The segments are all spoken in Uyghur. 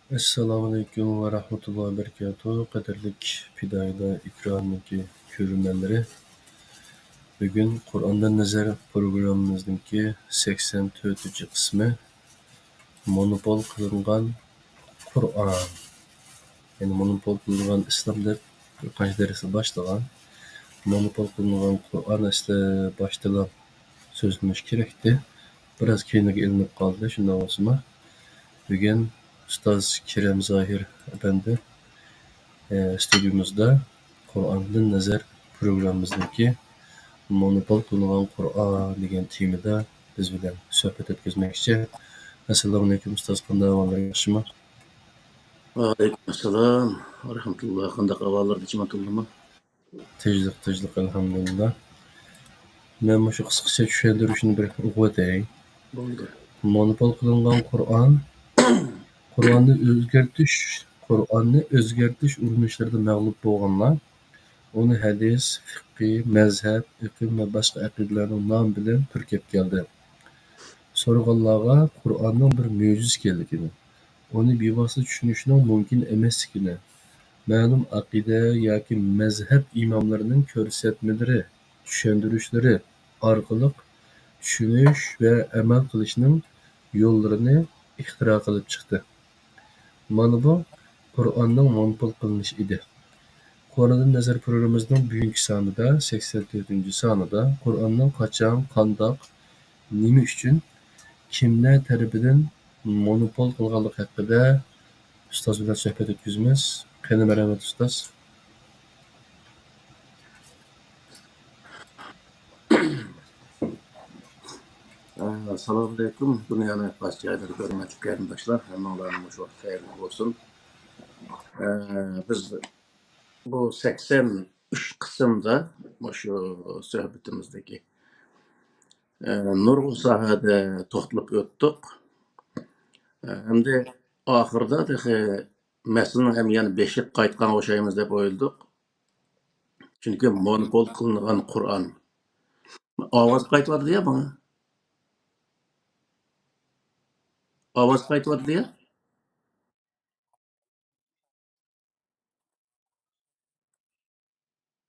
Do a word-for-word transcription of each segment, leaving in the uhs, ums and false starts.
ئەسسالامۇئەلەيكۇم ۋە رەھمەتۇللاھى ۋە بەرىكاتۇھ. قەدىرلىك پىدائىيلار ئېكرانىدىكى كۆرۈرمەنلىرى، بۈگۈن قۇرئاندىن نەزەر پروگراممىمىزنىڭكى سەكسەن تۆتىنچى قىسمى، مونوپول قىلىنغان قۇرئان. يەنى مونوپول قىلىنغان ئىسلام دەپ بىر قانچە دەرسنى باشلىغان. مونوپول قىلىنغان قۇرئان ئەسلى باشتىلا سۆزلىنىشى كېرەكتى. بىراز كەينىگە ئېلىنىپ قالدى، شۇنداق بولسىمۇ. بۈگۈن ئۇستاز كېرەم زاھىر ئەپەندى، ئە، ئىستۇدىيىمىزدا قۇرئاندىن نەزەر پروگراممىمىزنىڭكى مونوپول قىلىنغان قۇرئان دېگەن تېمىدا بىز بىلەن سۆھبەت ئۆتكۈزمەكچى. ئەسسالامۇئەلەيكۇم ئۇستاز، قانداق ئەھۋاللار، ياخشىمۇ؟ ۋەئەلەيكۇم ئەسسالام ۋە رەھمەتۇللا. قانداق ئەھۋاللار، تىنچمۇ؟ تىنچلىق، تىنچلىق، ئەلھەمدۇلىللا. مەن مۇشۇ قىسقىچە چۈشەندۈرۈشنى بىر ئوقۇۋېتەي. بولدى. مونوپول قىلىنغان قۇرئان، قۇرئاننى ئۆزگەرتىش، قۇرئاننى ئۆزگەرتىش ئۇرۇنۇشلىرىدا مەغلۇپ بولغانلار، ئۇنى ھەدىس، فىقھى، مەزھەپ، ئېقىم ۋە باشقا ئەقىدىلەرنىڭ نامى بىلەن پۈركەپ كەلدى. سورىغانلارغا قۇرئاننىڭ بىر مۆجىزە ئىكەنلىكىنى، ئۇنى بىۋاسىتە چۈشىنىشنىڭ مۇمكىن ئەمەسلىكىنى، مەلۇم ئەقىدە ياكى مەزھەپ ئىماملىرىنىڭ كۆرسەتمىلىرى، چۈشەندۈرۈشلىرى ئارقىلىق چۈشىنىش ۋە ئەمەل قىلىشنىڭ يوللىرىنى ئىختىرا قىلىپ چىقتى. مانا بۇ قۇرئاننىڭ مونوپول قىلىنىشى ئىدى. قۇرئاندىن نەزەر پروگراممىمىزنىڭ بۈگۈنكى سانىدا، سەكسەن تۆتىنچى سانىدا، قۇرئاننىڭ قاچان، قانداق، نېمە ئۈچۈن، كىملەر تەرىپىدىن مونوپول قىلغانلىقى ھەققىدە ئۇستاز بىلەن سۆھبەت ئۆتكۈزىمىز. قېنى، مەرھەمەت، ئۇستاز. ئە، سالام ئەلەيكۇم، دۇنيانىڭ ھەر قايسى جايلىرىدىكى ھۆرمەتلىك قېرىنداشلار، ھەممىڭلارنىڭ مۇشۇ ۋاقتى خەيرلىك بولسۇن. ئە، بىز بۇ سەكسەن ئۈچ قىسىمدا مۇشۇ سۆھبىتىمىزدىكى، ئە، نۇرغۇن ساھەدە توختىلىپ ئۆتتۇق. ئە، ئەمدى ئاخىرىدا تېخى مەسىلىنىڭ ھەم يەنە بېشىغا قايتقانغا ئوخشايمىز دەپ ئويلىدۇق. چۈنكى مونوپول قىلىنغان قۇرئان. ئاۋاز قايتىۋاتىدۇ يا ماڭا؟ ئاۋاز قايتىۋاتىدۇ يا؟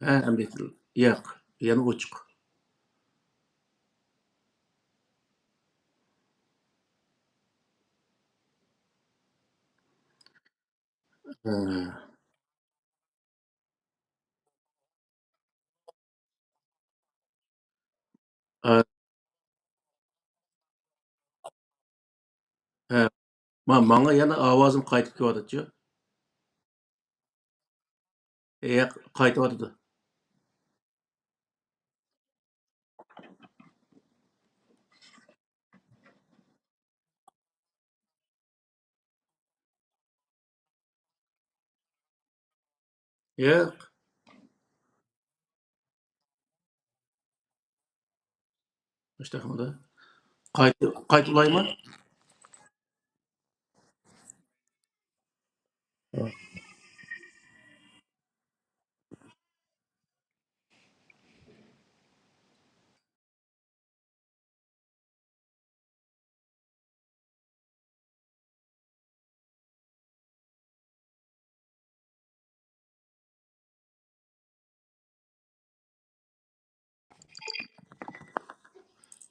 ھە، ئەمدى ياق، يەنە ئوچۇق. ھە. ھە. ھە. ما-، ماڭا يەنە ئاۋازىم قايتىپ كېلىۋاتىدۇ. ياق، قايتىۋاتىدۇ. ياق. مۇشتاقمىدۇ؟ قايتا، قايتا ئۇلايمەن.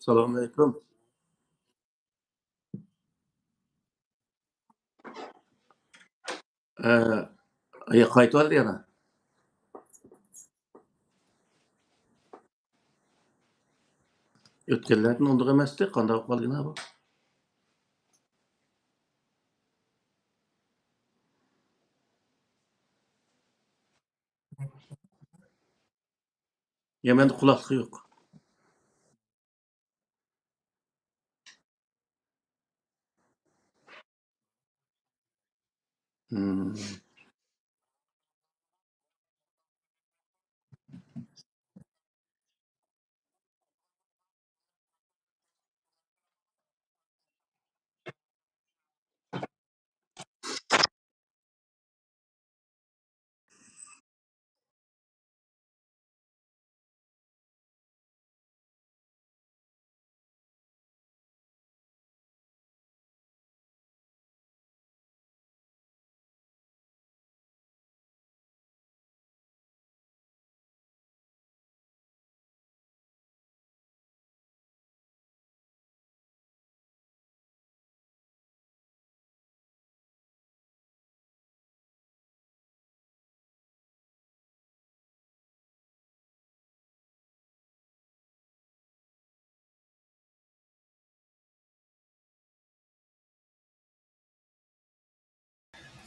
سالام ئەلەيكۇم. ئە، يا، قايتىۋالدى يەنە. ئۆتكەنلەردىن ئۇنداق ئەمەستى، قانداق بولۇپ قالدى يەنە بۇ؟ يا، مەندە قۇلاقلىق يوق. مم.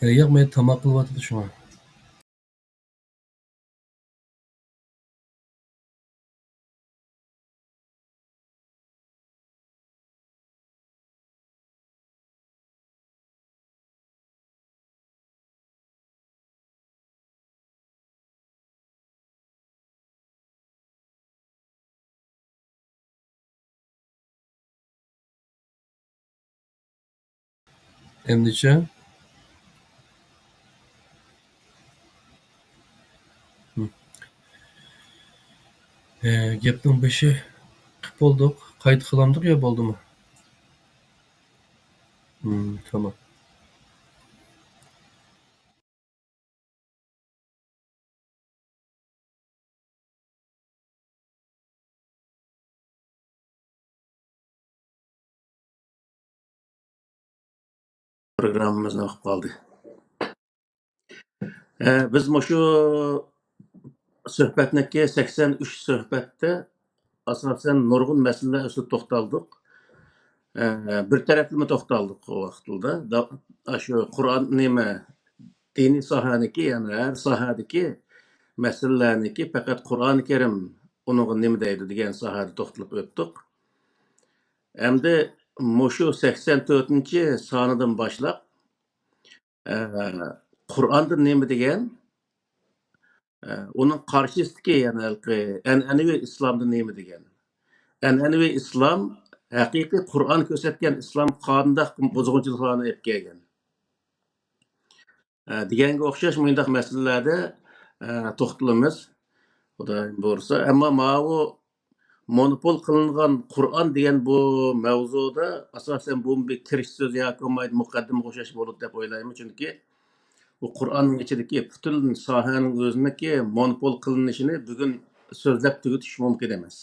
ئە، ياق، مەن تاماق قىلىۋاتىدۇ شۇڭا. ئەمدىچە؟ ھە، گەپنىڭ بېشى قىپ بولدۇق. قايتا قىلامدۇق يا بولدىمۇ؟ ھىم، تامام. پروگراممىمىزنى ئوقۇپ قالدى. ئە، بىز مۇشۇ سۆھبەتنىكى سەكسەن ئۈچ سۆھبەتتە ئاساسەن نۇرغۇن مەسىلىلەر ئۈستىدە توختالدۇق. ئە، بىر تەرەپلىمە توختالدۇق ئۇ ۋاقىتلىدا. دا-، ئاشۇ قۇرئان نېمە، دىنىي ساھەنىكى، يەنى ھەر ساھەدىكى مەسىلىلەرنىكى پەقەت قۇرئان كەرىم ئۇنىڭغا نېمە دەيدۇ دېگەن ساھەدە توختىلىپ ئۆتتۇق. ئەمدى مۇشۇ سەكسەن تۆتىنچى سانىدىن باشلاپ، ئە، قۇرئاندا نېمە دېگەن، ئە، ئۇنىڭ قارشىسىدىكى، يەنى ھېلىقى ئەنئەنىۋى ئىسلامدا نېمە دېگەن. ئەنئەنىۋى ئىسلام ھەقىقىي قۇرئان كۆرسەتكەن ئىسلام قانداق بۇزغۇنچىلىقلارنى ئېلىپ كەلگەن. ئە، دېگەنگە ئوخشاش مۇنداق مەسىلىلەردە، ئە، توختىلىمىز. خۇدايىم بۇيرۇسا. ئەمما ماۋۇ مونوپول قىلىنغان قۇرئان دېگەن بۇ مەۋزۇدا ئاساسەن بۇمۇ بىر كىرىش سۆزى ياكى بولمايدۇ، مۇقەددىمىگە ئوخشاش بولىدۇ دەپ ئويلايمەن. چۈنكى بۇ قۇرئاننىڭ ئىچىدىكى پۈتۈن ساھەنىڭ ئۆزىنىڭكى مونوپول قىلىنىشىنى بۈگۈن سۆزلەپ تۈگىتىش مۇمكىن ئەمەس.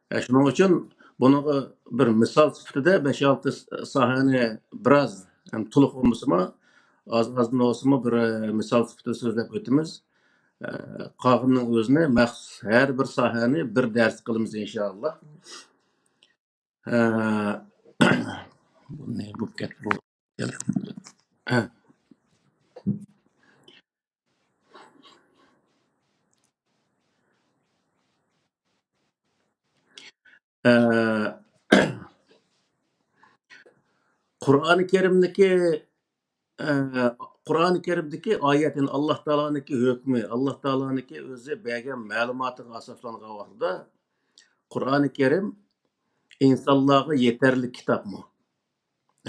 ئە، شۇنىڭ ئۈچۈن بۇنىڭغا بىر مىسال سۈپىتىدە بەش-ئالتە س-، ساھەنى بىراز، ھەم تولۇق بولمىسىمۇ، ئاز-ئازدىن بولسىمۇ بىر، ئە، مىسال سۈپىتىدە سۆزلەپ ئۆتىمىز. ئە، قالغىنىنىڭ ئۆزىنى مەخسۇس ھەر بىر ساھەنى بىر دەرس قىلىمىز ئىنشائاللا. ئە، بۇ نېمە بولۇپ كەتتى بۇ؟ ئە. ئە، قۇرئانى كەرىمدىكى، ئە، قۇرئانى كەرىمدىكى ئايەت، يەنى ئاللا تائالانىڭكى ھۆكمى، ئاللا تائالانىڭكى ئۆزى بەرگەن مەلۇماتىغا ئاساسلانغان ۋاقتىدا، قۇرئانى كەرىم ئىنسانلارغا يېتەرلىك كىتابمۇ؟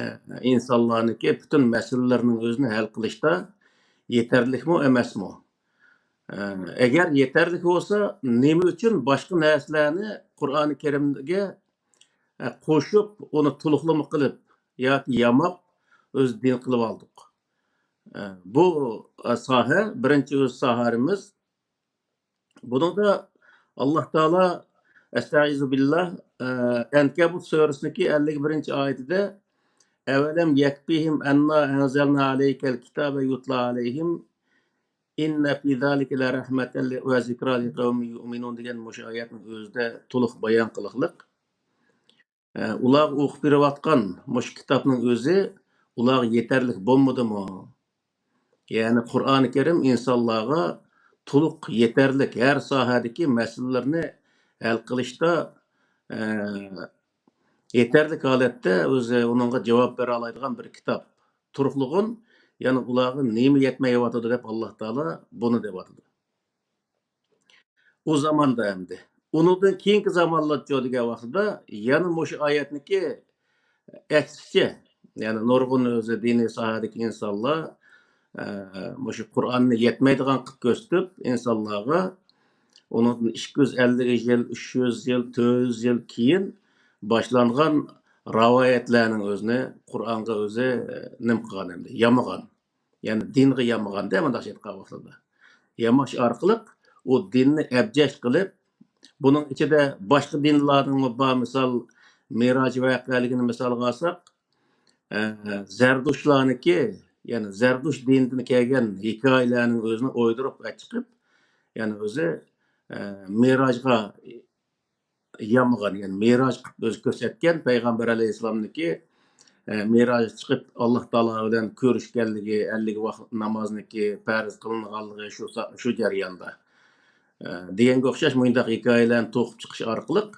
ئە، ئىنسانلارنىڭكى پۈتۈن مەسىلىلىرىنىڭ ئۆزىنى ھەل قىلىشتا يېتەرلىكمۇ ئەمەسمۇ؟ ئە، ئەگەر يېتەرلىك بولسا، نېمە ئۈچۈن باشقا نەرسىلەرنى قۇرئانى كەرىمگە، ئە، قوشۇپ، ئۇنى تولۇقلىما قىلىپ ياكى ياماپ، ئۆز دىن قىلىپ ئالدۇق؟ ئە، بۇ، ئە، ساھە، بىرىنچى ئۆز ساھەمىز. بۇنىڭدا ئاللا تائالا، ئەستەئىزۇ بىللا، ئە، ئەنكەبۇت سۈرىسىنىڭكى ئەللىك بىرىنچى ئايىتىدە، «ئەۋەلەم يەكفىھىم ئەننا ئەنزەلنا ئەلەيكەل كىتابە يۇتلا ئەلەيھىم، ئىننە فى زالىكە لەرەھمەتەن ۋە زىكرا لىقەۋمى يۇئمىنۇن» دېگەن مۇشۇ ئايەتنىڭ ئۆزىدە تولۇق بايان قىلىقلىق. ئە، ئۇلارغا ئوقۇپ بېرىۋاتقان مۇشۇ كىتابنىڭ ئۆزى ئۇلارغا يېتەرلىك بولمىدىمۇ؟ يەنى قۇرئانى كەرىم ئىنسانلارغا تولۇق يېتەرلىك، ھەر ساھەدىكى مەسىلىلەرنى ھەل قىلىشتا، ئە، يېتەرلىك ھالەتتە ئۆزى ئۇنىڭغا جاۋاب بېرەلايدىغان بىر كىتاب تۇرۇقلۇغۇن، يەنى ئۇلارغا نېمە يەتمەيۋاتىدۇ دەپ ئاللا تائالا بۇنى دەۋاتىدۇ. ئۇ زاماندا ئەمدى. ئۇنىڭدىن كېيىنكى زامانلارچۇ دېگەن ۋاقتىدا يەنە مۇشۇ ئايەتنىكى ئەكسىچە، يەنى نۇرغۇن ئۆزى دىنىي ساھەدىكى ئىنسانلار، ئە، مۇشۇ قۇرئاننى يەتمەيدىغان قىلىپ كۆرسىتىپ، ئىنسانلارغا ئۇنىڭدىن ئىككى يۈز ئەللىك يىل، ئۈچ يۈز يىل، تۆت يۈز يىل كېيىن باشلانغان رىۋايەتلەرنىڭ ئۆزىنى قۇرئانغا ئۆزى، ئە، نېمە قىلغان ئەمدى، يامىغان. يەنى دىنغا يامىغاندا، مۇنداق ئېيتقان ۋاقتىدا. ياماش ئارقىلىق ئۇ دىننى ئەبجەش قىلىپ، بۇنىڭ ئىچىدە باشقا دىنلارنىڭمۇ بار، مىسال، مىراج ۋەقەلىكىنى مىسالغا ئالساق، ئە، زەردۇشلارنىكى، يەنى زەردۇش دىنىدىن كەلگەن ھېكايىلەرنىڭ ئۆزىنى ئويدۇرۇپ چىقىپ، يەنى ئۆزى، ئە، مىراجغا يامىغان، يەنى مىراج قىلىپ ئۆزى كۆرسەتكەن پەيغەمبەر ئەلەيھىسسالامنىڭكى، ئە، مىراجغا چىقىپ، ئاللا تائالا بىلەن كۆرۈشكەنلىكى، ئەللىك ۋاقىت نامازنىڭكى پەرز قىلىنغانلىقى شۇ سا-، شۇ جەرياندا. ئە، دېگەنگە ئوخشاش مۇنداق ھېكايىلەرنى توقۇپ چىقىش ئارقىلىق،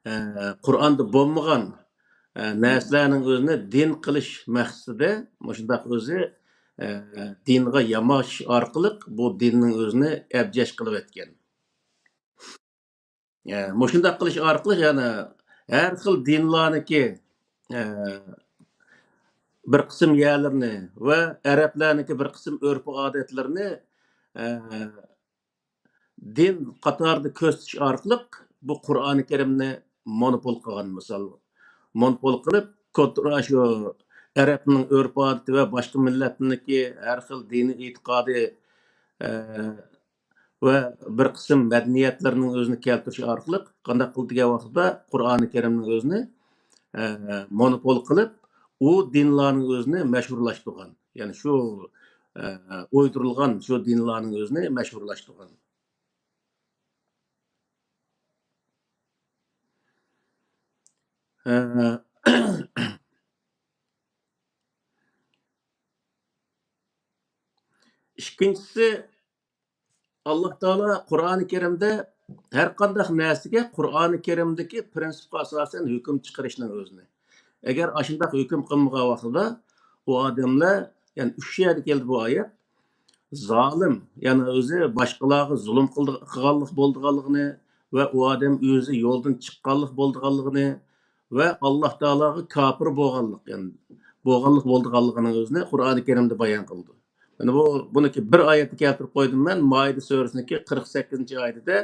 ئە، قۇرئاندا بولمىغان، ئە، نەرسىلەرنىڭ ئۆزىنى دىن قىلىش مەقسىتىدە مۇشۇنداق ئۆزى، ئە، دىنغا ياماش ئارقىلىق بۇ دىننىڭ ئۆزىنى ئەبجەش قىلىۋەتكەن. ئە، مۇشۇنداق قىلىش ئارقىلىق يەنە ھەر خىل دىنلارنىڭكى، ئە، بىر قىسىم يەرلىرىنى ۋە ئەرەبلەرنىڭكى بىر قىسىم ئۆرپ-ئادەتلىرىنى، ئە، دىن قاتارىدا كۆرسىتىش ئارقىلىق بۇ قۇرئانى كەرىمنى مونوپول قىلغان، مىسال، مونوپول قىلىپ، كونترول، شۇ ئەرەبنىڭ ئۆرپ-ئادىتى ۋە باشقا مىللەتنىڭكى ھەر خىل دىنىي ئېتىقادى، ئە، ۋە بىر قىسىم مەدەنىيەتلىرىنىڭ ئۆزىنى كەلتۈرۈش ئارقىلىق قانداق قىلدى دېگەن ۋاقىتتا قۇرئانى كەرىمنىڭ ئۆزىنى، ئە، مونوپول قىلىپ، ئۇ دىنلارنىڭ ئۆزىنى مەشھۇرلاشتۇرغان. يەنى شۇ، ئە، ئويدۇرۇلغان شۇ دىنلارنىڭ ئۆزىنى مەشھۇرلاشتۇرغان. ئە، ئىككىنچىسى، ئاللا تائالا قۇرئانى كەرىمدە ھەر قانداق نەرسىگە قۇرئانى كەرىمدىكى پىرىنسىپقا ئاساسەن ھۆكۈم چىقىرىشنىڭ ئۆزىنى. ئەگەر ئاشۇنداق ھۆكۈم قىلمىغان ۋاقتىدا ئۇ ئادەملەر، يەنى ئۈچ يەردە كەلدى بۇ ئايەت، زالىم، يەنى ئۆزى باشقىلارغا زۇلۇم قىلدى-، قىلغانلىق بولىدىغانلىقىنى ۋە ئۇ ئادەم ئۆزى يولدىن چىققانلىق بولىدىغانلىقىنى ۋە ئاللا تائالاغا كاپىر بولغانلىق، يەنى بولغانلىق بولىدىغانلىقىنىڭ ئۆزىنى قۇرئانى كەرىمدە بايان قىلىدۇ. مانا بۇ، بۇنىڭكى بىر ئايەتنى كەلتۈرۈپ قويدۇم مەن، مائىدە سۈرىسىنىڭكى قىرىق سەككىزىنچى ئايىتىدە،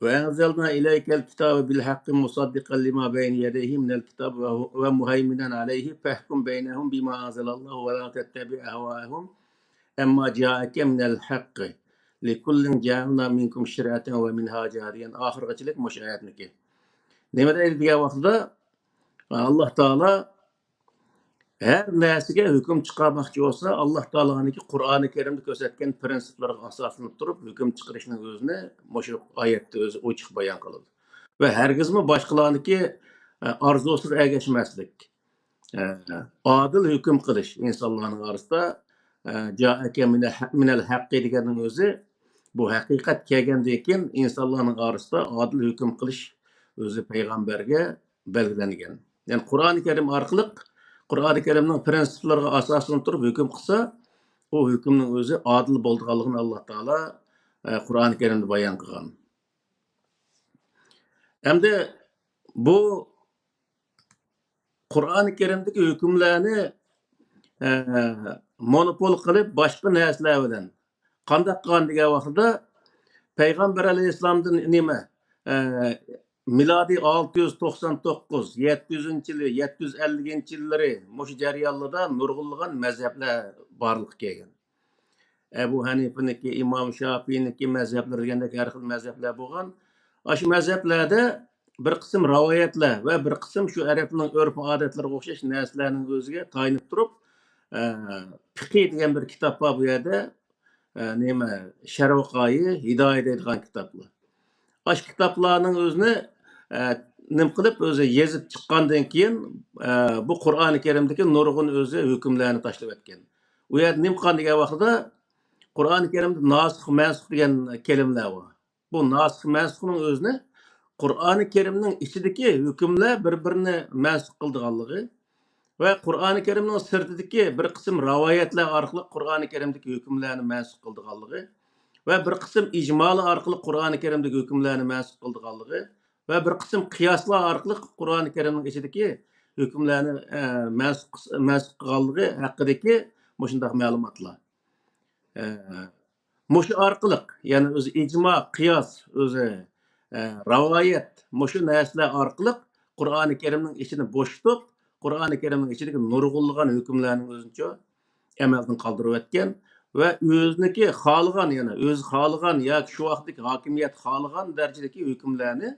وأنزلنا إليك الكتاب بالحق مصدقا لما بين يديه من الكتاب وهو-، ومهيمنا عليه فاحكم بينهم بما أنزل الله ولا تتبع أهواءهم عما جاءك من الحق لكل جعلنا منكم شرعة ومنهاجا دېگەن ئاخىرغىچىلىك مۇشۇ ئايەتنىكى. نېمە دەيدۇ دېگەن ۋاقتىدا، ئاللا تائالا ھەر نەرسىگە ھۆكۈم چىقارماقچى بولسا، ئاللا تائالانىڭكى قۇرئانى كەرىمدە كۆرسەتكەن پىرىنسىپلارغا ئاساسلىنىپ تۇرۇپ ھۆكۈم چىقىرىشنىڭ ئۆزىنى مۇشۇ ئايەتتە ئۆزى ئوچۇق بايان قىلىدۇ. ۋە ھەرگىزمۇ باشقىلارنىڭكى، ئە، ئارزۇسىغا ئەگەشمەسلىك. ئە، ئادىل ھۆكۈم قىلىش ئىنسانلارنىڭ ئارىسىدا، ئە، جائەكە مىنە-، مىنەل ھەققى دېگەننىڭ ئۆزى، بۇ ھەقىقەت كەلگەندىن كېيىن ئىنسانلارنىڭ ئارىسىدا ئادىل ھۆكۈم قىلىش ئۆزى پەيغەمبەرگە بەلگىلەنگەن. يەنى قۇرئانى كەرىم ئارقىلىق، قۇرئانى كەرىمنىڭ پىرىنسىپلىرىغا ئاساسلىنىپ تۇرۇپ ھۆكۈم قىلسا، ئۇ ھۆكۈمنىڭ ئۆزى ئادىل بولىدىغانلىقىنى ئاللا تائالا، ئە، قۇرئانى كەرىمدە بايان قىلغان. ئەمدى بۇ قۇرئانى كەرىمدىكى ھۆكۈملەرنى، ئە، مونوپول قىلىپ، باشقا نەرسىلەر بىلەن قانداق قىلغان دېگەن ۋاقتىدا، پەيغەمبەر ئەلەيھىسسالامدىن نېمە، ئە، مىلادىي ئالتە يۈز توقسان توققۇز، يەتتە يۈزىنچى يىلى، يەتتە يۈز ئەللىكىنچى يىللىرى مۇشۇ جەريانلىرىدا نۇرغۇنلىغان مەزھەپلەر بارلىققا كەلگەن. ئەبۇ ھەنىفىنىڭكى، ئىمام شافىئىنىڭكى مەزھەپلىرى دېگەندەك ھەر خىل مەزھەپلەر بولغان. ئاشۇ مەزھەپلەردە بىر قىسىم رىۋايەتلەر ۋە بىر قىسىم شۇ ئەرەبنىڭ ئۆرپ-ئادەتلىرىگە ئوخشاش نەرسىلەرنىڭ ئۆزىگە تايىنىپ تۇرۇپ، ئە، پىقى دېگەن بىر كىتاب بار بۇ يەردە. ئە، نېمە، شەرۋ قايى، ھىدايە دەيدىغان كىتابلار. ئاشۇ كىتابلارنىڭ ئۆزىنى، ئە، نېمە قىلىپ، ئۆزى يېزىپ چىققاندىن كېيىن، ئە، بۇ قۇرئانى كەرىمدىكى نۇرغۇن ئۆزى ھۆكۈملەرنى تاشلىۋەتكەن. ئۇ يەردە نېمە قىلغان دېگەن ۋاقتىدا، قۇرئانى كەرىمدە ناسىخ، مەنسۇخ دېگەن كەلىمىلەر بار. بۇ ناسىخ، مەنسۇخنىڭ ئۆزىنى قۇرئانى كەرىمنىڭ ئىچىدىكى ھۆكۈملەر بىر-بىرىنى مەنسۇخ قىلىدىغانلىقى، ۋە قۇرئانى كەرىمنىڭ سىرتىدىكى بىر قىسىم رىۋايەتلەر ئارقىلىق قۇرئانى كەرىمدىكى ھۆكۈملەرنى مەنسۇخ قىلىدىغانلىقى ۋە بىر قىسىم ئىجمالار ئارقىلىق قۇرئانى كەرىمدىكى ھۆكۈملەرنى مەنسۇخ قىلىدىغانلىقى ۋە بىر قىسىم قىياسلار ئارقىلىق قۇرئانى كەرىمنىڭ ئىچىدىكى ھۆكۈملەرنى، ئە، مەنسۇخ، مەنسۇخ قىلغانلىقى ھەققىدىكى مۇشۇنداق مەلۇماتلار. ئە، مۇشۇ ئارقىلىق، يەنى ئۆزى ئىجما، قىياس، ئۆزى، ئە، رىۋايەت، مۇشۇ نەرسىلەر ئارقىلىق قۇرئانى كەرىمنىڭ ئىچىنى بوشىتىپ، قۇرئانى كەرىمنىڭ ئىچىدىكى نۇرغۇنلىغان ھۆكۈملەرنى ئۆزىنچە ئەمەلدىن قالدۇرۇۋەتكەن ۋە ئۆزىنىڭكى خالىغان، يەنى ئۆزى خالىغان ياكى شۇ ۋاقىتتىكى ھاكىمىيەت خالىغان دەرىجىدىكى ھۆكۈملەرنى،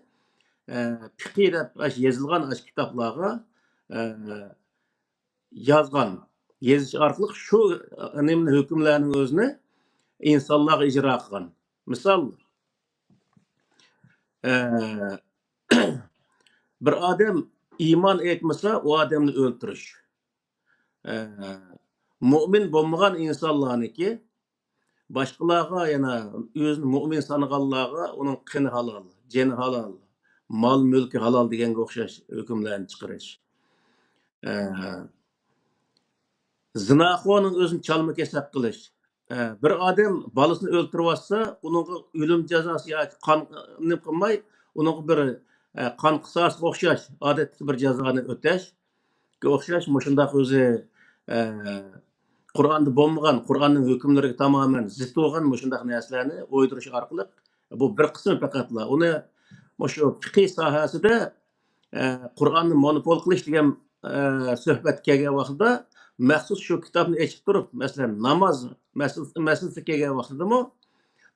ئە، پىقى دەپ ئاشۇ يېزىلغان ئاشۇ كىتابلارغا، ئە، يازغان، يېزىش ئارقىلىق شۇ، ئە، نېمىنى، ھۆكۈملەرنىڭ ئۆزىنى ئىنسانلارغا ئىجرا قىلغان. مىسال، ئە، بىر ئادەم ئىمان ئېيتمىسا، ئۇ ئادەمنى ئۆلتۈرۈش. ئە، مۇئمىن بولمىغان ئىنسانلارنىڭكى باشقىلارغا، يەنە ئۆزىنى مۇئمىن سانىغانلارغا ئۇنىڭ قېنى ھالال، جېنى ھالال، مال-مۈلكى ھالال دېگەنگە ئوخشاش ھۆكۈملەرنى چىقىرىش. ئە، زىناخورنىڭ ئۆزىنى چالما-كېسەك قىلىش. ئە، بىر ئادەم بالىسىنى ئۆلتۈرۈۋاتسا، ئۇنىڭغا ئۆلۈم جازاسى ياكى قان، نېمە قىلماي، ئۇنىڭغا بىر، ئە، قان قىساسىغا ئوخشاش، ئادەتتىكى بىر جازانى ئۆتەشكە ئوخشاش، مۇشۇنداق ئۆزى، ئە، قۇرئاندا بولمىغان، قۇرئاننىڭ ھۆكۈملىرىگە تامامەن زىت بولغان مۇشۇنداق نەرسىلەرنى ئويدۇرۇش ئارقىلىق، بۇ بىر قىسمى پەقەتلا. ئۇنى مۇشۇ پىقىھ ساھەسىدە، ئە، قۇرئاننى مونوپول قىلىش دېگەن، ئە، سۆھبەت كەلگەن ۋاقتىدا مەخسۇس شۇ كىتابنى ئېچىپ تۇرۇپ، مەسىلەن، ناماز مەسىلىسى، مەسىلىسى كەلگەن ۋاقتىدىمۇ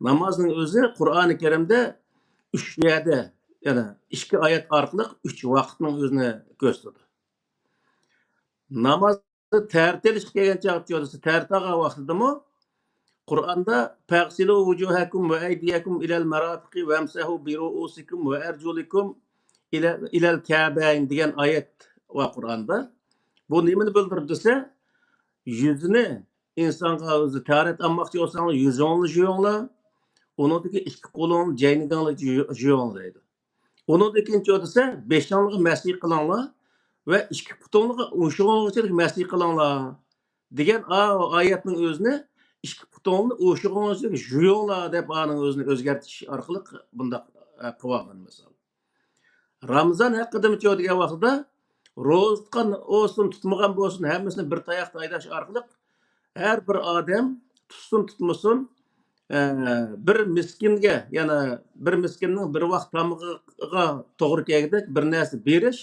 نامازنىڭ ئۆزى قۇرئانى كەرىمدە ئۈچ يەردە، يەنى ئىككى ئايەت ئارقىلىق ئۈچ ۋاقىتنىڭ ئۆزىنى كۆرسىتىدۇ. ناماز تەھارەت ئېلىشقا كەلگەن چاغدا، تەھارەت ئالغان ۋاقتىدىمۇ قۇرئاندا «فاغسلوا وجوهكم وأيديكم إلى المرافق وامسحوا برؤوسكم وأرجلكم إلى، إلى الكعبين» دېگەن ئايەت بار قۇرئاندا. بۇ نېمىنى بىلدۈرىدۇ دېسە، يۈزنى، ئىنسانغا ئۆزى تەھارەت ئالماقچى بولساڭلار، يۈزۈڭلارنى جۇيۇڭلار، ئۇنىڭدىكى ئىككى قولۇڭلارنى جەينىگىڭلارغا جۇيۇڭلار دەيدۇ. ئۇنىڭدىن كېيىن چۇ دېسە، بېشىڭلارغا مەسى قىلىڭلار ۋە ئىككى پۇتۇڭلارغا ئوشۇغۇڭلارغىچىلىك مەسى قىلىڭلار دېگەن ئا-، ئايەتنىڭ ئۆزىنى ئىككى پۇتۇڭلارنى ئوشۇغۇڭلارغىچىلىك جۇيۇڭلار دەپ ئانىڭ ئۆزىنى ئۆزگەرتىش ئارقىلىق بۇنداق، ئە، قىلىۋالغان مىسال. رامىزان ھەققىدىمۇ چۇ دېگەن ۋاقتىدا، روزا تۇتقان بولسۇن، تۇتمىغان بولسۇن، ھەممىسىنى بىر تاياقتا ھەيدەش ئارقىلىق ھەر بىر ئادەم تۇتسۇن، تۇتمىسۇن، ئە، بىر مىسكىنگە، يەنى بىر مىسكىننىڭ بىر ۋاق تامىقىغا توغرا كەلگۈدەك بىر نەرسە بېرىش،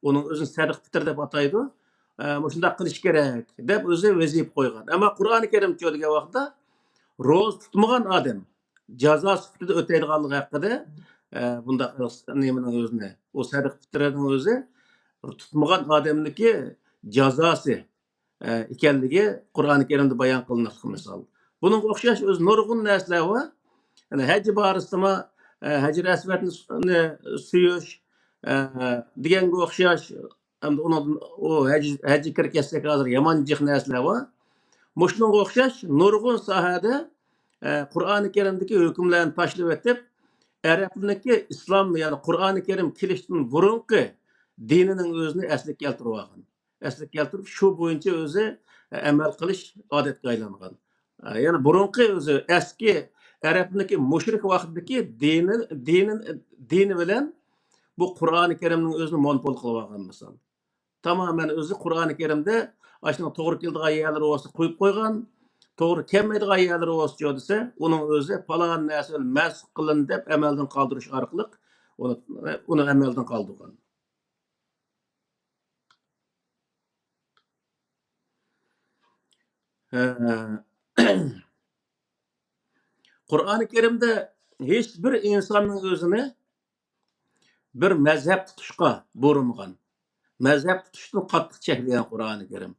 ئۇنىڭ ئۆزىنى سەدىقە پىتىر دەپ ئاتايدۇ. ئە، مۇشۇنداق قىلىش كېرەك دەپ ئۆزى ۋەزىپە قويغان. ئەمما قۇرئانى كەرىم چۇ دېگەن ۋاقىتتا روزا تۇتمىغان ئادەم، جازا سۈپىتىدە ئۆتەيدىغانلىقى ھەققىدە، ئە، بۇنداق نېمىنىڭ ئۆزىنى، ئۇ سەدىقە پىترىنىڭ ئۆزى تۇتمىغان ئادەمنىڭكى جازاسى، ئە، ئىكەنلىكى قۇرئانى كەرىمدە بايان قىلىنىدۇ مىسال. بۇنىڭغا ئوخشاش ئۆزى نۇرغۇن نەرسىلەر بار. يەنى ھەج بارىسىدىمۇ، ئە، ھەجىر ئەسۋەدنى سۇ-، نى سۆيۈش، ئە، دېگەنگە ئوخشاش، ئەمدى ئۇنىڭدىن ئۇ ھەج، ھەجگە كىرىپ كەتسەك ھازىر يامان جىق نەرسىلەر بار. مۇشۇنىڭغا ئوخشاش نۇرغۇن ساھەدە، ئە، قۇرئانى كەرىمدىكى ھۆكۈملەرنى تاشلىۋېتىپ، ئەرەبنىڭكى ئىسلام، يەنى قۇرئانى كەرىم كېلىشتىن بۇرۇنقى دىنىنىڭ ئۆزىنى ئەسلىگە كەلتۈرۈۋالغان. ئەسلىگە كەلتۈرۈپ، شۇ بويىچە ئۆزى، ئە، ئەمەل قىلىش ئادەتكە ئايلانغان. ئە، يەنى بۇرۇنقى ئۆزى ئەسكى ئەرەبنىڭكى مۇشرىك ۋاقتىدىكى دىنى، دىنى، دىنى بىلەن بۇ قۇرئانى كەرىمنىڭ ئۆزىنى مونوپول قىلىۋالغان مىسال. تامامەن ئۆزى قۇرئانى كەرىمدە ئاشۇنىڭ توغرا كېلىدىغان يەرلىرى بولسا قويۇپ قويغان، توغرا كەلمەيدىغان يەرلىرى بولسا چۇ دېسە، ئۇنىڭ ئۆزى پالان نەرسە بىلەن مەنسۇخ قىلىندى دەپ ئەمەلدىن قالدۇرۇش ئارقىلىق ئۇنى، ئۇنى ئەمەلدىن قالدۇرغان. ھە. قۇرئانى كەرىمدە ھېچ بىر ئىنساننىڭ ئۆزىنى بىر مەزھەپ تۇتۇشقا بۇيرۇمىغان. مەزھەپ تۇتۇشتىن قاتتىق چەكلىگەن قۇرئانى كەرىم.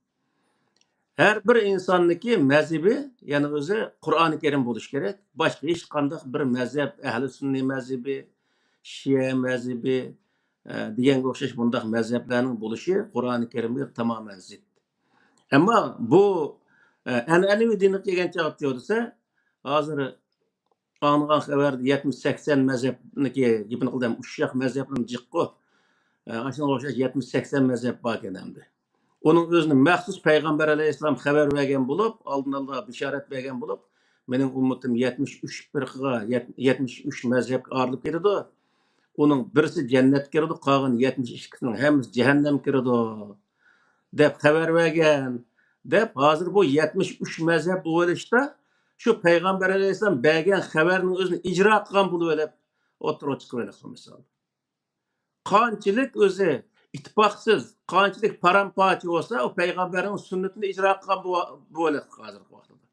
ھەر بىر ئىنساننىڭكى مەزھىپى، يەنى ئۆزى قۇرئانى كەرىم بولۇشى كېرەك. باشقا ھېچقانداق بىر مەزھەپ، ئەھلى سۈننە مەزھىپى، شىئە مەزھىپى، ئە، دېگەنگە ئوخشاش بۇنداق مەزھەپلەرنىڭ بولۇشى قۇرئانى كەرىمگە تامامەن زىت. ئەمما بۇ، ئە، ئەنئەنىۋى دىنغا كەلگەن چاغدا چۇ دېسە، ھازىر ئاڭلىغان خەۋەردە يەتمىش سەكسەن مەزھەپنىكى گېپىنى قىلدىم، ئۇششاق مەزھەپلىرىمۇ جىققۇ. ئە، ئاشۇنىڭغا ئوخشاش يەتمىش سەكسەن مەزھەپ باركەن ئەمدى. ئۇنىڭ ئۆزىنى مەخسۇس پەيغەمبەر ئەلەيھىسسالام خەۋەر بەرگەن بولۇپ، ئالدىن ئاللا بېشارەت بەرگەن بولۇپ، مېنىڭ ئۈممىتىم يەتمىش ئۈچ پىرقىگە، يەت-، يەتمىش ئۈچ مەزھەپكە ئايرىلىپ كېتىدۇ. ئۇنىڭ بىرسى جەننەتكە كىرىدۇ، قالغان يەتمىش ئىككىسىنىڭ ھەممىسى جەھەننەمگە كىرىدۇ، دەپ خەۋەر بەرگەن، دەپ ھازىر بۇ يەتمىش ئۈچ مەزھەپ بولۇۋېلىشتا، شۇ پەيغەمبەر ئەلەيھىسسالام بەرگەن خەۋەرنىڭ ئۆزىنى ئىجرا قىلغان بولۇۋېلىپ ئوتتۇرىغا چىقىۋېلىپتۇ مىسال. قانچىلىك ئۆزى ئىتتىپاقسىز، قانچىلىك پارام-پارچە بولسا، ئۇ پەيغەمبەرنىڭ سۈننىتىنى ئىجرا قىلغان بۇ، بۇ ھازىرقى ۋاقىتتا.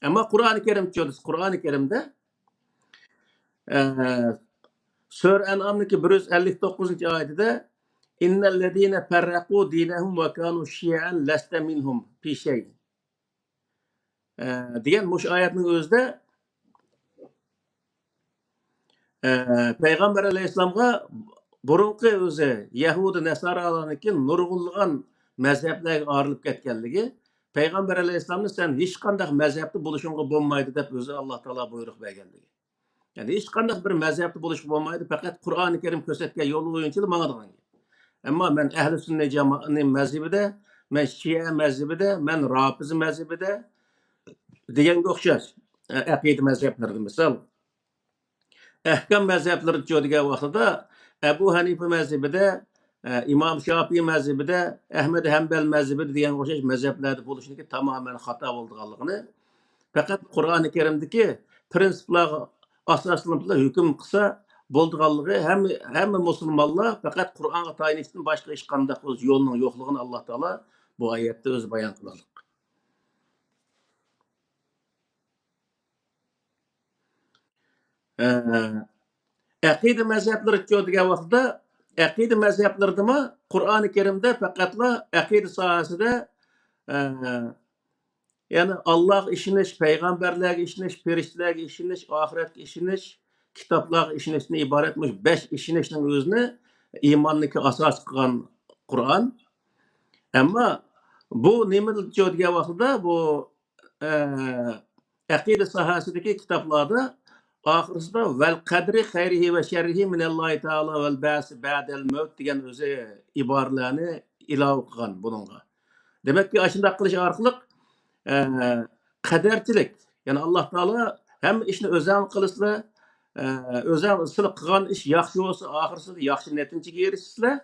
ئەمما قۇرئانى كەرىم چۈشىنىسىز، قۇرئانى كەرىمدە، ئە، سۈرە ئەنئامنىڭكى بىر يۈز ئەللىك توققۇزىنچى ئايىتىدە، «إن الذين فرقوا دينهم وكانوا شيعا لست منهم في شيء» ئە، دېگەن مۇشۇ ئايەتنىڭ ئۆزىدە، ئە، پەيغەمبەر ئەلەيھىسسالامغا بۇرۇنقى ئۆزى يەھۇدىي نەسارالارنىڭكى نۇرغۇنلىغان مەزھەپلەرگە ئايرىلىپ كەتكەنلىكى، پەيغەمبەر ئەلەيھىسسالامنى سەن ھېچقانداق مەزھەپتە بولۇشۇڭغا بولمايدۇ دەپ ئۆزى ئاللا تائالا بۇيرۇق بەرگەنلىكى. يەنى ھېچقانداق بىر مەزھەپتە بولۇشقا بولمايدۇ، پەقەت قۇرئانى كەرىم كۆرسەتكەن يول بويىچىلا ماڭىدىغان گەپ. ئەمما مەن ئەھلى سۈننە جامائەتنىڭ مەزھىپىدە، مەن شىئە مەزھىپىدە، مەن رافىزە مەزھىپىدە دېگەنگە ئوخشاش، ئە، ئەقىدە مەزھەپلىرىدە مىسال. ئەھكام مەزھەپلىرىچۇ دېگەن ۋاقتىدا، ئەبۇ ھەنىفە مەزھىپىدە، ئە، ئىمام شاپىئى مەزھىپىدە، ئەھمەد ھەمبەل مەزھىپىدە دېگەنگە ئوخشاش مەزھەپلەردە بولۇشنىڭكى تامامەن خاتا بولىدىغانلىقىنى، پەقەت قۇرئانى كەرىمدىكى پىرىنسىپلارغا ئاساسلىنىپلا ھۆكۈم قىلسا بولىدىغانلىقى، ھەممە، ھەممە مۇسۇلمانلار پەقەت قۇرئانغا تايىنىشتىن باشقا ھېچقانداق يولنىڭ يوقلۇقىنى ئاللا تائالا بۇ ئايەتتە ئۆزى بايان قىلغانلىق. ئە، ئەقىدە مەزھەپلىرىچۇ دېگەن ۋاقىتتا، ئەقىدە مەزھەپلىرىدىمۇ قۇرئانى كەرىمدە پەقەتلا ئەقىدە ساھەسىدە، ئە، يەنى ئاللاغا ئىشىنىش، پەيغەمبەرلەرگە ئىشىنىش، پەرىشتىلەرگە ئىشىنىش، ئاخىرەتكە ئىشىنىش، كىتابلارغا ئىشىنىشتىن ئىبارەت مۇشۇ بەش ئىشىنىشنىڭ ئۆزىنى ئىماننىڭكى ئاساسى قىلغان قۇرئان. ئەمما بۇ نېمىچۇ دېگەن ۋاقتىدا بۇ ئە، ئەقىدە ساھەسىدىكى كىتابلاردا ئاخىرسىدا «ۋەل قەدرى خەيرىھى ۋە شەررىھى مىنەللاھى تائالا ۋەل بەسى بەدەل مەۋت» دېگەن ئۆزى ئىبارىلەرنى ئىلاۋە قىلغان بۇنىڭغا. دېمەككى، ئاشۇنداق قىلىش ئارقىلىق، ئە، قەدەرچىلىك، يەنى ئاللا تائالا ھەممە ئىشنى ئۆزەڭ قىلىسىلەر، ئە، ئۆزەڭ سىلەر قىلغان ئىش ياخشى بولسا، ئاخىرسىدا ياخشى نەتىجىگە ئېرىشىسىلەر،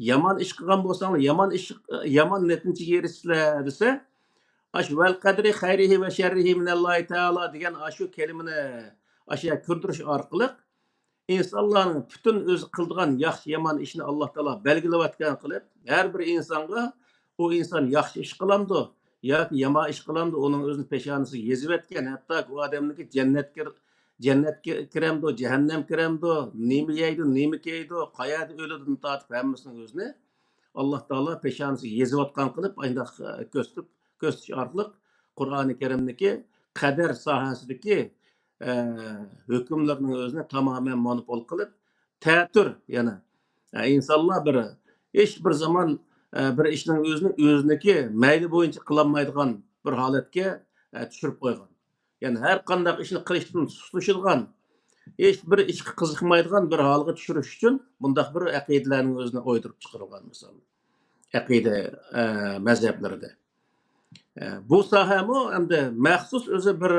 يامان ئىش قىلغان بولساڭلار، يامان ئىش، يامان نەتىجىگە ئېرىشىسىلەر دېسە، ئاشۇ «ۋەل قەدرى خەيرىھى ۋە شەررىھى مىنەللاھى تائالا» دېگەن ئاشۇ كەلىمىنى ئاشۇ يەرگە كىردۈرۈش ئارقىلىق ئىنسانلارنىڭ پۈتۈن ئۆزى قىلىدىغان ياخشى يامان ئىشىنى ئاللا تائالا بەلگىلەۋەتكەن قىلىپ، ھەر بىر ئىنسانغا ئۇ ئىنسان ياخشى ئىش قىلامدۇ ياكى يامان ئىش قىلامدۇ، ئۇنىڭ ئۆزىنى پېشانىسىگە يېزىۋەتكەن، ھەتتاكى ئۇ ئادەمنىڭكى جەننەتكە، جەننەتكە كىرەمدۇ، جەھەننەمگە كىرەمدۇ، نېمە يەيدۇ، نېمە كىيىدۇ، قەيەردە ئۆلىدىن تارتىپ ھەممىسىنىڭ ئۆزىنى ئاللا تائالا پېشانىسىگە يېزىۋاتقان قىلىپ، ئاينداق، ئە، كۆرسىتىپ، كۆرسىتىش ئارقىلىق قۇرئانى كەرىمدىكى قەدەر ساھەسىدىكى، ئە، ھۆكۈملىرىنىڭ ئۆزىنى تامامەن مونوپول قىلىپ، تەتۈر يەنە، ئە، ئىنسانلار بىر، ھېچ بىر زامان، ئە، بىر ئىشنىڭ ئۆزىنى ئۆزىنىڭكى مەيلى بويىچە قىلالمايدىغان بىر ھالەتكە، ئە، چۈشۈرۈپ قويغان. يەنى ھەر قانداق ئىشنى قىلىشتىن سۇسلىشىدىغان، ھېچ بىر ئىشقا قىزىقمايدىغان بىر ھالغا چۈشۈرۈش ئۈچۈن بۇنداق بىر ئەقىدىلەرنىڭ ئۆزىنى ئويدۇرۇپ چىقىرىلغان، مىسال، ئەقىدە، ئە، مەزھەپلىرىدە. ئە، بۇ ساھەمۇ ئەمدى مەخسۇس ئۆزى بىر،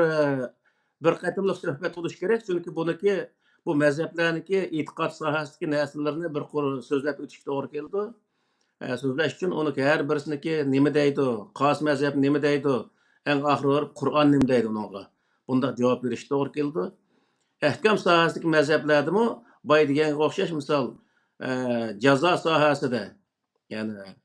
بىر قېتىملىق سۆھبەت قىلىش كېرەك، چۈنكى بۇنىڭكى، بۇ مەزھەپلەرنىڭكى ئېتىقاد ساھەسىدىكى نەرسىلەرنى بىر قۇر سۆزلەپ ئۆتۈشكە توغرا كېلىدۇ. ئە، سۆزلەش ئۈچۈن ئۇنىڭكى ھەر بىرسىنىڭكى نېمە دەيدۇ، قاسى مەزھەپ نېمە دەيدۇ، ئەڭ ئاخىرى بېرىپ قۇرئان نېمە دەيدۇ ئۇنىڭغا؟ بۇنداق جاۋاب بېرىشكە توغرا كېلىدۇ. ئەھكام ساھەسىدىكى مەزھەپلەردىمۇ بايا دېگەنگە ئوخشاش، مىسال، ئە، جازا ساھەسىدە، يەنى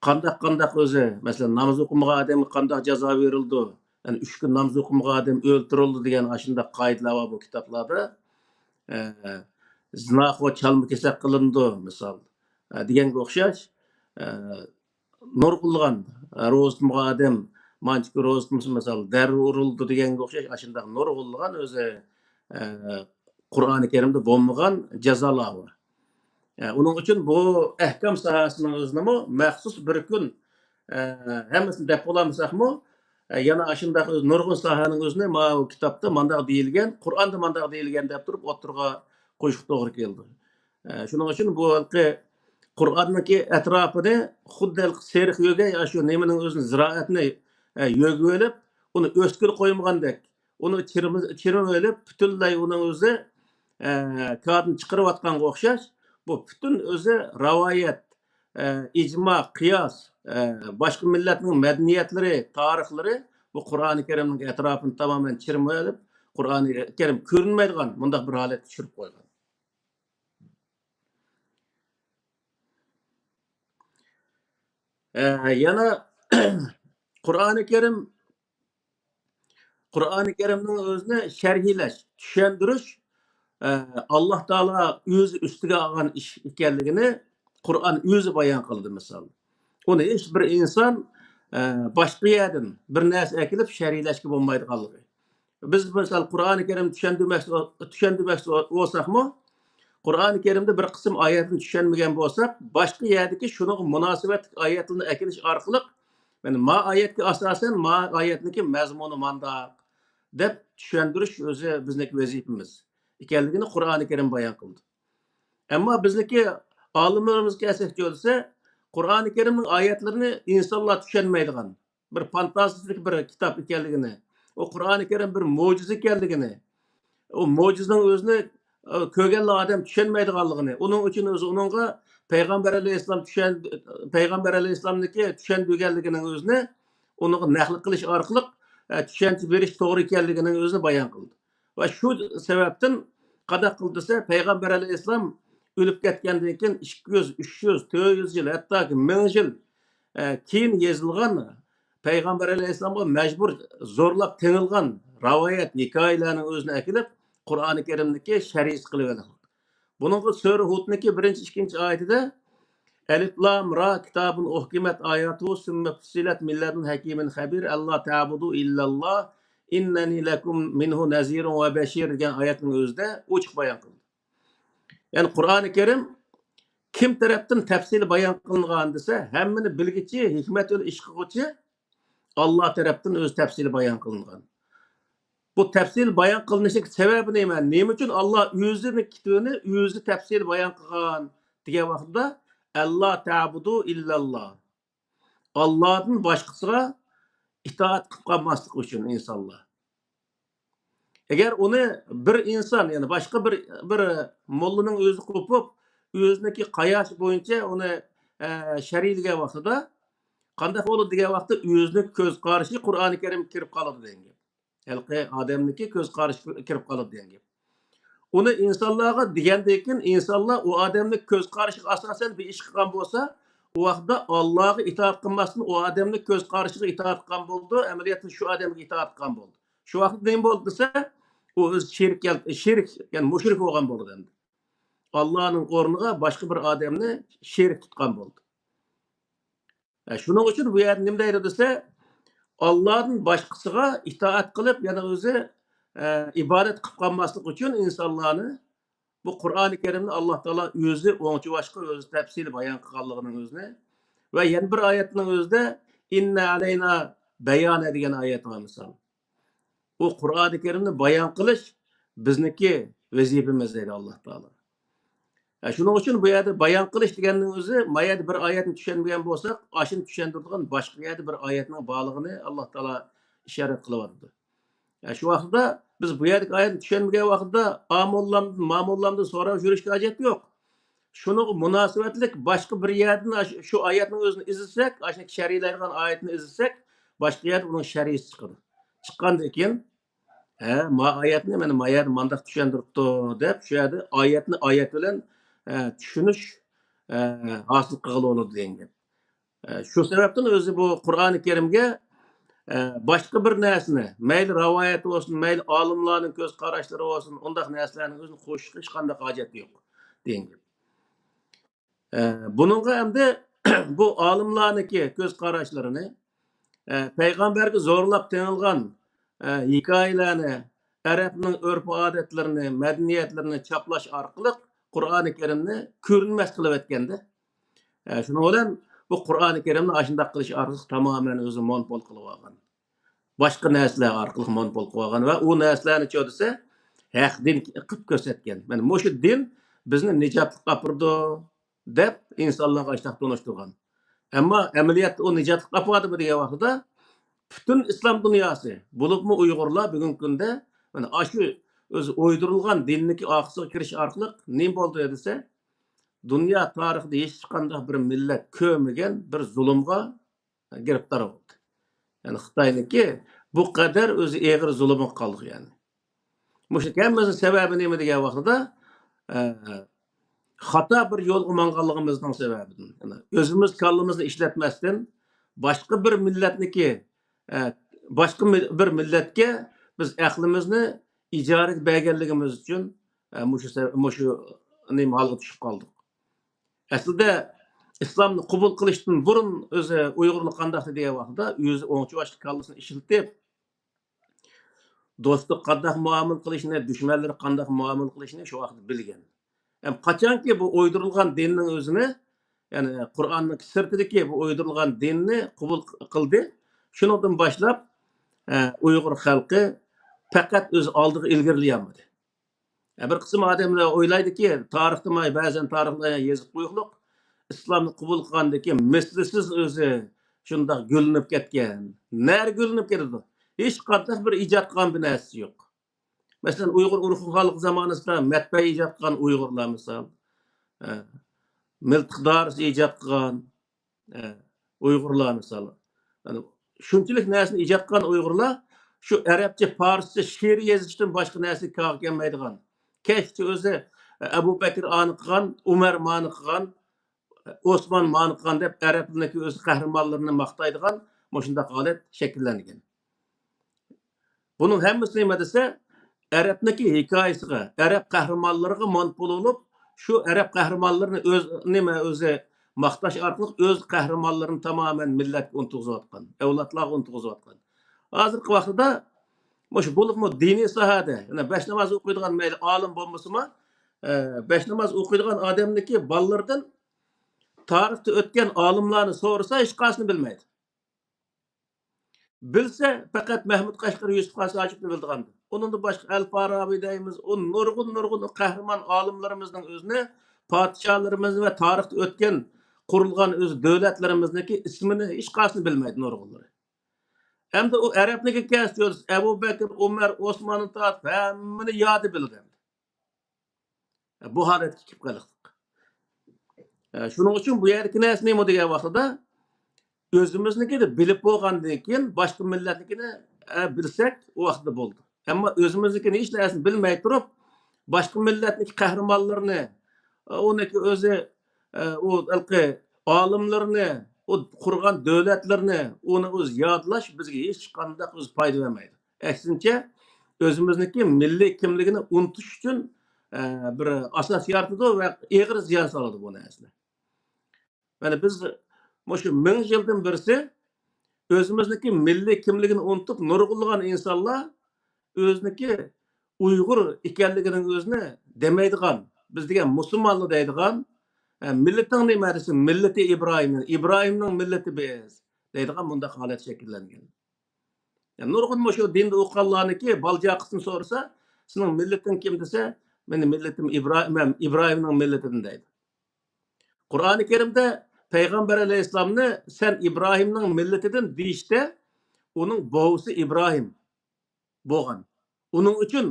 قانداق، قانداق ئۆزى، مەسىلەن، ناماز ئوقۇمىغان ئادەمگە قانداق جازا بېرىلىدۇ؟ يەنى ئۈچ كۈن ناماز ئوقۇمىغان ئادەم ئۆلتۈرۈلىدۇ دېگەن ئاشۇنداق قائىدىلەر بار بۇ كىتابلاردا. ئە، زىناخور چالما كېسەك قىلىنىدۇ، مىسال، ئە، دېگەنگە ئوخشاش، ئە، نۇرغۇنلىغان، ئە، روزا تۇتمىغان ئادەم مانچە كۈن روزا تۇتمىسا، مىسال، دەررۇ ئۇرۇلىدۇ دېگەنگە ئوخشاش ئاشۇنداق نۇرغۇنلىغان ئۆزى، ئە، قۇرئانى كەرىمدە بولمىغان جازالار بار. ئە، ئۇنىڭ ئۈچۈن بۇ ئەھكام ساھەسىنىڭ ئۆزىنىمۇ مەخسۇس بىر كۈن، ئە، ھەممىسىنى دەپ بولالمىساقمۇ، ئە، يەنە ئاشۇنداق ئۆز-، نۇرغۇن ساھەنىڭ ئۆزىنى ماۋۇ كىتابتا مانداق دېيىلگەن، قۇرئاندا مانداق دېيىلگەن دەپ تۇرۇپ ئوتتۇرىغا قويۇشقا توغرا كېلىدۇ. ئە، شۇنىڭ ئۈچۈن بۇ ھېلىقى قۇرئاننىڭكى ئەتراپىنى خۇددى ھېلىقى سېرىق يۆگەي، ئاشۇ نېمىنىڭ ئۆزىنى، زىرائەتنى، ئە، يۆگىۋېلىپ، ئۇنى ئۆسكىلى قويمىغاندەك، ئۇنى چىرمە-، چىرمىۋېلىپ، پۈتۈنلەي ئۇنىڭ ئۆزى، ئە، كادىن چىقىرىۋاتقانغا ئوخشاش، بۇ پۈتۈن ئۆزى راۋايەت، ئە، ئىجما، قىياس، ئە، باشقا مىللەتنىڭ مەدەنىيەتلىرى، تارىخلىرى بۇ قۇرئانى كەرىمنىڭ ئەتراپىنى تامامەن چىرمىۋېلىپ، قۇرئانى كەرىم كۆرۈنمەيدىغان مۇنداق بىر ھالەتكە چۈشۈرۈپ قويغان. ئە، يەنە قۇرئانى كەرىم، قۇرئانى كەرىمنىڭ ئۆزىنى شەرھلەش، چۈشەندۈرۈش، ئە، ئاللا تائالا ئۆزى ئۈستىگە ئالغان ئىش ئىكەنلىكىنى قۇرئان ئۆزى بايان قىلدى، مىسال. ئۇنى ھېچ بىر ئىنسان، ئە، باشقا يەردىن بىر نەرسە ئەكېلىپ شەرھلەشكە بولمايدىغانلىقى. بىز، مىسال، قۇرئانى كەرىم چۈشەندۈرمەكچى، چۈشەندۈرمەكچى بولساقمۇ، قۇرئانى كەرىمدە بىر قىسىم ئايەتنى چۈشەنمىگەن بولساق، باشقا يەردىكى شۇنىڭغا مۇناسىۋەتلىك ئايەتلەرنى ئەكېلىش ئارقىلىق، يەنى ما ئايەتكە ئاساسەن، ما ئايەتنىڭكى مەزمۇنى مانداق دەپ چۈشەندۈرۈش ئۆزى بىزنىڭكى ۋەزىپىمىز ئىكەنلىكىنى قۇرئانى كەرىم بايان قىلدى. ئەمما بىزنىڭكى ئالىملىرىمىزغا كەلسەك دېسە، قۇرئانى كەرىمنىڭ ئايەتلىرىنى ئىنسانلار چۈشەنمەيدىغان، بىر فانتازىيىلىك بىر كىتاب ئىكەنلىكىنى، ئۇ قۇرئانى كەرىم بىر مۆجىزە ئىكەنلىكىنى، ئۇ مۆجىزىنىڭ ئۆزىنى، ئە، كۆرگەنلا ئادەم چۈشەنمەيدىغانلىقىنى، ئۇنىڭ ئۈچۈن ئۆزى ئۇنىڭغا پەيغەمبەر ئەلەيھىسسالام چۈشەن-، پەيغەمبەر ئەلەيھىسسالامنىڭكى چۈشەندۈرگەنلىكىنىڭ ئۆزىنى ئۇنىڭغا نەقىل قىلىش ئارقىلىق، ئە، چۈشەنچە بېرىش توغرا ئىكەنلىكىنىڭ ئۆزىنى بايان قىلدى. ۋە شۇ سەۋەبتىن قانداق قىلدى دېسە، پەيغەمبەر ئەلەيھىسسالام ئۆلۈپ كەتكەندىن كېيىن ئىككى يۈز، ئۈچ يۈز، تۆت يۈز يىل، ھەتتاكى مىڭ يىل، ئە، كېيىن يېزىلغان، پەيغەمبەر ئەلەيھىسسالامغا مەجبۇر، زورلاپ تېڭىلغان رىۋايەت، ھېكايىلەرنىڭ ئۆزىنى ئەكېلىپ، قۇرئانى كەرىمدىكى شەرھىسى قىلىۋالدى. بۇنىڭغا سۈرە ھۇدنىڭكى بىرىنچى، ئىككىنچى ئايىتىدە، ئەلىف لام را، كىتابۇن ئۇھكىمەت ئاياتۇ، سۈممە فۇسسىلەت مىن لەدۇن ھەكىمىن خەبىر، ئەللا تەبۇدۇ ئىللەللا، ئىننەنى لەكۇم مىنھۇ نەزىرۇن ۋە بەشىر دېگەن ئايەتنىڭ ئۆزىدە ئوچۇق بايان قىلدى. يەنى قۇرئانى كەرىم كىم تەرەپتىن تەپسىلىي بايان قىلىنغان دېسە، ھەممىنى بىلگۈچى، ھېكمەت ۋە ئىش قىلغۇچى ئاللا تەرەپتىن ئۆزى تەپسىلىي بايان قىلىنغان. بۇ تەپسىلىي بايان قىلىنىشىنىڭ سەۋەبى نېمە؟ نېمە ئۈچۈن ئاللا ئۆزىنىڭ كىتابىنى ئۆزى تەپسىلىي بايان قىلغان دېگەن ۋاقىتتا، ئەللا تەبۇدۇ ئىللەللا. ئاللادىن باشقىسىغا ئىتائەت قىلىپ قالماسلىق ئۈچۈن ئىنسانلار. ئەگەر ئۇنى بىر ئىنسان، يەنى باشقا بىر، بىر موللىنىڭ ئۆزى قوپۇپ، ئۆزىنىڭكى قاياشى بويىچە ئۇنى، ئە، شەرھلىگەن ۋاقتىدا، قانداق بولىدۇ دېگەن ۋاقىتتا، ئۆزىنىڭ كۆز قارىشى قۇرئانى كەرىمگە كىرىپ قالىدۇ دېگەن گەپ. ھېلىقى ئادەمنىڭكى كۆز قارىشى كىرىپ قالىدۇ دېگەن گەپ. ئۇنى ئىنسانلارغا دېگەندىن كېيىن، ئىنسانلار ئۇ ئادەمنىڭ كۆز قارىشىغا ئاساسەن بىر ئىش قىلغان بولسا، ئۇ ۋاقىتتا ئاللاغا ئىتائەت قىلماستىن، ئۇ ئادەمنىڭ كۆز قارىشىغا ئىتائەت قىلغان بولىدۇ، ئەمەلىيەتتە شۇ ئادەمگە ئىتائەت قىلغان بولىدۇ. شۇ ۋاقىتتا نېمە بولدى دېسە، ئۇ ئۆزى شېرىك كەل-، شېرىك، يەنى مۇشرىك بولغان بولىدۇ ئەمدى. ئاللانىڭ ئورنىغا باشقا بىر ئادەمنى شېرىك تۇتقان بولدى. ئە، شۇنىڭ ئۈچۈن بۇ يەردە نېمە دەيدۇ دېسە، ئاللادىن باشقىسىغا ئىتائەت قىلىپ، يەنە ئۆزى، ئە، ئىبادەت قىلىپ قالماسلىق ئۈچۈن ئىنسانلارنى بۇ قۇرئانى كەرىمنى ئاللا تائالا ئۆزى ئوڭچىۋاشقا ئۆزى تەپسىلىي بايان قىلغانلىقىنىڭ ئۆزىنى ۋە يەنە بىر ئايەتنىڭ ئۆزىدە، ئىننە ئەلەينا بەيانە دېگەن ئايەت بار مىسال. ئۇ قۇرئانى كەرىمنى بايان قىلىش بىزنىڭكى ۋەزىپىمىز دەيدۇ ئاللا تائالا. ھە، شۇنىڭ ئۈچۈن بۇ يەردە بايان قىلىش دېگەننىڭ ئۆزى، ما يەردە بىر ئايەتنى چۈشەنمىگەن بولساق، ئاشۇنى چۈشەندۈرىدىغان باشقا يەردە بىر ئايەتنىڭ بارلىقىنى ئاللا تائالا ئىشارەت قىلىۋاتىدۇ. ھە، شۇ ۋاقىتتا بىز بۇ يەردىكى ئايەتنى چۈشەنمىگەن ۋاقىتتا، ئا موللامدىن، ما موللامدىن سوراپ يۈرۈشكە ھاجەت يوق. شۇنىڭغا مۇناسىۋەتلىك باشقا بىر يەردىن ئاش-، شۇ ئايەتنىڭ ئۆزىنى ئىزدىسەك، ئاشۇ شەرھلەيدىغان ئايەتنى ئىزدىسەك، باشقا يەردە ئۇنىڭ شەرھىسى چىقىدۇ. چىققاندىن كېيىن، ھە، ما ئايەتنى مانا ما يەردە مانداق چۈشەندۈرۈپتۇ دەپ، شۇ يەردە ئايەتنى ئايەت بىلەن، ئە، چۈشىنىش، ئە، ھاسىل قىلغىلى بولىدۇ دېگەن گەپ. ئە، شۇ سەۋەبتىن ئۆزى بۇ قۇرئانى كەرىمگە، ئە، باشقا بىر نەرسىنى، مەيلى رىۋايەت بولسۇن، مەيلى ئالىملارنىڭ كۆز قاراشلىرى بولسۇن، ئۇنداق نەرسىلەرنىڭ ئۆزىنى قوشۇشقا ھېچقانداق ھاجەت يوق دېگەن گەپ. ئە، بۇنىڭغا ئەمدى بۇ ئالىملارنىڭكى كۆز قاراشلىرىنى، ئە، پەيغەمبەرگە زورلاپ تېڭىلغان، ئە، ھېكايىلەرنى، ئەرەبنىڭ ئۆرپ-ئادەتلىرىنى، مەدەنىيەتلىرىنى چاپلاش ئارقىلىق قۇرئانى كەرىمنى كۆرۈنمەس قىلىۋەتكەندە، ئە، شۇنىڭ بىلەن بۇ قۇرئانى كەرىمنى ئاشۇنداق قىلىش ئارقىلىق تامامەن ئۆزى مونوپول قىلىۋالغان. باشقا نەرسىلەر ئارقىلىق مونوپول قىلىۋالغان ۋە ئۇ نەرسىلەرنى چۆ دېسە، ھەق دىن قىلىپ كۆرسەتكەن. مانا مۇشۇ دىن بىزنى نىجاتلىققا ئاپىرىدۇ، دەپ ئىنسانلارغا ئاشۇنداق تونۇشتۇرغان. ئەمما ئەمەلىيەتتە ئۇ نىجاتلىققا ئاپاردىمۇ دېگەن ۋاقتىدا، پۈتۈن ئىسلام دۇنياسى، بولۇپمۇ ئۇيغۇرلار بۈگۈنكى كۈندە، مانا ئاشۇ ئۆزى ئويدۇرۇلغان دىننىڭكى ئارقىسىغا كىرىش ئارقىلىق نېمە بولدى دېسە، دۇنيا تارىخىدا ھېچقانداق بىر مىللەت كۆرمىگەن بىر زۇلۇمغا گىرىپتار بولدى. يەنى خىتاينىڭكى بۇ قەدەر ئۆزى ئېغىر زۇلۇمىغا قالدۇق يەنى. مۇشۇ ھەممىسىنىڭ سەۋەبى نېمە دېگەن ۋاقتىدا، ئە، خاتا بىر يولغا ماڭغانلىقىمىزنىڭ سەۋەبىدىن. يەنى ئۆزىمىز كاللىمىزنى ئىشلەتمەستىن، باشقا بىر مىللەتنىڭكى، ئە، باشقا مىل-، بىر مىللەتكە بىز ئەقلىمىزنى ئىجارىگە بەرگەنلىكىمىز ئۈچۈن، ئە، مۇشۇ سەۋ-، مۇشۇ نېمە ھالغا چۈشۈپ قالدۇق. ئەسلىدە ئىسلامنى قوبۇل قىلىشتىن بۇرۇن ئۆزى ئۇيغۇرلار قانداق دېگەن ۋاقتىدا ئۆزى ئوڭچىۋاشلىق كاللىسىنى ئىشلىتىپ، دوستلۇق قانداق مۇئامىلە قىلىشنى، دۈشمەنلىرى قانداق مۇئامىلە قىلىشنى شۇ ۋاقىتتا بىلگەن. ھەم قاچانكى بۇ ئويدۇرۇلغان دىننىڭ ئۆزىنى، يەنى قۇرئاننىڭ سىرتىدىكى بۇ ئويدۇرۇلغان دىننى قوبۇل قىلدى، شۇنىڭدىن باشلاپ، ئە، ئۇيغۇر خەلقى پەقەت ئۆزى ئالدىغا ئىلگىرىلىيەلمىدى. ئە، بىر قىسىم ئادەملەر ئويلايدۇكى، تارىختا مانا بەزەن تارىخلار يېزىپ قويۇقلۇق، ئىسلامنى قوبۇل قىلغاندىن كېيىن مىسلىسىز ئۆزى شۇنداق گۈللىنىپ كەتكەن. نەرە گۈللىنىپ كېتىدۇ؟ ھېچقانداق بىر ئىجاد قىلغان بىر نەرسىسى يوق. مەسىلەن، ئۇيغۇر ئۇرۇق خانلىقى زامانىسىدا مەتبەئە ئىجاد قىلغان ئۇيغۇرلار مىسال، ئە، مىلتىق دارىسى ئىجاد قىلغان، ئە، ئۇيغۇرلار مىسال. يەنى شۇنچىلىك نەرسىنى ئىجاد قىلغان ئۇيغۇرلار شۇ ئەرەبچە، پارسچە شېئىر يېزىشتىن باشقا نەرسىگە كارى كەلمەيدىغان. كەچتە ئۆزى، ئە، ئەبۇ بەكرى ئانى قىلغان، ئۆمەر مانى قىلغان، ئوسمان مانى قىلغان دەپ ئەرەبنىڭكى ئۆز قەھرىمانلىرىنى ماختايدىغان مۇشۇنداق ھالەت شەكىللەنگەن. بۇنىڭ ھەممىسى نېمە دېسە، ئەرەبنىڭكى ھېكايىسىغا، ئەرەب قەھرىمانلىرىغا مانىپۇل بولۇپ، شۇ ئەرەب قەھرىمانلىرىنى ئۆز، نېمە، ئۆزى ماختاش ئارقىلىق ئۆز قەھرىمانلىرىنى تامامەن مىللەتكە ئۇنتۇغۇزۇۋاتقان، ئەۋلادلارغا ئۇنتۇغۇزۇۋاتقان. ھازىرقى ۋاقتىدا مۇشۇ بولۇپمۇ دىنىي ساھەدە، يەنە بەش ناماز ئوقۇيدىغان مەيلى ئالىم بولمىسىمۇ، ئە، بەش ناماز ئوقۇيدىغان ئادەمنىڭكى بالىلىرىدىن تارىختا ئۆتكەن ئالىملارنى سورىسا، ھېچقايسىنى بىلمەيدۇ. بىلسە، پەقەت مەھمۇد قەشقىرى، يۈسۈپ خاس ھاجىپنى بىلىدىغاندۇ. ئۇنىڭدىن باشقا ئەل فارابى دەيمىز، ئۇ نۇرغۇن، نۇرغۇن قەھرىمان ئالىملىرىمىزنىڭ ئۆزىنى، پادىشاھلىرىمىز ۋە تارىختا ئۆتكەن، قۇرۇلغان ئۆز دۆلەتلىرىمىزنىڭكى ئىسمىنى ھېچقايسىنى بىلمەيدۇ نۇرغۇنلىرى. ئەمدى ئۇ ئەرەبنىڭكى كەلسە، ئەبۇ بەكرى، ئۆمەر، ئوسماننى تارتىپ ھەممىنى يادى بىلىدۇ ئەمدى. بۇ ھالەتكە كېلىپ قالدۇق. ئە، شۇنىڭ ئۈچۈن بۇ يەردىكى نەرسە نېمە دېگەن ۋاقتىدا، ئۆزىمىزنىڭكىنى بىلىپ بولغاندىن كېيىن، باشقا مىللەتنىڭكىنى، ئە، بىلسەك، ئۇ ۋاقىتتا بولدى. ئەمما ئۆزىمىزنىڭكىنى ھېچ نەرسىنى بىلمەي تۇرۇپ، باشقا مىللەتنىڭكى قەھرىمانلىرىنى، ئە، ئۇنىڭكى ئۆزى، ئە، ئۇ ھېلىقى ئالىملىرىنى، ئۇ قۇرغان دۆلەتلىرىنى، ئۇنى ئۆزى يادلاش بىزگە ھېچقانداق ئۆزى پايدا بەرمەيدۇ. ئەكسىنچە، ئۆزىمىزنىڭكى مىللىي كىملىكىنى ئۇنتۇش ئۈچۈن، ئە، بىر ئاساس يارىتىدۇ ۋە ئېغىر زىيان سالىدۇ بۇ نەرسىلەر. يەنى بىز مۇشۇ مىڭ يىلدىن بىرسى ئۆزىمىزنىڭكى مىللىي كىملىكىنى ئۇنتۇپ، نۇرغۇنلىغان ئىنسانلار ئۆزىنىڭكى ئۇيغۇر ئىكەنلىكىنىڭ ئۆزىنى دېمەيدىغان، بىز دېگەن مۇسۇلمانلار دەيدىغان، ئە، مىللىتىڭ نېمە دېسە، مىللىتى ئىبراھىم، ئىبراھىمنىڭ مىللىتى بىز دەيدىغان مۇنداق ھالەت شەكىللەنگەن. يەنى نۇرغۇن مۇشۇ دىندا ئوقۇغانلارنىڭكى بالا-چاقىسىدىن سورىسا، سېنىڭ مىللىتىڭ كىم دېسە، مېنىڭ مىللىتىم ئىبراھىم، مەن ئىبراھىمنىڭ مىللىتىدىن دەيدۇ. قۇرئانى كەرىمدە پەيغەمبەر ئەلەيھىسسالامنى سەن ئىبراھىمنىڭ مىللىتىدىن دېيىشتە، ئۇنىڭ بوۋىسى ئىبراھىم بولغان. ئۇنىڭ ئۈچۈن،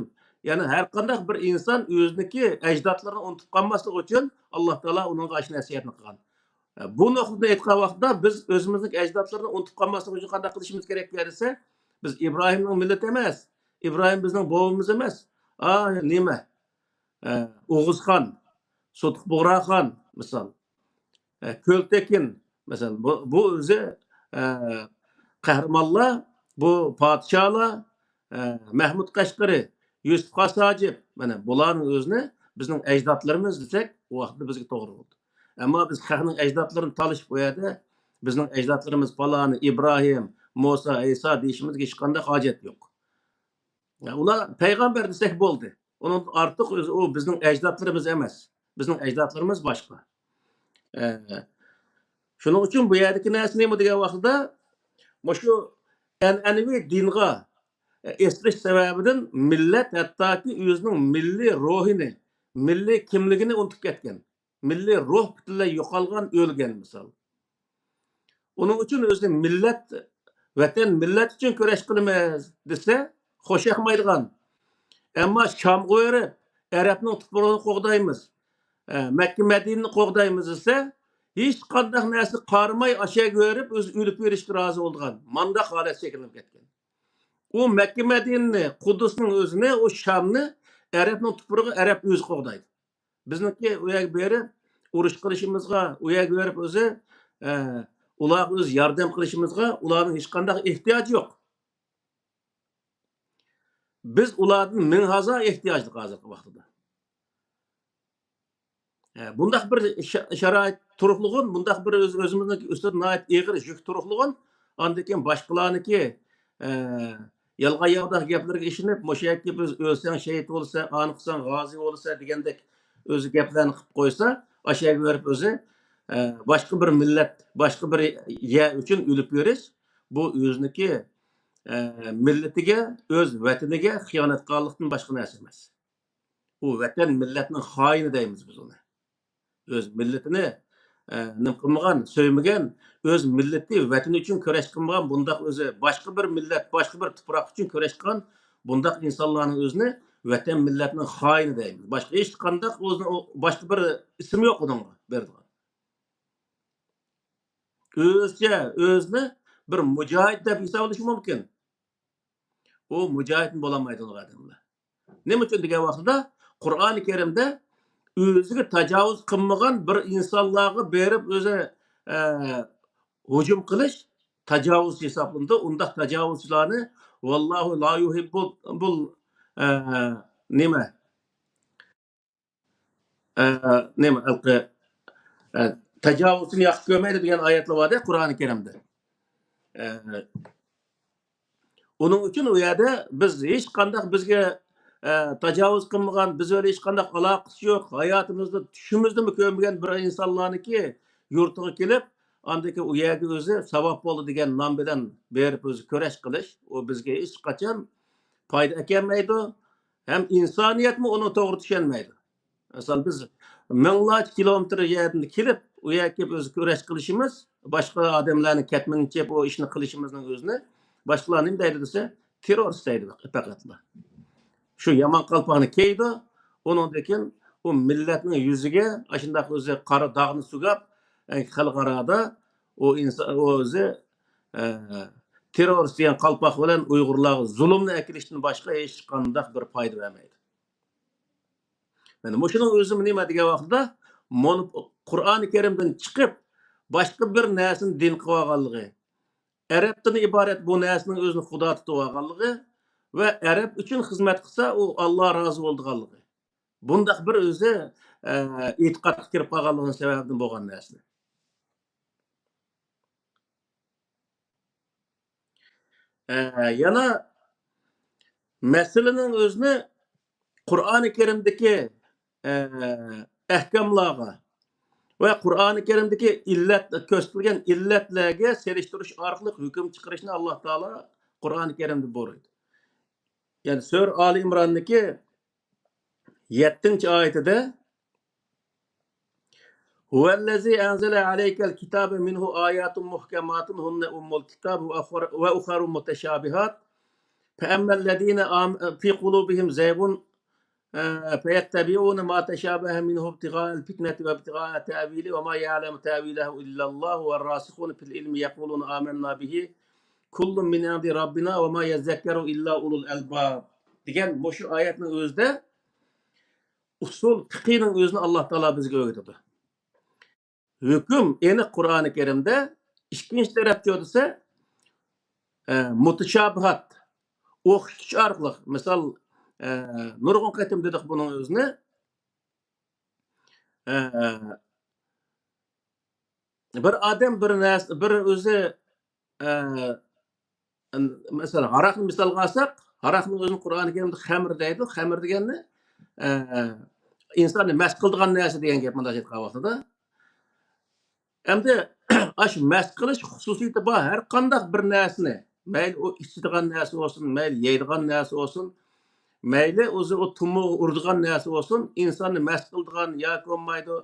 يەنى ھەر قانداق بىر ئىنسان ئۆزىنىڭكى ئەجدادلىرىنى ئۇنتۇپ قالماسلىقى ئۈچۈن ئاللا تائالا ئۇنىڭغا ئاشۇ نەسىھەتنى قىلغان. بۇ نۇقتىدىن ئېيتقان ۋاقتىدا بىز ئۆزىمىزنىڭ ئەجدادلىرىنى ئۇنتۇپ قالماسلىقى ئۈچۈن قانداق قىلىشىمىز كېرەك دېسە، بىز ئىبراھىمنىڭ مىللىتى ئەمەس، ئىبراھىم بىزنىڭ بوۋىمىز ئەمەس. ئا، نېمە؟ ئە، ئوغۇزخان، سوتۇق بۇغراخان، مىسال. ئە، كۆلتېكىن، مەسىلەن، بۇ، بۇ ئۆزى، ئە، قەھرىمانلار، بۇ پادىشاھلار، ئە، مەھمۇد قەشقىرى، يۈسۈپ خاس ھاجىپ، مانا بۇلارنىڭ ئۆزىنى بىزنىڭ ئەجدادلىرىمىز دېسەك، ئۇ ۋاقىتتا بىزگە توغرا بولىدۇ. ئەمما بىز خەقنىڭ ئەجدادلىرىنى تالىشىپ، ئۇ يەردە بىزنىڭ ئەجدادلىرىمىز پالانى، ئىبراھىم، مۇسا، ئەيسا دېيىشىمىزگە ھېچقانداق ھاجەت يوق. ئۇلار پەيغەمبەر دېسەك بولدى. ئۇنىڭدىن ئارتۇق ئۆزى ئۇ بىزنىڭ ئەجدادلىرىمىز ئەمەس. بىزنىڭ ئەجدادلىرىمىز باشقا. ئە، شۇنىڭ ئۈچۈن بۇ يەردىكى نەرسە نېمە دېگەن ۋاقتىدا، مۇشۇ ئەنئەنىۋى دىنغا، ئە، ئېسىلىش سەۋەبىدىن مىللەت ھەتتاكى ئۆزىنىڭ مىللىي روھىنى، مىللىي كىملىكىنى ئۇنتۇپ كەتكەن. مىللىي روھ پۈتۈنلەي يوقالغان، ئۆلگەن مىسال. ئۇنىڭ ئۈچۈن ئۆزى مىللەت، ۋەتەن، مىللەت ئۈچۈن كۈرەش قىلىمىز دېسە، خوشياقمايدىغان. ئەمما شامغا بېرىپ، ئەرەبنىڭ تۇپرىقىنى قوغدايمىز، ئە، مەككە مەدىنىنى قوغدايمىز دېسە، ھېچقانداق نەرسە قارىماي ئاشۇ يەرگە بېرىپ، ئۆزى ئۆلۈپ بېرىشكە رازى بولىدىغان مانداق ھالەت شەكىللىنىپ كەتكەن. ئۇ مەككە مەدىنىنى، قۇددۇسنىڭ ئۆزىنى، ئۇ شامنى ئەرەبنىڭ تۇپرىقى، ئەرەب ئۆزى قوغدايدۇ. بىزنىڭكى ئۇ يەرگە بېرىپ ئۇرۇش قىلىشىمىزغا، ئۇ يەرگە بېرىپ ئۆزى، ئە، ئۇلارغا ئۆزى ياردەم قىلىشىمىزغا ئۇلارنىڭ ھېچقانداق ئېھتىياجى يوق. بىز ئۇلاردىن مىڭ ھازا ئېھتىياجلىق ھازىرقى ۋاقتىدا. ئە، بۇنداق بىر شا-، شارائىت تۇرۇقلۇغۇن، بۇنداق بىر ئۆز-، ئۆزىمىزنىڭ ئۈستىدە ناھايىتى ئېغىر يۈك تۇرۇقلۇغۇن، ئاندىن كېيىن باشقىلارنىڭكى، ئە، يالغان ياۋىداق گەپلىرىگە ئىشىنىپ، مۇشۇ يەرگە بىز ئۆلسەڭ شېھىت بولىسەن، ئانى قىلساڭ غازى بولىسەن دېگەندەك ئۆزى گەپلەرنى قىلىپ قويسا، ئاشۇ يەرگە بېرىپ ئۆزى، ئە، باشقا بىر مىللەت، باشقا بىر يەر ئۈچۈن ئۆلۈپ بېرىش، بۇ ئۆزىنىڭكى، ئە، مىللىتىگە، ئۆز ۋەتىنىگە خىيانەت قىلغانلىقتىن باشقا نەرسە ئەمەس. ئۇ ۋەتەن مىللەتنىڭ خائىنى دەيمىز بىز ئۇنى. ئۆز مىللىتىنى، ئە، نېمە قىلمىغان، سۆيمىگەن، ئۆز مىللىتى، ۋەتىنى ئۈچۈن كۈرەش قىلمىغان، بۇنداق ئۆزى باشقا بىر مىللەت، باشقا بىر تۇپراق ئۈچۈن كۈرەش قىلغان بۇنداق ئىنسانلارنىڭ ئۆزىنى ۋەتەن مىللەتنىڭ خائىنى دەيمىز. باشقا ھېچقانداق ئۆزىنىڭ باشقا بىر ئىسمى يوق ئۇنىڭغا بېرىدىغان. ئۆزىچە ئۆزىنى بىر مۇجاھىد دەپ ھېسابلىشى مۇمكىن. ئۇ مۇجاھىدمۇ بولالمايدۇ ئۇنداق ئادەملەر. نېمە ئۈچۈن دېگەن ۋاقتىدا، قۇرئانى كەرىمدە ئۆزىگە تاجاۋۇز قىلمىغان بىر ئىنسانلارغا بېرىپ ئۆزى، ئە، ھۇجۇم قىلىش تاجاۋۇزچى ھېسابلىنىدۇ. ئۇنداق تاجاۋۇزچىلارنى، ۋاللاھۇ لا يۇھىببۇ بۇل، ئە، نېمە؟ ئە، نېمە، ھېلىقى، ئە، تاجاۋۇزچىنى ياخشى كۆرمەيدۇ دېگەن ئايەتلەر بار-دە قۇرئانى كەرىمدە. ئە، ئۇنىڭ ئۈچۈن ئۇ يەردە بىز ھېچقانداق بىزگە، ئە، تاجاۋۇز قىلمىغان، بىز بىلەن ھېچقانداق ئالاقىسى يوق، ھاياتىمىزدا چۈشىمىزدىمۇ كۆرمىگەن بىر ئىنسانلارنىكى يۇرتىغا كېلىپ، ئاندىكى ئۇ يەرگە ئۆزى ساۋاب بولدى دېگەن نام بىلەن بېرىپ ئۆزى كۈرەش قىلىش، ئۇ بىزگە ھېچقاچان پايدا ئەكەلمەيدۇ. ھەم ئىنسانىيەتمۇ ئۇنىڭ توغرا چۈشەنمەيدۇ. مىسال، بىز مىڭلارچە كىلومېتىر يەردىن كېلىپ، ئۇ يەرگە كېلىپ ئۆزى كۈرەش قىلىشىمىز، باشقا ئادەملەرنى كەتمىنچە ئۇ ئىشنى قىلىشىمىزنىڭ ئۆزىنى باشقىلار نېمە دەيدۇ دېسە، تېررورىست دەيدۇ پەقەتلا. شۇ يامان قالپاقنى كىيىدۇ، ئۇنىڭدىن كېيىن ئۇ مىللەتنىڭ يۈزىگە ئاشۇنداق ئۆزى قارا داغنى سۈگەپ، ئە، خەلقئارادا ئۇ ئىنسان، ئۇ ئۆزى، ئە، تېررورىست دېگەن قالپاق بىلەن ئۇيغۇرلارغا زۇلۇمنى ئەكېلىشتىن باشقا ھېچقانداق بىر پايدا بەرمەيدۇ. مانا مۇشۇنىڭ ئۆزى نېمە دېگەن ۋاقتىدا، مون-، قۇرئانى كەرىمدىن چىقىپ، باشقا بىر نەرسىنى دىن قىلىۋالغانلىقى، ئەرەبتىن ئىبارەت بۇ نەرسىنىڭ ئۆزىنى خۇدا تۇتۇۋالغانلىقى ۋە ئەرەب ئۈچۈن خىزمەت قىلسا، ئۇ ئاللا رازى بولىدىغانلىقى. بۇنداق بىر ئۆزى، ئە، ئېتىقادقا كىرىپ قالغانلىقىنىڭ سەۋەبىدىن بولغان نەرسە. ئە، يەنە مەسىلىنىڭ ئۆزىنى قۇرئانى كەرىمدىكى، ئە، ئەھكاملارغا ۋە قۇرئانى كەرىمدىكى ئىللەت، كۆرسىتىلگەن ئىللەتلەرگە سېلىشتۇرۇش ئارقىلىق ھۆكۈم چىقىرىشنى ئاللا تائالا قۇرئانى كەرىمدە بۇيرۇيدۇ. يەنى سۈرە ئالى ئىمراندىكى يەتتىنچى ئايىتىدە، هو الذي أنزل عليك الكتاب منه آيات محكمات هن أم الكتاب وأخر، وأخر متشابهات فأما الذين آم-، في قلوبهم زيغ، آه، فيتبعون ما تشابه منه ابتغاء الفتنة وابتغاء تأويله وما يعلم تأويله إلا الله والراسخون في العلم يقولون آمنا به كل من عند ربنا وما يذكر إلا أولو الألباب دېگەن مۇشۇ ئايەتنىڭ ئۆزىدە ئۇسۇل پىقىنىڭ ئۆزىنى ئاللا تائالا بىزگە ئۆگىتىدۇ. ھۆكۈم ئېنىق قۇرئانى كەرىمدە. ئىككىنچى تەرەپچۇ دېسە، ئە، مۇتىشابىھات، ئوخشىتىش ئارقىلىق، مىسال، ئە، نۇرغۇن قېتىم دېدۇق بۇنىڭ ئۆزىنى. ئە، بىر ئادەم بىر نەرسە، بىر ئۆزى، ئە، مەسىلەن، ھاراقنى مىسالغا ئالساق، ھاراقنىڭ ئۆزىنى قۇرئانى كەرىمدە خەمر دەيدۇ. خەمر دېگەننى، ئە، ئىنساننى مەست قىلىدىغان نەرسە دېگەن گەپ، مۇنداق ئېيتقان ۋاقتىدا. ئەمدى ئاشۇ مەست قىلىش خۇسۇسىيىتى بار ھەر قانداق بىر نەرسىنى، مەيلى ئۇ ئىچىدىغان نەرسە بولسۇن، مەيلى يەيدىغان نەرسە بولسۇن، مەيلى ئۆزى ئۇ تۇمۇغا ئۇرىدىغان نەرسە بولسۇن، ئىنساننى مەست قىلىدىغان ياكى بولمايدۇ،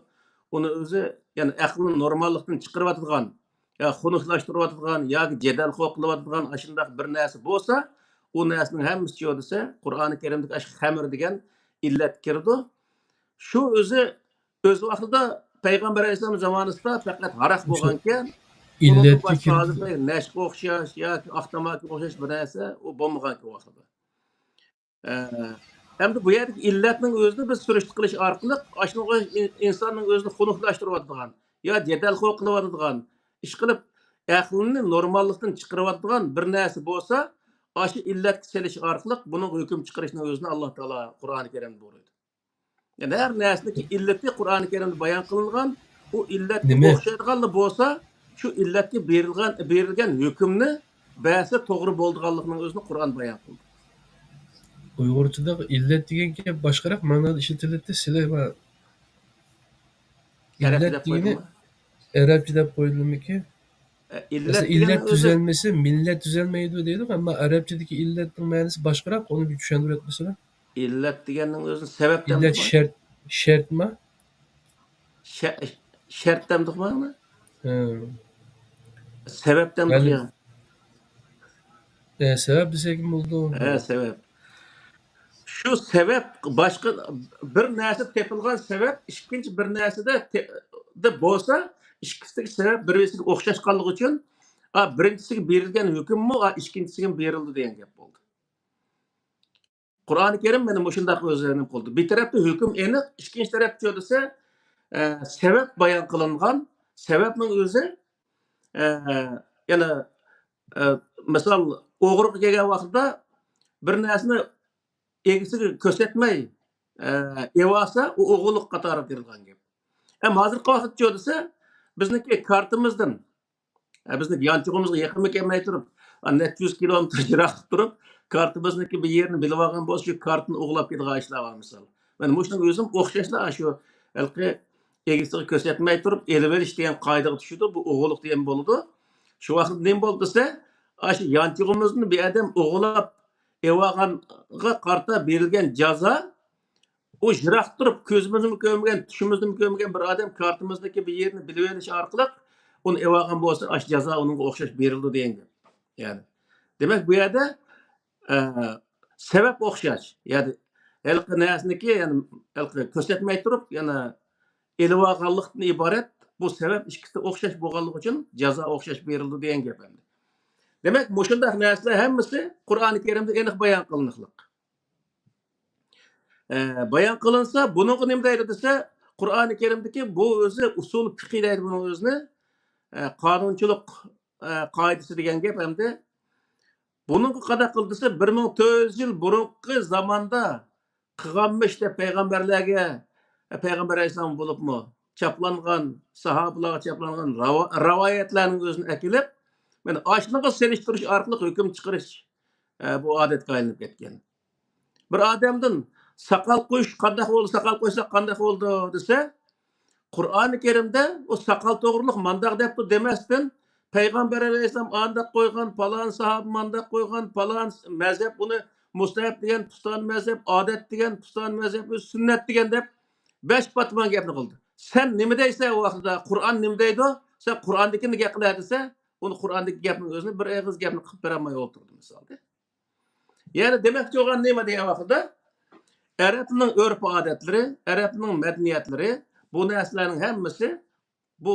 ئۇنى ئۆزى، يەنى ئەقلىنى نورماللىقتىن چىقىرىۋاتىدىغان، يا خۇنۈكلەشتۈرۈۋاتىدىغان ياكى جېدەل خۇ قىلىۋاتىدىغان ئاشۇنداق بىر نەرسە بولسا، ئۇ نەرسىنىڭ ھەممىسى چىقىدۇ دېسە، قۇرئانى كەرىمدىكى ئاشۇ خەمر دېگەن ئىللەت كىرىدۇ. شۇ ئۆزى، ئۆز ۋاقتىدا پەيغەمبەر ئەلەيھىسسالام زامانىسىدا پەقەت ھاراق بولغانكەن، ئۇنىڭدىن باشقا ھازىرقى نەشقە ئوخشاش ياكى ئاق تاماكىغا ئوخشاش بىر نەرسە ئۇ بولمىغانكەن ۋاقتىدا. ئە، ئەمدى بۇ يەردىكى ئىللەتنىڭ ئۆزىنى بىز سۈرۈشتە قىلىش ئارقىلىق، ئاشۇنىڭغا ئىن-، ئىنساننىڭ ئۆزىنى خۇنۈكلەشتۈرۈۋاتىدىغان، يا جېدەلخۇ قىلىۋاتىدىغان، ئىشقىلىپ، ئەقلىنى نورماللىقتىن چىقىرىۋاتىدىغان بىر نەرسە بولسا، ئاشۇ ئىللەتكە سېلىش ئارقىلىق بۇنىڭغا ھۆكۈم چىقىرىشنىڭ ئۆزىنى ئاللا تائالا قۇرئانى كەرىمدە بۇيرۇيدۇ. يەنى ھەر نەرسىنىڭكى ئىللىتى قۇرئانى كەرىمدە بايان قىلىنغان، ئۇ ئىللەتكە ئوخشايدىغانلا بولسا، شۇ ئىللەتكە بېرىلگەن، بېرىلگەن ھۆكۈمنى بەرسە توغرا بولىدىغانلىقىنىڭ ئۆزىنى قۇرئان بايان قىلدى. ئۇيغۇرچىدا ئىللەت دېگەن گەپ باشقىراق مەنىدە ئىشلىتىلەتتى، سىلى ۋە ئەرەبچە دەپ قويدۇممۇ؟ ئەرەبچە دەپ قويدۇممىكى؟ ئىللەت دېگەننىڭ ئۆزى، تۈزەلمىسە، مىللەت تۈزەلمەيدۇ دەيدۇ، ئەمما ئەرەبچىدىكى ئىللەتنىڭ مەنىسى باشقىراق، ئۇنى بىر چۈشەندۈرۈپ ئۆتمىسىلە. ئىللەت دېگەننىڭ ئۆزىنى سەۋەب دەمدۇقما؟ شەرت، شەرتما؟ شەرت دەمدۇقما ئۇنى؟ سەۋەب دەمدۇق يا؟ سەۋەب دېسەكمۇ بولىدۇ. ھە، سەۋەب. شۇ سەۋەب، باشقا بىر نەرسە تېپىلغان سەۋەب ئىككىنچى بىر نەرسىدە بولسا، ئىككىسىدىكى سەۋەب بىر-بىرسىگە ئوخشاشقانلىقى ئۈچۈن، بىرىنچىسىگە بېرىلگەن ھۆكۈممۇ ئىككىنچىسىگە بېرىلدى دېگەن گەپ بولدى. قۇرئانى كەرىم مانا مۇشۇنداق ئۆزىنى قىلدى. بىر تەرەپتە ھۆكۈم ئېنىق، ئىككىنچى تەرەپتە دېسە، سەۋەب بايان قىلىنغان، سەۋەبنىڭ ئۆزى، يەنە، مىسال، ئوغرىغا كەلگەن ۋاقتىدا بىر نەرسىنى ئىگىسىگە كۆرسەتمەي ئېلىۋالسا، ئۇ ئوغرىلىق قاتارىغا كىرىدىغان گەپ. ئەمما ھازىرقى ۋاقىتتا دېسە، بىزنىڭكى كارتىمىزدىن، بىزنىڭ يانچۇقىمىزغا يېقىنمۇ كەلمەي تۇرۇپ، نەچچە يۈز كىلومېتىر يىراقتا تۇرۇپ، كارتىمىزنىڭكى بىر يېرىنى بىلىۋالغان بولسا، شۇ كارتىنى ئوغرىلاپ كېتىدىغان ئىشلار بار مىسال. مانا مۇشۇنىڭ ئۆزىمۇ ئوخشاشلا شۇ ھېلىقى ئىگىسىگە كۆرسەتمەي تۇرۇپ ئېلىۋېلىش دېگەن قائىدىگە چۈشىدۇ، بۇ ئوغرىلىق دېگەن بولىدۇ. شۇ ۋاقىتتا نېمە بولدى دېسە، ئاشۇ يانچۇقىمىزدىن بىر ئادەم ئوغرىلاپ ئېلىۋالغانغا قارىتا بېرىلگەن جازا، ئۇ يىراق تۇرۇپ، كۆزىمىزمۇ كۆرمىگەن، چۈشىمىزدىمۇ كۆرمىگەن بىر ئادەم كارتىمىزدىكى بىر يېرىنى بىلىۋېلىش ئارقىلىق ئۇنى ئېلىۋالغان بولسا، ئاشۇ جازا ئۇنىڭغا ئوخشاش بېرىلىدۇ دېگەن گەپ. يەنى، دېمەك، بۇ يەردە، ئە، سەۋەب ئوخشاش. يەنى، ھېلىقى نەرسىنىكى، يەنى، ھېلىقى كۆرسەتمەي تۇرۇپ، يەنە ئېلىۋالغانلىقتىن ئىبارەت، بۇ سەۋەب ئىككىسى ئوخشاش بولغانلىقى ئۈچۈن جازا ئوخشاش بېرىلىدۇ دېگەن گەپ ئەمدى. دېمەك، مۇشۇنداق نەرسىلەر ھەممىسى قۇرئانى كەرىمدە ئېنىق بايان قىلىنىقلىق. ئە، بايان قىلىنسا، بۇنىڭغا نېمە دەيدۇ دېسە، قۇرئانى كەرىمدىكى بۇ ئۆزى ئۇسۇل پىقى دەيدۇ بۇنىڭ ئۆزىنى. ئە، قانۇنچىلىق، ئە، قائىدىسى دېگەن گەپ ئەمدى. بۇنىڭغا قانداق قىلدى دېسە، بىر مىڭ تۆت يۈز يىل بۇرۇنقى زاماندا قىلغانمىش دەپ پەيغەمبەرلەرگە، پەيغەمبەر ئەلەيھىسسالام بولۇپمۇ چاپلانغان، ساھابىلارغا چاپلانغان راۋا-، راۋايەتلەرنىڭ ئۆزىنى ئەكېلىپ، مانا ئاشۇنىڭغا سېلىشتۇرۇش ئارقىلىق ھۆكۈم چىقىرىش، ئە، بۇ ئادەتكە ئايلىنىپ كەتكەن. بىر ئادەمدىن ساقال قويۇش قانداق بولىدۇ، ساقال قويساق قانداق بولىدۇ دېسە، قۇرئانى كەرىمدە ئۇ ساقال توغرۇلۇق مانداق دەپتۇ دېمەستىن، پەيغەمبەر ئەلەيھىسسالام ئانداق قويغان، پالان ساھابە مانداق قويغان، پالان مەزھەپ ئۇنى مۇستەھەپ دېگەن، پۇستان مەزھەپ ئادەت دېگەن، پۇستان مەزھەپ ئۆزى سۈننەت دېگەن دەپ بەش پاتمان گەپنى قىلدى. سەن نېمە دەيسەن ئۇ ۋاقتىدا؟ قۇرئان نېمە دەيدۇ؟ سەن قۇرئاندىكىنى گەپ قىلە دېسە، ئۇنى قۇرئاندىكى گەپنىڭ ئۆزىنى بىر ئېغىز گەپنى قىلىپ بېرەلمەي ئولتۇردى مىسالدا. يەنى دېمەكچى بولغان نېمە دېگەن ۋاقىتتا، ئەرەبنىڭ ئۆرپ-ئادەتلىرى، ئەرەبنىڭ مەدەنىيەتلىرى، بۇ نەرسىلەرنىڭ ھەممىسى بۇ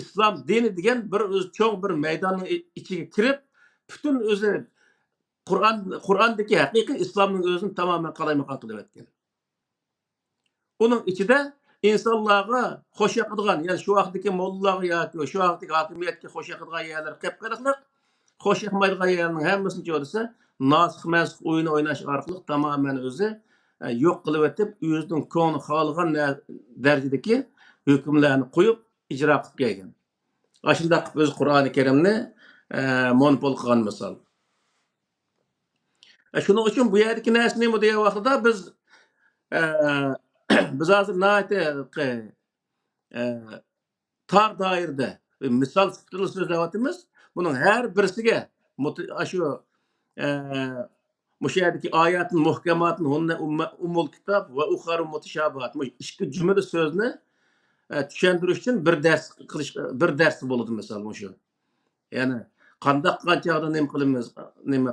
ئىسلام دىنى دېگەن بىر ئۆزى چوڭ بىر مەيداننىڭ ئىچىگە كىرىپ، پۈتۈن ئۆزى قۇرئان، قۇرئاندىكى ھەقىقىي ئىسلامنىڭ ئۆزىنى تامامەن قالايمىقان قىلىۋەتكەن. ئۇنىڭ ئىچىدە ئىنسانلارغا خوش ياقىدىغان، يەنى شۇ ۋاقىتتىكى موللىلارغا ياكى شۇ ۋاقىتتىكى ھاكىمىيەتكە خوش ياقىدىغان يەرلەر قېپقېلىقلىق، خوش ياقمايدىغان يەرلەرنىڭ ھەممىسىنى چۆرىسە، ناسىخ مەنسۇخ ئويۇنى ئويناش ئارقىلىق تامامەن ئۆزى، ئە، يوق قىلىۋېتىپ، ئۆزىنىڭ كۆڭلى خالىغان نە-، دەرىجىدىكى ھۆكۈملەرنى قويۇپ، ئىجرا قىلىپ كەلگەن. ئاشۇنداق قىلىپ ئۆزى قۇرئانى كەرىمنى، ئە، مونوپول قىلغان مىسال. ئە، شۇنىڭ ئۈچۈن بۇ يەردىكى نەرسە نېمە دېگەن ۋاقتىدا بىز، ئە، بىز ھازىر ناھايىتى، ئە، تار دائىرىدە، مىسال سۈپىتىدە سۆزلەۋاتىمىز. بۇنىڭ ھەر بىرسىگە مۇت-، ئاشۇ، ئە، مۇشۇ يەردىكى ئاياتىن مۇھكەماتىن ھۇننە ئۇممە-، ئۇممۇل كىتاب ۋە ئۇخەرۇ مۇتىشابىھات. مۇشۇ ئىككى جۈملە سۆزنى، ئە، چۈشەندۈرۈش ئۈچۈن بىر دەرس قىلىش، بىر دەرس بولىدۇ، مىسال، مۇشۇ. يەنى قانداق قىلغان چاغدا نېمە قىلىمىز، نېمە،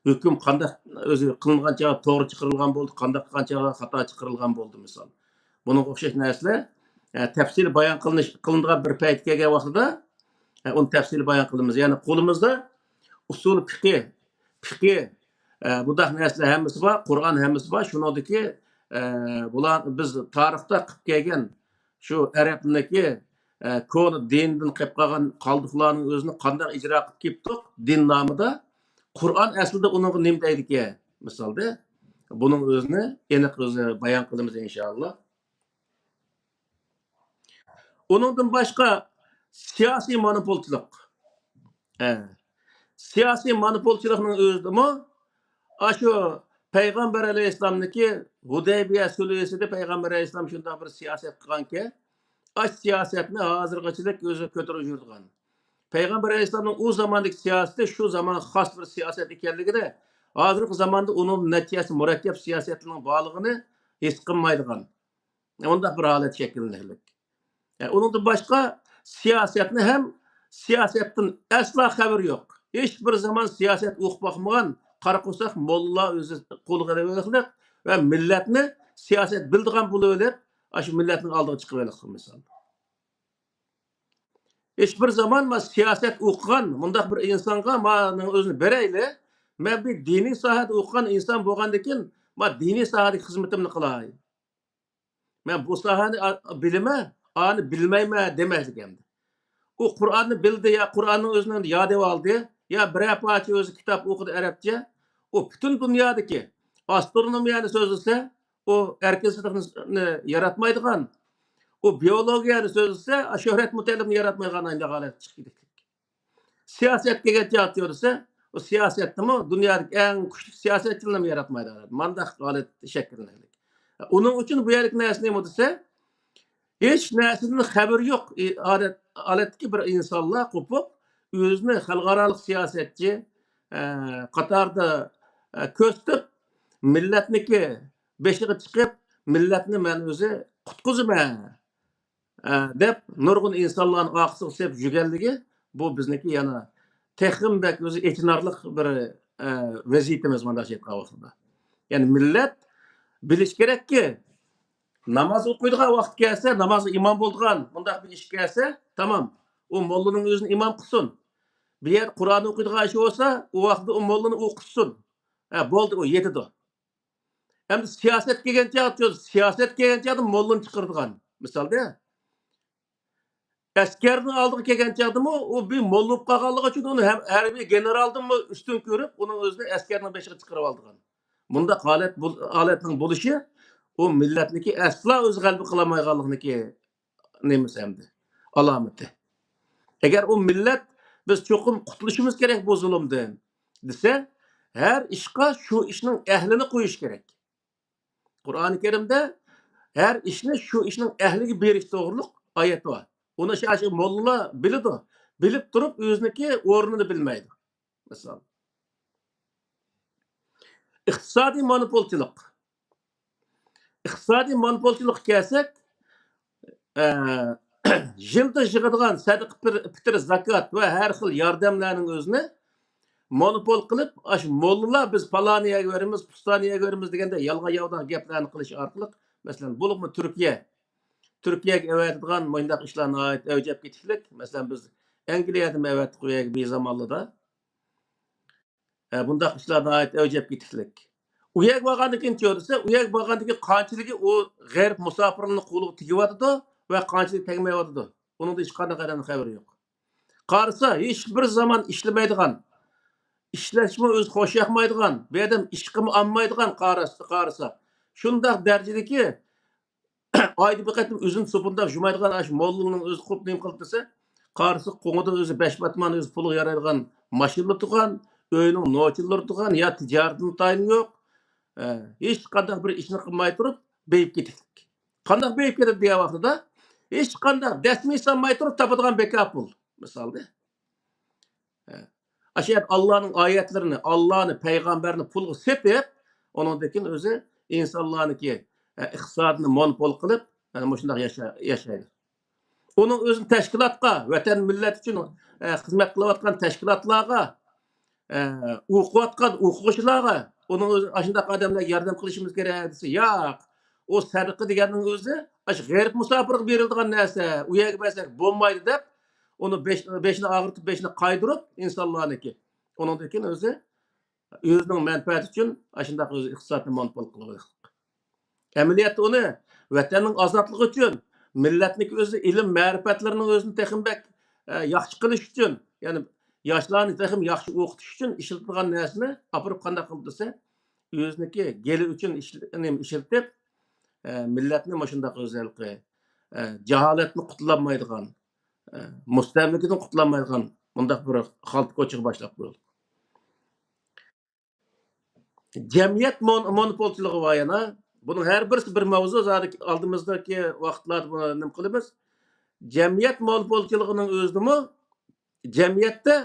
ھۆكۈم قانداق ئۆزى قىلىنغان چاغدا توغرا چىقىرىلغان بولدى، قانداق قىلغان چاغدا خاتا چىقىرىلغان بولدى، مىسال. بۇنىڭغا ئوخشاش نەرسىلەر، ئە، تەپسىلىي بايان قىلىنىش، قىلىنىدىغان بىر پەيت كەلگەن ۋاقتىدا، ئە، ئۇنى تەپسىلىي بايان قىلىمىز. يەنى قولىمىزدا ئۇسۇل پىقى، پىقى، ئە، بۇنداق نەرسىلەر ھەممىسى بار، قۇرئان ھەممىسى بار. شۇنىڭدىكى، ئە، بۇلار بىز تارىختا قىلىپ كەلگەن شۇ ئەرەبنىڭكى، ئە، كونا دىندىن قېلىپ قالغان قالدۇقلارنىڭ ئۆزىنى قانداق ئىجرا قىلىپ كېلىپتۇق دىن نامىدا؟ قۇرئان ئەسلىدە ئۇنىڭغا نېمە دەيدىكەن؟ مىسالدا، بۇنىڭ ئۆزىنى ئېنىق ئۆزى بايان قىلىمىز ئىنشائاللا. ئۇنىڭدىن باشقا سىياسىي مونوپولچىلىق. ئە، سىياسىي مونوپولچىلىقنىڭ ئۆزىدىمۇ ئاشۇ پەيغەمبەر ئەلەيھىسسالامنىڭكى ھۇدەيبىيە سۈلھىسىدە پەيغەمبەر ئەلەيھىسسالام شۇنداق بىر سىياسەت قىلغانكى، ئاش سىياسەتنى ھازىرغىچىلىك ئۆزى كۆتۈرۈپ يۈرىدىغان. پەيغەمبەر ئەلەيھىسسالامنىڭ ئۇ زاماندىكى سىياسىتى شۇ زامانغا خاس بىر سىياسەت ئىكەنلىكىنى، ھازىرقى زاماندا ئۇنىڭ نەچچىسى مۇرەككەپ سىياسەتلەرنىڭ بارلىقىنى ھېس قىلمايدىغان، ئۇنداق بىر ھالەت شەكىللىنىدىكەن. ئۇنىڭدىن باشقا سىياسەتنى ھەم سىياسەتتىن ئەسلا خەۋىرى يوق، ھېچ بىر زامان سىياسەت ئوقۇپ باقمىغان قارا قورساق موللىلار ئۆزى قولغا ئېلىۋېلىقلىق ۋە مىللەتنى سىياسەت بىلىدىغان بولۇۋېلىپ، ئاشۇ مىللەتنىڭ ئالدىغا چىقىۋېلىقلىق مىسال. ھېچ بىر زامان ما سىياسەت ئوقۇغان مۇنداق بىر ئىنسانغا مانىڭ ئۆزىنى بېرەيلى، مەن بىر دىنىي ساھەدە ئوقۇغان ئىنسان بولغاندىكىن، ما دىنىي ساھەدىكى خىزمىتىمنى قىلاي. مەن بۇ ساھەنى ئا-، بىلىمەن، ئانى بىلمەيمەن دېمەسلىك ئەمدى. ئۇ قۇرئاننى بىلدى يا قۇرئاننىڭ ئۆزىنى يادىۋالدى، يا بىرەر پارچە ئۆزى كىتاب ئوقۇدى ئەرەبچە. ئۇ پۈتۈن دۇنيادىكى ئاسترونومىيەنى سۆزلىسە، ئۇ ئەركىن سىدىقنى ياراتمايدىغان، ئۇ بىئولوگىيەنى سۆزلىسە، شۆھرەت مۇتەللىپنى ياراتمايدىغان ئانداق ھالەتكە چىقىپ كېتىدۇ. سىياسەتكە كەلگەن چاغدا كۆرسە، ئۇ سىياسەتنىمۇ دۇنيادىكى ئەڭ كۈچلۈك سىياسەتچىلەرنى ياراتمايدۇ. مانداق ھالەت شەكىللىنىدۇ. ئۇنىڭ ئۈچۈن بۇ يەردىكى نەرسە نېمە دېسە، ھېچ نەرسىدىن خەۋىرى يوق ئادەت، ھالەتتىكى بىر ئىنسانلار قوپۇپ، ئۆزىنى خەلقئارالىق سىياسەتچى، ئە، قاتاردا، ئە، كۆرسىتىپ، مىللەتنىكى بېشىغا چىقىپ، مىللەتنى مەن ئۆزى قۇتقۇزىمەن. ئە، دەپ نۇرغۇن ئىنسانلارنى ئارقىسىغا سېلىپ يۈرگەنلىكى، بۇ بىزنىڭكى يەنە تېخىمۇ بەك ئۆزى ئېچىنارلىق بىر، ئە، ۋەزىيىتىمىز مۇنداق ئېيتقان ۋاقتىدا. يەنى مىللەت بىلىش كېرەككى، ناماز ئوقۇيدىغان ۋاقىت كەلسە، نامازغا ئىمام بولىدىغان مۇنداق بىر ئىش كەلسە، تامام. ئۇ موللىنىڭ ئۆزىنى ئىمام قىلسۇن. بۇ يەردە قۇرئان ئوقۇيدىغان ئىش بولسا، ئۇ ۋاقىتتا ئۇ موللىنى ئوقۇتسۇن. ھە، بولدى، ئۇ يېتىدۇ. ئەمدى سىياسەت كەلگەن چاغدا، سىياسەت كەلگەن چاغدا موللىنى چىقىرىدىغان. مىسالدا، ئەسكەرنىڭ ئالدىغا كەلگەن چاغدىمۇ ئۇ بىر موللا بولۇپ قالغانلىقى ئۈچۈن ئۇنى ھەم ھەربىي گېنېرالدىنمۇ ئۈستۈن كۆرۈپ، ئۇنىڭ ئۆزىنى ئەسكەرنىڭ بېشىغا چىقىرىۋالىدىغان. مۇنداق ھالەت بول-، ھالەتنىڭ بولۇشى ئۇ مىللەتنىڭكى ئەسلا ئۆزى غەلىبە قىلالمايدىغانلىقىنىڭكى نېمىسى ئەمدى؟ ئالامىتى. ئەگەر ئۇ مىللەت بىز چوقۇم قۇتۇلۇشىمىز كېرەك بۇ زۇلۇمدىن دېسە، ھەر ئىشقا شۇ ئىشنىڭ ئەھلىنى قويۇش كېرەك. قۇرئانى كەرىمدە ھەر ئىشنى شۇ ئىشنىڭ ئەھلىگە بېرىش توغرۇلۇق ئايەت بار. ئۇنى شۇ، شۇ موللىلار بىلىدۇ. بىلىپ تۇرۇپ ئۆزىنىڭكى ئورنىنى بىلمەيدۇ. مىسال. ئىقتىسادىي مونوپولچىلىق. ئىقتىسادىي مونوپولچىلىققا كەلسەك، ئە، يىلدا يىغىدىغان سەدىقە پىر-، پىتىر، زاكات ۋە ھەر خىل ياردەملەرنىڭ ئۆزىنى مونوپول قىلىپ، ئاشۇ موللىلار بىز پالان يەرگە بېرىمىز، پۇستان يەرگە بېرىمىز دېگەندە يالغان ياۋىداق گەپلەرنى قىلىش ئارقىلىق، مەسىلەن، بولۇپمۇ تۈركىيە، تۈركىيەگە ئەۋەتىدىغان مۇنداق ئىشلار ناھايىتى ئەۋج ئېلىپ كېتىشلىك. مەسىلەن، بىز ئەنگلىيەدىمۇ ئەۋەتتۇق ئۇ يەرگە بىر زامانلىدا. ئە، بۇنداق ئىشلار ناھايىتى ئەۋج ئېلىپ كېتىشلىك. ئۇ يەرگە بارغاندىن كېيىن چۆرىسە، ئۇ يەرگە بارغاندىن كېيىن قانچىلىكى ئۇ غەرب مۇساپىرلىرىنىڭ قولىغا تېگىۋاتىدۇ ۋە قانچىلىكى تەگمەيۋاتىدۇ. ئۇنىڭدا ھېچقانداق ئادەمنىڭ خەۋىرى يوق. قارىسا، ھېچ بىر زامان ئىشلىمەيدىغان، ئىشلەشمۇ ئۆزى خوش ياقمايدىغان، بۇ ئادەم ئىشقىمۇ ئالمايدىغان قارىسا، قارىسا. شۇنداق دەرىجىدىكى ئايدا بىر قېتىم ئۆزىنى سوپۇنداپ جۇمايدىغان ئاشۇ موللىنىڭ ئۆزى قوپ نېمە قىلدى دېسە، قارىسا قوڭىدا ئۆزى بەش پاتمانى ئۆزى پۇلغا يارايدىغان ماشىنىلا تۇرغان، ئۆيىنىڭ نوچىلىرى تۇرغان، يا تىجارىتىنىڭ تايىنى يوق. ئە، ھېچقانداق بىر ئىشنى قىلماي تۇرۇپ بېيىپ كېتىدۇ. قانداق بېيىپ كېتىدۇ دېگەن ۋاقتىدا، ھېچقانداق دەسمى سالماي تۇرۇپ تاپىدىغان بىكار پۇل. مىسالدا. ئاشۇ يەردە ئاللانىڭ ئايەتلىرىنى، ئاللانى، پەيغەمبەرنى پۇلغا سېتىپ، ئۇنىڭدىن كېيىن ئۆزى ئىنسانلارنىڭكى، ئە، ئىقتىسادىنى مونوپول قىلىپ، ئە، مۇشۇنداق ياشا-، ياشايدۇ. ئۇنىڭ ئۆزىنى تەشكىلاتقا، ۋەتەن، مىللەت ئۈچۈن، ئە، خىزمەت قىلىۋاتقان تەشكىلاتلارغا، ئە، ئوقۇۋاتقان ئوقۇغۇچىلارغا، ئۇنىڭ ئۆزى ئاشۇنداق ئادەملەرگە ياردەم قىلىشىمىز كېرەك دېسە، ياق. ئۇ سەدىقە دېگەننىڭ ئۆزى ئاشۇ غېرىب مۇساپىرغا بېرىلىدىغان نەرسە، ئۇ يەرگە بەرسەك بولمايدۇ دەپ، ئۇنى بېش-، بېشىنى ئاغرىتىپ، بېشىنى قايدۇرۇپ ئىنسانلارنىڭكى. ئۇنىڭدىن كېيىن ئۆزى ئۆزىنىڭ مەنپەئەتى ئۈچۈن ئاشۇنداق ئۆزى ئىقتىسادنى مونوپول قىلىۋالغان. ئەمەلىيەتتە ئۇنى ۋەتەننىڭ ئازادلىقى ئۈچۈن، مىللەتنىڭكى ئۆزى ئىلىم مەرىپەتلىرىنىڭ ئۆزىنى تېخىمۇ بەك، ئە، ياخشى قىلىش ئۈچۈن، يەنى ياشلارنى تېخىمۇ ياخشى ئوقۇتۇش ئۈچۈن ئىشلىتىدىغان نەرسىنى ئاپىرىپ قانداق قىلدى دېسە، ئۆزىنىڭكى گېلى ئۈچۈن ئىشل-، نېمە ئىشلىتىپ، ئە، مىللەتنى مۇشۇنداق ئۆزى ھېلىقى، ئە، جاھالەتنى قۇتۇلالمايدىغان، ئە، مۇستەملىكىدىن قۇتۇلالمايدىغان مۇنداق بىر خالتا كوچىغا باشلاپ قويۇلدى. جەمئىيەت مون-، مونوپولچىلىقى بار يەنە. بۇنىڭ ھەر بىرسى بىر ماۋزۇ، زادى ئالدىمىزدىكى ۋاقىتلاردا بۇنى نېمە قىلىمىز؟ جەمئىيەت مونوپولچىلىقىنىڭ ئۆزىدىمۇ جەمئىيەتتە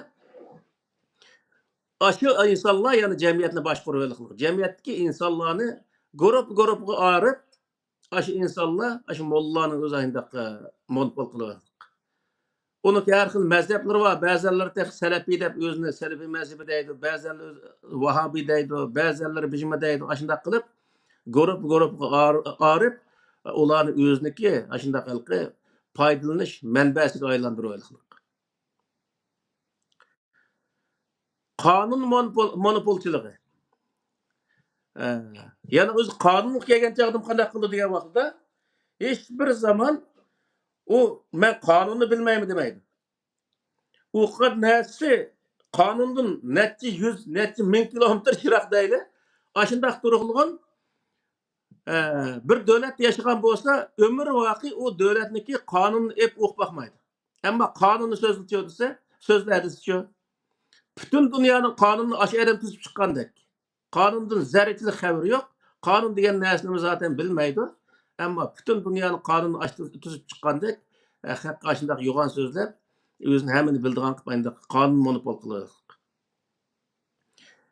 ئاشۇ ئىنسانلار يەنە جەمئىيەتنى باشقۇرۇۋېلىقلىق. جەمئىيەتتىكى ئىنسانلارنى گۇرۇپپا گۇرۇپپىغا ئايرىپ، ئاشۇ ئىنسانلار ئاشۇ موللىلارنىڭ ئۆزى شۇنداق مونوپول قىلىۋېلىقلىق. ئۇنىڭ ھەر خىل مەزھەپلىرى بار. بەزەنلىرى تېخى سەلەپىي دەپ ئۆزىنى سەلەپىي مەزھىپى دەيدۇ، بەزەنلىرى ۋاھابىي دەيدۇ، بەزەنلىرى بىجما دەيدۇ. ئاشۇنداق قىلىپ گۇرۇپپا گۇرۇپپىغا ئار-، ئايرىپ، ئۇلارنى ئۆزىنىڭكى ئاشۇنداق ھېلىقى پايدىلىنىش مەنبەسىگە ئايلاندۇرۇۋېلىقلىق. قانۇن مونوپول-، مونوپولچىلىقى. ئە، يەنە ئۆزى قانۇنغا كەلگەن چاغدىمۇ قانداق قىلىدۇ دېگەن ۋاقىتتا، ھېچبىر زامان ئۇ «مەن قانۇننى بىلمەيمەن» دېمەيدۇ. ئۇ قىلغان نەرسىسى قانۇندىن نەچچە يۈز، نەچچە مىڭ كىلومېتىر يىراق دەيلى. ئاشۇنداق تۇرغىلىغان، ئە، بىر دۆلەتتە ياشىغان بولسا، ئۆمۈر ۋاقىي ئۇ دۆلەتنىڭكى قانۇنىنى ئېپ ئوقۇپ باقمايدۇ. ئەمما قانۇننى سۆزلىچۇ دېسە، سۆزلە دېسىچۇ. پۈتۈن دۇنيانىڭ قانۇنىنى ئاشۇ ئادەم تۈزۈپ چىققاندەك. قانۇندىن زەررىچىلىك خەۋىرى يوق. قانۇن دېگەن نەرسىنىمۇ زاتەن بىلمەيدۇ. ئەمما پۈتۈن دۇنيانىڭ قانۇنىنى ئاشۇ تۈزۈپ چىققاندەك، ئە، خەققە ئاشۇنداق يوغان سۆزلەپ، ئۆزىنى ھەممىنى بىلىدىغان قىلىپ، ئانداق قانۇن مونوپول قىلىدۇ.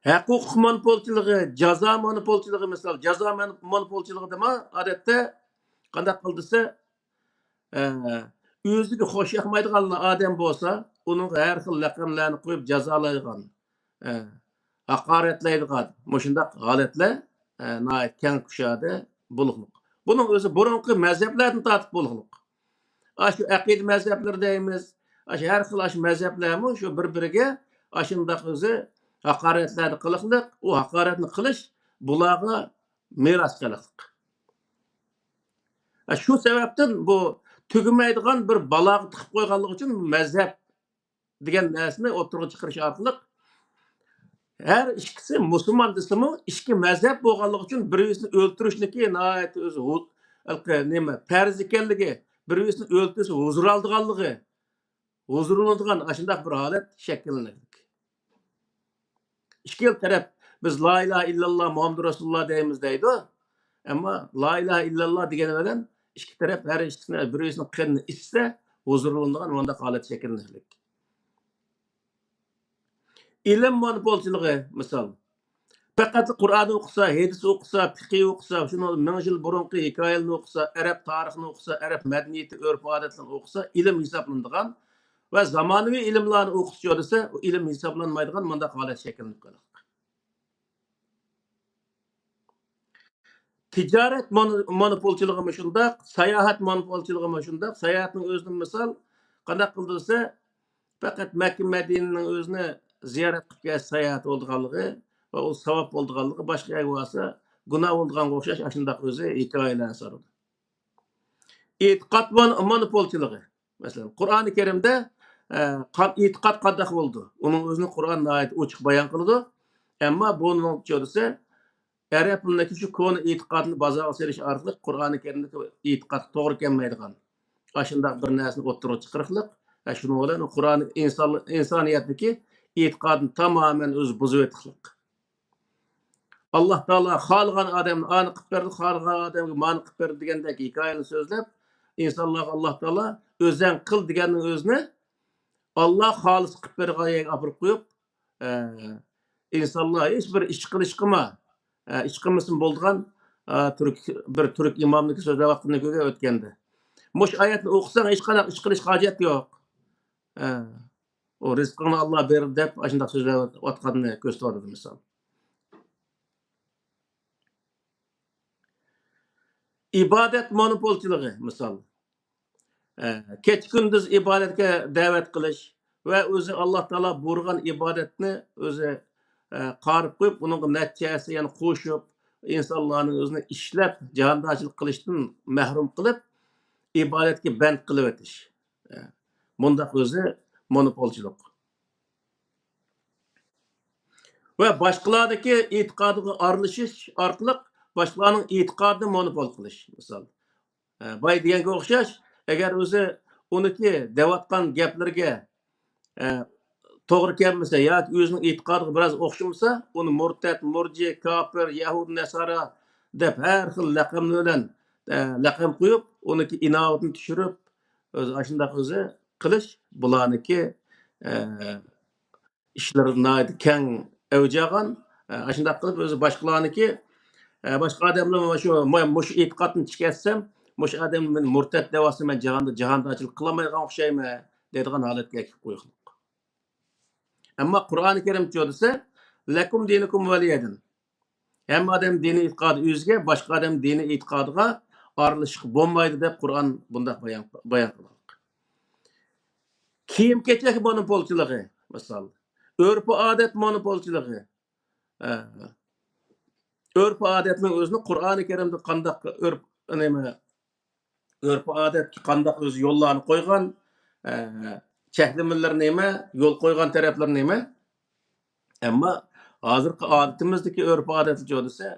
ھەق-ھوقۇق مونوپولچىلىقى، جازا مونوپولچىلىقى مىسال، جازا مون-، مونوپولچىلىقىدىمۇ ئادەتتە قانداق قىلدى دېسە، ئە، ئۆزىگە خوش ياقمايدىغان ئادەم بولسا، ئۇنىڭغا ھەر خىل لەقەملەرنى قويۇپ جازالايدىغان، ئە، ھاقارەتلەيدىغان مۇشۇنداق ھالەتلەر، ئە، ناھايىتى كەڭ كۇشادە بولۇقلۇق. بۇنىڭ ئۆزى بۇرۇنقى مەزھەپلەردىن تارتىپ بولۇقلۇق. ئاشۇ ئەقىدە مەزھەپلىرى دەيمىز، ئاشۇ ھەر خىل ئاشۇ مەزھەپلەرمۇ شۇ بىر-بىرىگە ئاشۇنداق ئۆزى ھاقارەتلەرنى قىلىقلىق، ئۇ ھاقارەتنى قىلىش بۇلارغا مىراس قىلىقلىق. شۇ سەۋەبتىن بۇ تۈگىمەيدىغان بىر بالاغا تىقىپ قويغانلىقى ئۈچۈن مەزھەپ دېگەن نەرسىنى ئوتتۇرىغا چىقىرىش ئارقىلىق ھەر ئىككىسى مۇسۇلمان دېسىمۇ، ئىككى مەزھەپ بولغانلىقى ئۈچۈن بىر-بىرسىنى ئۆلتۈرۈشنىكى ناھايىتى ئۆزى ھۇ-، ھېلىقى نېمە، پەرز ئىكەنلىكى، بىر-بىرسىنى ئۆلتۈرسە ھۇزۇر ئالىدىغانلىقى، ھۇزۇرلىنىدىغان ئاشۇنداق بىر ھالەت شەكىللىنىدۇ. ئىككىلا تەرەپ بىز لا ئىلاھە ئىللاللا مۇھەممەدۇر رەسۇلۇللا دەيمىز دەيدۇ. ئەمما لا ئىلاھە ئىللاللا دېگەن بىلەن ئىككى تەرەپ ھەر ئىككىسىنى بىر-بىرسىنىڭ قېنىنى ئىچسە ھۇزۇرلىنىدىغان مۇنداق ھالەت شەكىللىنىدۇ. ئىلىم مونوپولچىلىقى مىسال. پەقەت قۇرئان ئوقۇسا، ھەدىس ئوقۇسا، پىقىھ ئوقۇسا، شۇنىڭ مىڭ يىل بۇرۇنقى ھېكايىلەرنى ئوقۇسا، ئەرەب تارىخىنى ئوقۇسا، ئەرەب مەدەنىيىتى، ئۆرپ-ئادەتلىرىنى ئوقۇسا، ئىلىم ھېسابلىنىدىغان ۋە زامانىۋى ئىلىملارنى ئوقۇسىچۇ دېسە، ئۇ ئىلىم ھېسابلانمايدىغان مۇنداق ھالەت شەكىللىنىپ قالىدۇ. تىجارەت مون-، مونوپولچىلىقىمۇ شۇنداق، ساياھەت مونوپولچىلىقىمۇ شۇنداق. ساياھەتنىڭ ئۆزىدىن مىسال، قانداق قىلدى دېسە، پەقەت مەككە مەدىنىنىڭ ئۆزىنى زىيارەت قىلىپ كەلسە ساياھەت بولىدىغانلىقى ۋە ئۇ ساۋاب بولىدىغانلىقى، باشقا يەرگە بارسا گۇناھ بولىدىغانغا ئوخشاش ئاشۇنداق ئۆزى ھېكايىلەرنى سالىدۇ. ئېتىقاد مون-، مونوپولچىلىقى. مەسىلەن، قۇرئانى كەرىمدە، ئە، قان-، ئېتىقاد قانداق بولىدۇ؟ ئۇنىڭ ئۆزىنى قۇرئان ناھايىتى ئوچۇق بايان قىلىدۇ. ئەمما بۇنىڭ چۆرىسى ئەرەبلەرنىڭكى شۇ كونا ئېتىقادىنى بازارغا سېلىش ئارقىلىق قۇرئانى كەرىمدىكى ئېتىقادقا توغرا كەلمەيدىغان ئاشۇنداق بىر نەرسىنى ئوتتۇرىغا چىقىرىقلىق. ئە، شۇنىڭ بىلەن قۇرئان ئىنسان-، ئىنسانىيەتنىكى ئېتىقادىنى تامامەن ئۆزى بۇزۇۋېتىقلىق. ئاللا تائالا خالىغان ئادەمنى ئانى قىلىپ بەردى، خالىغان ئادەمگە مانى قىلىپ بەردى دېگەندەك ھېكايىنى سۆزلەپ، ئىنسانلارغا ئاللا تائالا ئۆزەڭ قىل دېگەننىڭ ئۆزىنى ئاللا خالىس قىلىپ بەرگەن يەرگە ئاپىرىپ قويۇپ، ئە، ئىنسانلار ھېچ بىر ئىش قىلىشقىمۇ، ئە، ئىش قىلمىسىمۇ بولىدىغان، ئە، تۈرك، بىر تۈرك ئىمامنىڭكى سۆزلەۋاتقىنىنى كۆرگەن ئۆتكەندە. مۇشۇ ئايەتنى ئوقۇساڭ، ھېچقانداق ئىش قىلىشقا ھاجەت يوق. ئە، ئۇ رىزقىڭنى ئاللا بېرىدۇ دەپ ئاشۇنداق سۆزلەۋاتقاننى كۆرسىتىۋاتىدۇ مىسال. ئىبادەت مونوپولچىلىقى مىسال. ئە، كېچە-كۈندۈز ئىبادەتكە دەۋەت قىلىش ۋە ئۆزى ئاللا تائالا بۇيرۇغان ئىبادەتنى ئۆزى، ئە، قارىپ قويۇپ، ئۇنىڭغا نەچچە ھەسسە يەنە قوشۇپ، ئىنسانلارنى ئۆزىنى ئىشلەپ، جاھاندارچىلىق قىلىشتىن مەھرۇم قىلىپ، ئىبادەتكە بەند قىلىۋېتىش. ئە، مۇنداق ئۆزى مونوپولچىلىق. ۋە باشقىلاردىكى ئېتىقادىغا ئارىلىشىش ئارقىلىق باشقىلارنىڭ ئېتىقادىنى مونوپول قىلىش. مىسال، ئە، بايا دېگەنگە ئوخشاش، ئەگەر ئۆزى ئۇنىڭكى دەۋاتقان گەپلىرىگە، ئە، توغرا كەلمىسە ياكى ئۆزىنىڭ ئېتىقادىغا بىراز ئوخشىمىسا، ئۇنى مۇرتەت، مۇرجى، كاپىر، يەھۇدىي، نەسارا دەپ ھەر خىل لەقەم بىلەن، ئە، لەقەم قويۇپ، ئۇنىڭكى ئىناۋىتىنى چۈشۈرۈپ، ئۆزى ئاشۇنداق ئۆزى قىلىش بۇلارنىكى، ئە، ئىشلىرى ناھايىتى كەڭ ئەۋج ئالغان. ئە، ئاشۇنداق قىلىپ ئۆزى باشقىلارنىكى، ئە، باشقا ئادەملەر مانا شۇ، مەن مۇشۇ ئېتىقادنى تىكەتسەم، مۇشۇ ئادەم مېنى مۇرتەت دەۋاتسا، مەن جاھاندا جاھاندارچىلىق قىلالمايدىغان ئوخشايمەن دەيدىغان ھالەتكە ئەكىپ قويغانلىق. ئەمما قۇرئانى كەرىمچۇ دېسە، لەكۇم دىنۇكۇم ۋەلىيەدىن. ھەممە ئادەم دىنىي ئېتىقادى ئۆزىگە، باشقا ئادەم دىنىي ئېتىقادىغا ئارىلىشىشقا بولمايدۇ دەپ قۇرئان بۇنداق بايان، بايان قىلغان. كىيىم-كېچەك مونوپولچىلىقى، مىسال، ئۆرپ-ئادەت مونوپولچىلىقى. ئە، ئۆرپ-ئادەتنىڭ ئۆزىنى قۇرئانى كەرىمدە قانداق ئۆرپ، نېمە، ئۆرپ-ئادەتكە قانداق ئۆزى يوللارنى قويغان، ئە، چەكلىمىلىرى نېمە، يول قويغان تەرەپلىرى نېمە؟ ئەمما ھازىرقى ئادىتىمىزدىكى ئۆرپ-ئادەتلىچۇ دېسە،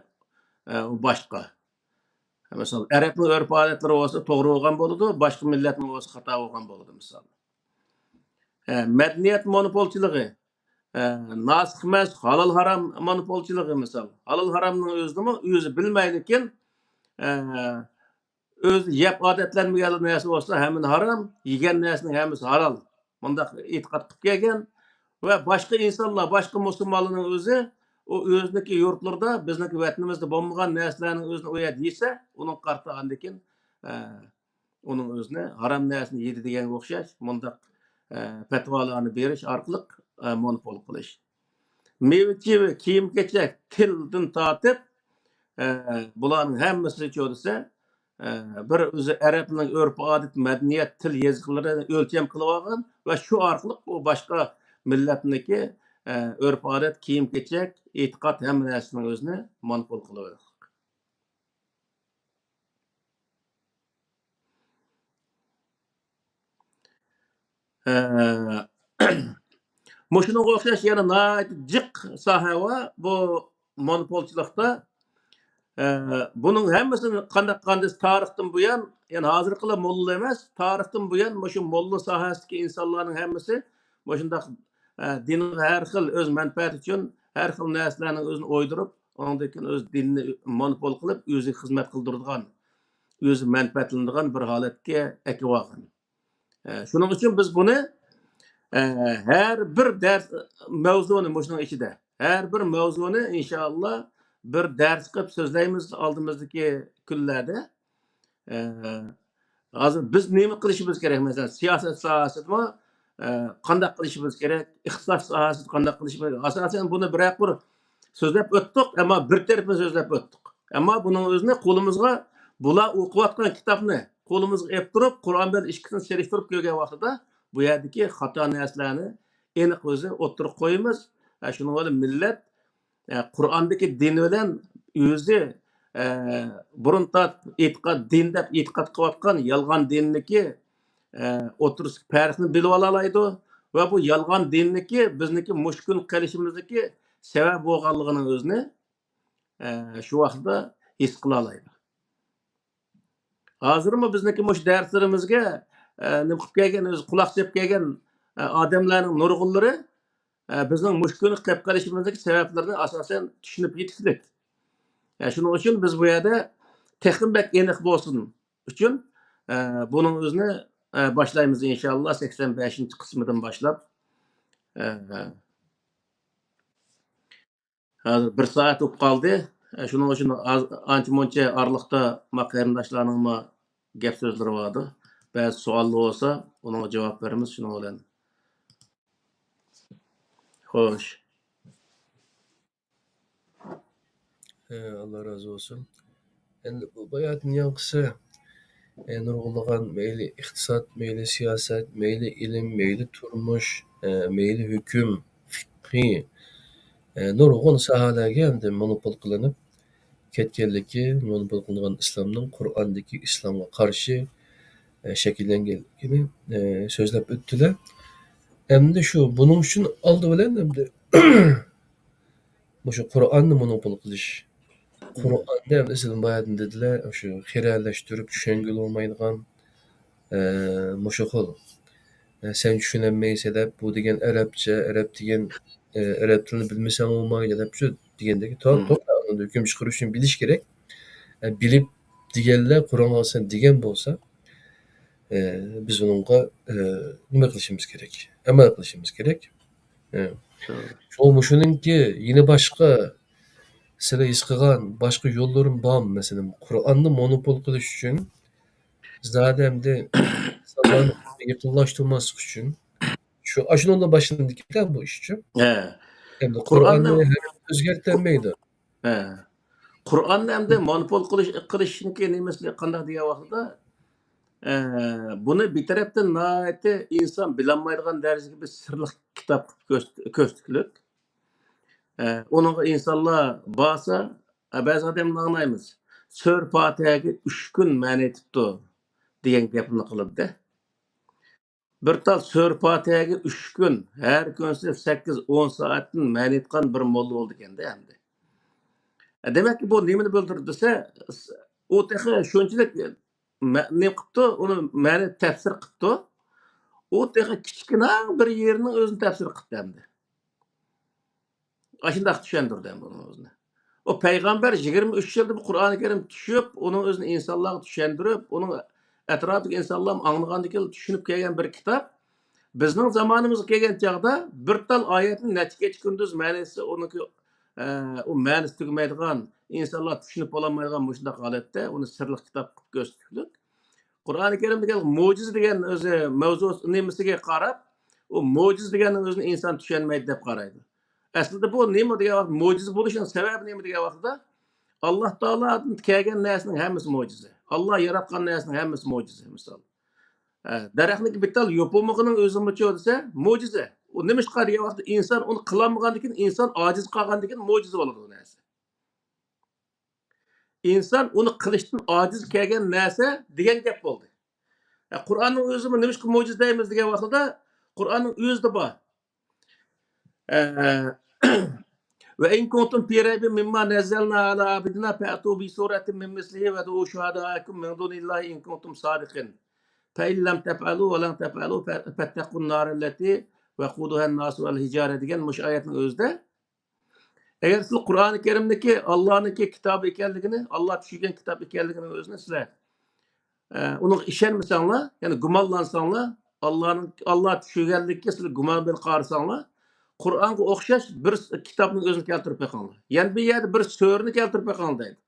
ئە، ئۇ باشقا. مىسال، ئەرەبنىڭ ئۆرپ-ئادەتلىرى بولسا توغرا بولغان بولىدۇ، باشقا مىللەتنىڭ بولسا خاتا بولغان بولىدۇ، مىسال. ئە، مەدەنىيەت مونوپولچىلىقى، ئە، ناسىخ مەنسۇخ، ھالال ھارام مونوپولچىلىقى، مىسال. ھالال ھارامنىڭ ئۆزىنىمۇ ئۆزى بىلمەيدىكەن، ئە، ئۆزى يەپ ئادەتلەنمىگەن نەرسە بولسا ھەممىنى ھارام، يېگەن نەرسىنىڭ ھەممىسى ھالال. مۇنداق ئېتىقاد قىلىپ كەلگەن ۋە باشقا ئىنسانلار، باشقا مۇسۇلمانلارنىڭ ئۆزى ئۇ ئۆزىنىڭكى يۇرتلىرىدا، بىزنىڭكى ۋەتىنىمىزدە بولمىغان نەرسىلەرنىڭ ئۆزىنى ئۇ يەردە يېسە، ئۇنىڭغا قارىتا ئاندىن كېيىن، ئە، ئۇنىڭ ئۆزىنى ھارام نەرسىنى يېدى دېگەنگە ئوخشاش مۇنداق، ئە، پەتىۋالارنى بېرىش ئارقىلىق، ئە، مونوپول قىلىش. مېۋە-چېۋە، كىيىم-كېچەك، تىلدىن تارتىپ، ئە، بۇلارنىڭ ھەممىسى چۆرىسە، ئە، بىر ئۆزى ئەرەبنىڭ ئۆرپ-ئادەت، مەدەنىيەت، تىل، يېزىقلىرىنى ئۆلچەم قىلىۋالغان ۋە شۇ ئارقىلىق ئۇ باشقا مىللەتنىڭكى، ئە، ئۆرپ-ئادەت، كىيىم-كېچەك، ئېتىقاد، ھەممە نەرسىنىڭ ئۆزىنى مونوپول قىلىۋالغان. ئە، مۇشۇنىڭغا ئوخشاش يەنە ناھايىتى جىق ساھە بار بۇ مونوپولچىلىقتا. ئە، بۇنىڭ ھەممىسىنى قانداق قاندىس تارىختىن بۇيان، يەنى ھازىرقىلا موللا ئەمەس، تارىختىن بۇيان مۇشۇ موللا ساھەسىدىكى ئىنسانلارنىڭ ھەممىسى مۇشۇنداق، ئە، دىنغا ھەر خىل ئۆز مەنپەئەتى ئۈچۈن ھەر خىل نەرسىلەرنى ئۆزىنى ئويدۇرۇپ، ئۇنىڭدىن كېيىن ئۆز دىنىنى مونوپول قىلىپ، ئۆزىگە خىزمەت قىلدۇرىدىغان، ئۆزى مەنپەئەتلىنىدىغان بىر ھالەتكە ئەكىۋالغان. ئە، شۇنىڭ ئۈچۈن بىز بۇنى، ئە، ھەر بىر دەرس مەۋزۇنى مۇشۇنىڭ ئىچىدە، ھەر بىر مەۋزۇنى ئىنشائاللا بىر دەرس قىلىپ سۆزلەيمىز ئالدىمىزدىكى كۈنلەردە. ئە، ھازىر بىز نېمە قىلىشىمىز كېرەك؟ مەسىلەن، سىياسەت ساھەسىدىمۇ، ئە، قانداق قىلىشىمىز كېرەك؟ ئىقتىساد ساھەسىدە قانداق قىلىشىمىز كېرەك؟ ئاساسەن بۇنى بىرەر قۇر سۆزلەپ ئۆتتۇق، ئەمما بىر تەرىپىنى سۆزلەپ ئۆتتۇق. ئەمما بۇنىڭ ئۆزىنى قولىمىزغا، بۇلار ئوقۇۋاتقان كىتابنى قولىمىزغا ئېلىپ تۇرۇپ، قۇرئان بىلەن ئىككىسىنى سېلىشتۇرۇپ كۆرگەن ۋاقتىدا بۇ يەردىكى خاتا نەرسىلەرنى ئېنىق ئۆزى ئوتتۇرىغا قويىمىز. ئە، شۇنىڭ بىلەن مىللەت، ئە، قۇرئاندىكى دىن بىلەن ئۆزى، ئە، بۇرۇن تارتىپ ئېتىقاد، دىن دەپ ئېتىقاد قىلىۋاتقان يالغان دىننىكى، ئە، ئوتتۇرىسىدىكى پەرقنى بىلىۋالالايدۇ ۋە بۇ يالغان دىننىكى بىزنىڭكى مۇشۇ كۈن قېلىشىمىزدىكى سەۋەب بولغانلىقىنىڭ ئۆزىنى، ئە، شۇ ۋاقىتتا ھېس قىلالايدۇ. ھازىرمۇ بىزنىڭكى مۇشۇ دەرسلىرىمىزگە، ئە، نېمە قىلىپ كەلگەن، ئۆزى قۇلاق سېلىپ كەلگەن، ئە، ئادەملەرنىڭ نۇرغۇنلىرى، ئە، بىزنىڭ مۇشۇ كۈنى قېلىپ قېلىشىمىزدىكى سەۋەبلىرىنى ئاساسەن چۈشىنىپ يېتىشلىك. ئە، شۇنىڭ ئۈچۈن بىز بۇ يەردە تېخىمۇ بەك ئېنىق بولسۇن ئۈچۈن، ئە، بۇنىڭ ئۆزىنى، ئە، باشلايمىز ئىنشاللا سەكسەن بەشىنچى قىسمىدىن باشلاپ. ئە، ھازىر بىر سائەت بولۇپ قالدى. شۇنىڭ ئۈچۈن ئاز، ئانچە مۇنچە ئارىلىقتا ما قېرىنداشلارنىڭمۇ گەپ سۆزلىرى بارىدۇ. بەزى سوئاللار بولسا، ئۇنىڭغا جاۋاب بېرىمىز شۇنىڭ بىلەن. خوش. ئاللا رازى بولسۇن. ئەمدى بۇ باياتىن ياڭقىسى، ئە، نۇرغۇنلىغان مەيلى ئىقتىساد، مەيلى سىياسەت، مەيلى ئىلىم، مەيلى تۇرمۇش، ئە، مەيلى ھۆكۈم، فىقھى، ئە، نۇرغۇن ساھەلەرگە ئەمدى مونوپول قىلىنىپ كەتكەنلىكى، مونوپول قىلىنغان ئىسلامنىڭ قۇرئاندىكى ئىسلامغا قارشى، ئە، شەكىللەنگەنلىكىنى، ئە، سۆزلەپ ئۆتتىلەر. ئەمدى شۇ، بۇنىڭ ئۈچۈن ئالدى بىلەن ئەمدى مۇشۇ قۇرئاننى مونوپول قىلىش. قۇرئاننى ئەمدى سىلىدىن باياتىن دېدىلەر، شۇ خىرەلەشتۈرۈپ چۈشەنگىلى بولمايدىغان، ئە، مۇشۇ خىل. ئە، سەن چۈشىنەلمەيسەن دەپ، بۇ دېگەن ئەرەبچە، ئەرەب دېگەن، ئە، ئەرەب تىلىنى بىلمىسەڭ بولمايدۇ دەپ شۇ دېگەندەك. تو-، توغرا، ئۇنىڭدىن ھۆكۈم چىقىرىش ئۈچۈن بىلىش كېرەك. ئە، بىلىپ دېگەنلەر قۇرئانغا سەن دېگەن بولسا، ئە، بىز ئۇنىڭغا، ئە، نېمە قىلىشىمىز كېرەك؟ ئەمەل قىلىشىمىز كېرەك. ئە، شۇ مۇشۇنىڭكى يەنە باشقا سىلەر ھېس قىلغان باشقا يوللىرىمۇ بارمۇ؟ مەسىلەن، قۇرئاننى مونوپول قىلىش ئۈچۈن زادى ئەمدى ئىنسانلارنى يېقىنلاشتۇرماسلىق ئۈچۈن شۇ، ئاشۇنىڭدىن باشلىنىدىكەن بۇ ئىشچۇ. ھە. ئەمدى قۇرئاننى قۇرئاننى ھەر كىم ئۆزگەرتەلمەيدۇ. ھە. قۇرئاننى ئەمدى مونوپول قىلىش، قىلىشنىڭكى نېمىسى قانداق دېگەن ۋاقتىدا، ئە، بۇنى بىر تەرەپتىن ناھايىتى ئىنسان بىلەلمەيدىغان دەرىجىدىكى بىر سىرلىق كىتاب قىلىپ كۆرس-، كۆرسىتىكلىك. ئە، ئۇنىڭغا ئىنسانلار بارسا، ئە، بەزى ئادەملەر ئاڭلايمىز، سۈرە پاتىھەگە ئۈچ كۈن مەنە ئېيتىپتۇ دېگەن گەپنى قىلىدۇ. بىر تال سۈرە پاتىھەگە ئۈچ كۈن، ھەر كۈنسى سەككىز، ئون سائەتتىن مەنە ئېيتقان بىر موللا بولىدىكەن-دە ئەمدى. دېمەك، بۇ نېمىنى بىلدۈرىدۇ دېسە، ئۇ تېخى شۇنچىلىك مە-، نېمە قىپتۇ، ئۇنى مەنە تەپسىر قىپتۇ. ئۇ تېخى كىچىككىنە بىر يېرىنىڭ ئۆزىنى تەپسىر قىپتۇ ئەمدى. ئاشۇنداق چۈشەندۈردى ئەمدى ئۇنىڭ ئۆزىنى. ئۇ پەيغەمبەر يىگىرمە ئۈچ يىلدا بۇ قۇرئانى كەرىم چۈشۈپ، ئۇنىڭ ئۆزىنى ئىنسانلارغا چۈشەندۈرۈپ، ئۇنىڭ ئەتراپىدىكى ئىنسانلار ئاڭلىغاندىن كېيىن چۈشىنىپ كەلگەن بىر كىتاب. بىزنىڭ زامانىمىزغا كەلگەن چاغدا بىر تال ئايەتنى نەچچە كېچە كۈندۈز مەنىسى ئۇنىڭكى، ئە، ئۇ مەنىسى تۈگىمەيدىغان، ئىنسانلار چۈشىنىپ بولالمايدىغان مۇشۇنداق ھالەتتە ئۇنى سىرلىق كىتاب قىلىپ كۆرسىتىپلىك. قۇرئانى كەرىمدىكى مۆجىزە دېگەن ئۆزى مەۋزۇ نېمىسىگە قاراپ، ئۇ مۆجىزە دېگەننىڭ ئۆزىنى ئىنسان چۈشەنمەيدۇ دەپ قارايدۇ. ئەسلىدە بۇ نېمە دېگەن ۋاقىت، مۆجىزە بولۇشنىڭ سەۋەبى نېمە دېگەن ۋاقىتتا، ئاللا تائالادىن كەلگەن نەرسىنىڭ ھەممىسى مۆجىزە. ئاللا ياراتقان نەرسىنىڭ ھەممىسى مۆجىزە، مىسال. ئە، دەرەخنىڭكى بىر تال يوپۇرمىقىنىڭ ئۆزىمۇچۇ دېسە، مۆجىزە. ئۇ نېمىشقا دېگەن ۋاقىتتا، ئىنسان ئۇنى قىلالمىغاندىن كېيىن، ئىنسان ئاجىز قالغاندىن كېيىن مۆجىزە بولىدۇ ئۇ نەرسە. ئىنسان ئۇنى قىلىشتىن ئاجىز كەلگەن نەرسە دېگەن گەپ بولدى. ئە، قۇرئاننىڭ ئۆزىمۇ نېمىشقا مۆجىزە دەيمىز دېگەن ۋاقتىدا، قۇرئاننىڭ ئۆزىدە بار. ئە، وَإِن كُنتُمْ فِي رَيْبٍ مِّمَّا نَزَّلْنَا عَلَىٰ عَبْدِنَا فَأْتُوا بِسُورَةٍ مِّن مِّثْلِهِ وَادْعُوا شُهَدَاءَكُمْ مِن دُونِ اللَّهِ إِن كُنتُمْ صَادِقِينَ. فَإِنْ لَمْ تَفْعَلُوا وَلَن تَفْعَلُوا فَاتَّقُوا النَّارَ الَّتِي وَقُودُهَا النَّاسُ وَالْحِجَارَةُ دېگەن مۇشۇ ئايەتنىڭ ئۆزىدە، ئەگەر سىلەر قۇرئانى كەرىمدىكى ئاللانىڭكى كىتابى ئىكەنلىكىنى، ئاللا چۈشۈرگەن كىتاب ئىكەنلىكىنىڭ ئۆزىنى سىلەر، ئە، ئۇنىڭغا ئىشەنمىسەڭلار، يەنى گۇمانلانساڭلار، ئاللانىڭ، ئاللا چۈشۈرگەنلىككە سىلەر گۇمان بىلەن قارىساڭلار، قۇرئانغا ئوخشاش بىر س-، كىتابنىڭ ئۆزىنى كەلتۈرۈپ بېقىڭلار. يەنە بىر يەردە بىر سۈرىنى كەلتۈرۈپ بېقىڭلار دەيدۇ.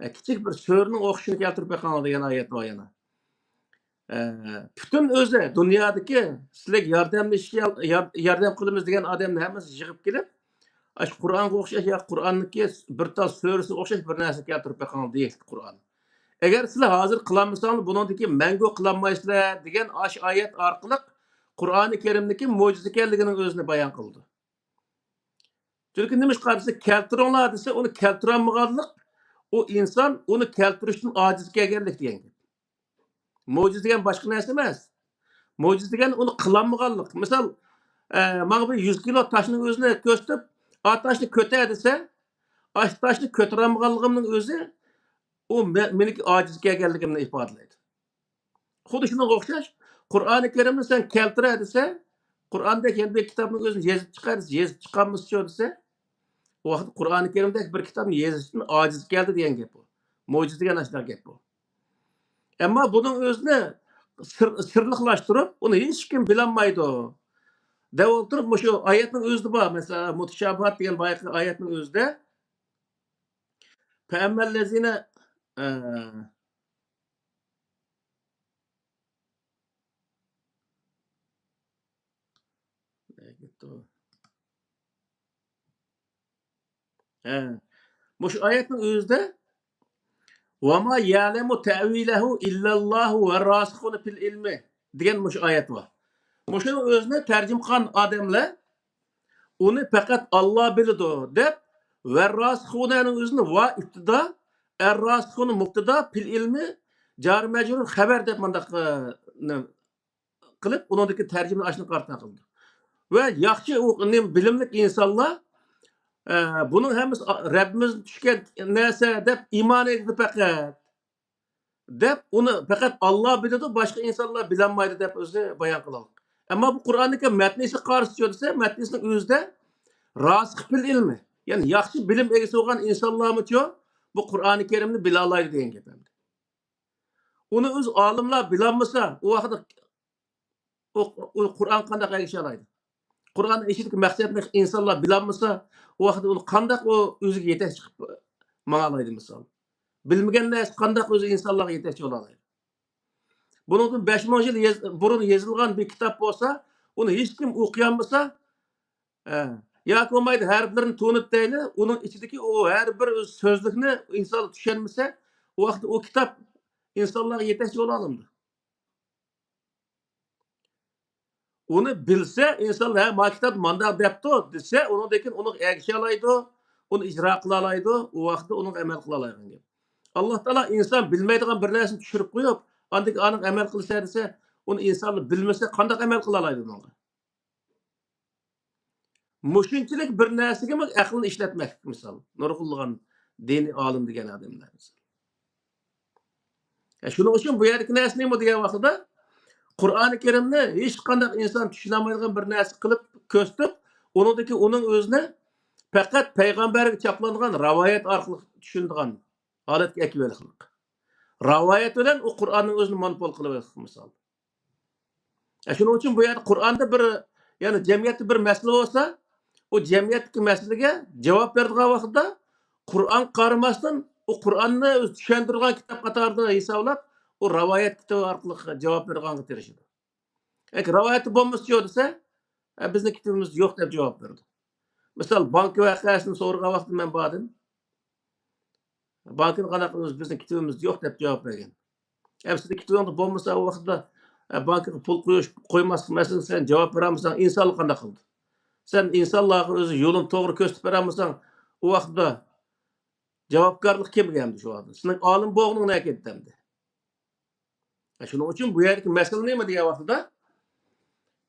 ئە، كىچىك بىر سۈرىنىڭ ئوخشىشىنى كەلتۈرۈپ بېقىڭلار دېگەن ئايەت بار يەنە. ئە، پۈتۈن ئۆزى دۇنيادىكى سىلەرگە ياردەملىشىش، يار-، ياردەم قىلىمىز دېگەن ئادەمنى ھەممىسىنى يىغىپ كېلىپ، ئاشۇ قۇرئانغا ئوخشاش يا قۇرئاننىڭكى بىر تال سۈرىسىگە ئوخشاش بىر نەرسە كەلتۈرۈپ بېقىڭ دېيەتتى قۇرئان. ئەگەر سىلەر ھازىر قىلالمىساڭلار، بۇنىڭدىن كېيىن مەڭگۈ قىلالمايسىلەر دېگەن ئاشۇ ئايەت ئارقىلىق قۇرئانى كەرىمدىكى مۆجىزە ئىكەنلىكىنىڭ ئۆزىنى بايان قىلىدۇ. چۈنكى نېمىشقا دېسە، كەلتۈرۈڭلار دېسە، ئۇنى كەلتۈرەلمىگەنلىك، ئۇ ئىنسان ئۇنى كەلتۈرۈشتىن ئاجىز كەلگەنلىك دېگەن گەپ. مۆجىزە دېگەن باشقا نەرسە ئەمەس. مۆجىزە دېگەن ئۇنى قىلالمىغانلىق. مىسال، ئە، ماڭا بىر يۈز كىلو تاشنىڭ ئۆزىنى كۆرسىتىپ، «ئا تاشنى كۆتەر» دېسە، ئاشۇ تاشنى كۆتۈرەلمىگەنلىكىمنىڭ ئۆزى ئۇ مە-، مېنىڭكى ئاجىز كەلگەنلىكىمنى ئىپادىلەيدۇ. خۇددى شۇنىڭغا ئوخشاش، قۇرئانى كەرىمنى سەن كەلتۈرە دېسە، قۇرئاندەك يەنە بىر كىتابنىڭ ئۆزىنى يېزىپ چىقار دېسە، يېزىپ چىقالمىسىچۇ دېسە، ئۇ ۋاقىتتا قۇرئانى كەرىمدەك بىر كىتابنى يېزىشتىن ئاجىز كەلدى دېگەن گەپ بۇ. مۆجىزە دېگەن ئاشۇنداق گەپ بۇ. ئەمما بۇنىڭ ئۆزىنى سىر-، سىرلىقلاشتۇرۇپ، ئۇنى ھېچكىم بىلەلمەيدۇ دەپ ئولتۇرۇپ، مۇشۇ ئايەتنىڭ ئۆزىدە بار. مەسىلەن، مۇتىشابىھات دېگەن بايىقى ئايەتنىڭ ئۆزىدە، فەئەممەللەزىنە، ئە، نەگە كەتتى ئۇ؟ ھە. مۇشۇ ئايەتنىڭ ئۆزىدە، «وَمَا يَعْلَمُ تَأْوِيلَهُ إِلَّا اللَّهُ وَالرَّاسِخُونَ فِي الْعِلْمِ» دېگەن مۇشۇ ئايەت بار. مۇشۇنىڭ ئۆزىنى تەرجىمىخان ئادەملەر ئۇنى پەقەت ئاللا بىلىدۇ دەپ، ۋەرراسىخۇنەنىڭ ئۆزىنى ۋا ئىبتىدا، ئەرراسىخۇنە مۇبتىدا، پىل ئىلمى جارى مەجرۇر خەۋەر دەپ مۇنداق، ئە، نېمە قىلىپ، ئۇنىڭدىكى تەرجىمىنى ئاشۇنى قارىتا قىلدى. ۋە ياخشى ئۇ نېمە بىلىملىك ئىنسانلار، ئە، بۇنىڭ ھەممىسى ئا-، رەببىمىزدىن چۈشكەن نەرسە دەپ ئىمان ئېيتىدۇ پەقەت. دەپ، ئۇنى پەقەت ئاللا بىلىدۇ، باشقا ئىنسانلار بىلەلمەيدۇ دەپ ئۆزى بايان قىلغان. ئەمما بۇ قۇرئاننىڭكى مەتنىسى قارىسىچۇ دېسە، مەتنىسىنىڭ ئۆزىدە راسىخ پىل ئىلمى، يەنى ياخشى بىلىم ئىگىسى بولغان ئىنسانلارمۇچۇ بۇ قۇرئانى كەرىمنى بىلالايدۇ دېگەن گەپ ئەمدى. ئۇنى ئۆز ئالىملار بىلەلمىسە، ئۇ ۋاقىتتا ئۇ، ئۇ قۇرئان قانداق ئەگىشەلايدۇ؟ قۇرئاننىڭ ئىچىدىكى مەقسەتنى ئىنسانلار بىلەلمىسە، ئۇ ۋاقىتتا ئۇنى قانداق ئۇ ئۆزىگە يېتەكچى چىقىپ ماڭالايدۇ، مىسال؟ بىلمىگەن نەرسە قانداق ئۆزى ئىنسانلارغا يېتەكچى بولالايدۇ؟ بۇنىڭدىن بەش مىڭ يىل يېز-، بۇرۇن يېزىلغان بىر كىتاب بولسا، ئۇنى ھېچكىم ئوقۇيالمىسا، ئە، ياكى بولمايدۇ ھەرپلىرىنى تونۇپ دەيلى، ئۇنىڭ ئىچىدىكى ئۇ ھەر بىر سۆزلۈكنى ئىنسانلار چۈشەنمىسە، ئۇ ۋاقىتتا ئۇ كىتاب ئىنسانلارغا يېتەكچى بولالامدۇ؟ ئۇنى بىلسە، ئىنسان، «ھە، ما كىتاب مانداق دەپتۇ» دېسە، ئۇنىڭدىن كېيىن ئۇنىڭغا ئەگىشەلايدۇ، ئۇنى ئىجرا قىلالايدۇ، ئۇ ۋاقىتتا ئۇنىڭغا ئەمەل قىلالايدىغان گەپ. ئاللا تائالا ئىنسان بىلمەيدىغان بىر نەرسىنى چۈشۈرۈپ قويۇپ، ئاندىن كېيىن ئانىڭغا ئەمەل قىلسە دېسە، ئۇنى ئىنسانلار بىلمىسە، قانداق ئەمەل قىلالايدۇ ئۇنىڭغا؟ مۇشۇنچىلىك بىر نەرسىگىمۇ ئەقلىنى ئىشلەتمەكلىك، مىسال، نۇرغۇنلىغان دىنىي ئالىم دېگەن ئادەملەر، مىسال. ئە، شۇنىڭ ئۈچۈن بۇ يەردىكى نەرسە نېمە دېگەن ۋاقتىدا، قۇرئانى كەرىمنى ھېچقانداق ئىنسان چۈشىنەلمەيدىغان بىر نەرسە قىلىپ كۆرسىتىپ، ئۇنىڭدىكى ئۇنىڭ ئۆزىنى پەقەت پەيغەمبەرگە چاپلانغان رىۋايەت ئارقىلىق چۈشىنىدىغان ھالەتكە ئەكىۋېلىقلىق. رىۋايەت بىلەن ئۇ قۇرئاننىڭ ئۆزىنى مونوپول قىلىۋېلىقلىق، مىسال. ئە، شۇنىڭ ئۈچۈن بۇ يەردە قۇرئاندا بىر، يەنى جەمئىيەتتە بىر مەسىلە بولسا، ئۇ جەمئىيەتتىكى مەسىلىگە جاۋاب بېرىدىغان ۋاقىتتا قۇرئانغا قارىماستىن، ئۇ قۇرئاننى ئۆزى چۈشەندۈرىدىغان كىتاب قاتارىدا ھېسابلاپ، ئۇ رىۋايەت كىتابى ئارقىلىق جاۋاب بېرىدىغانغا تىرىشىدۇ. ياكى رىۋايەتتە بولمىسىچۇ دېسە، ئە، بىزنىڭ كىتابىمىز يوق دەپ جاۋاب بېرىدۇ. مىسال، بانكا ۋەقەسىنى سورىغان ۋاقىتتا مەن باردىم. بانكىنى قانداق قىلىمىز؟ بىزنىڭ كىتابىمىز يوق دەپ جاۋاب بەرگەن. ئەمسىدە كىتابىڭدا بولمىسا، ئۇ ۋاقىتتا، ئە، بانكىغا پۇل قويۇش، قويماسلىق مەسىلىسىگە سەن جاۋاب بېرەلمىسەڭ، ئىنسانلار قانداق قىلىدۇ؟ سەن ئىنسانلارغا ئۆزى يولىنى توغرا كۆرسىتىپ بېرەلمىسەڭ، ئۇ ۋاقىتتا جاۋابكارلىق كىمگە ئەمدى شۇ ۋاقىتتا؟ سېنىڭ ئالىم بولغىنىڭ نەگە كەتتى ئەمدى؟ شۇنىڭ ئۈچۈن بۇ يەردىكى مەسىلە نېمە دېگەن ۋاقتىدا،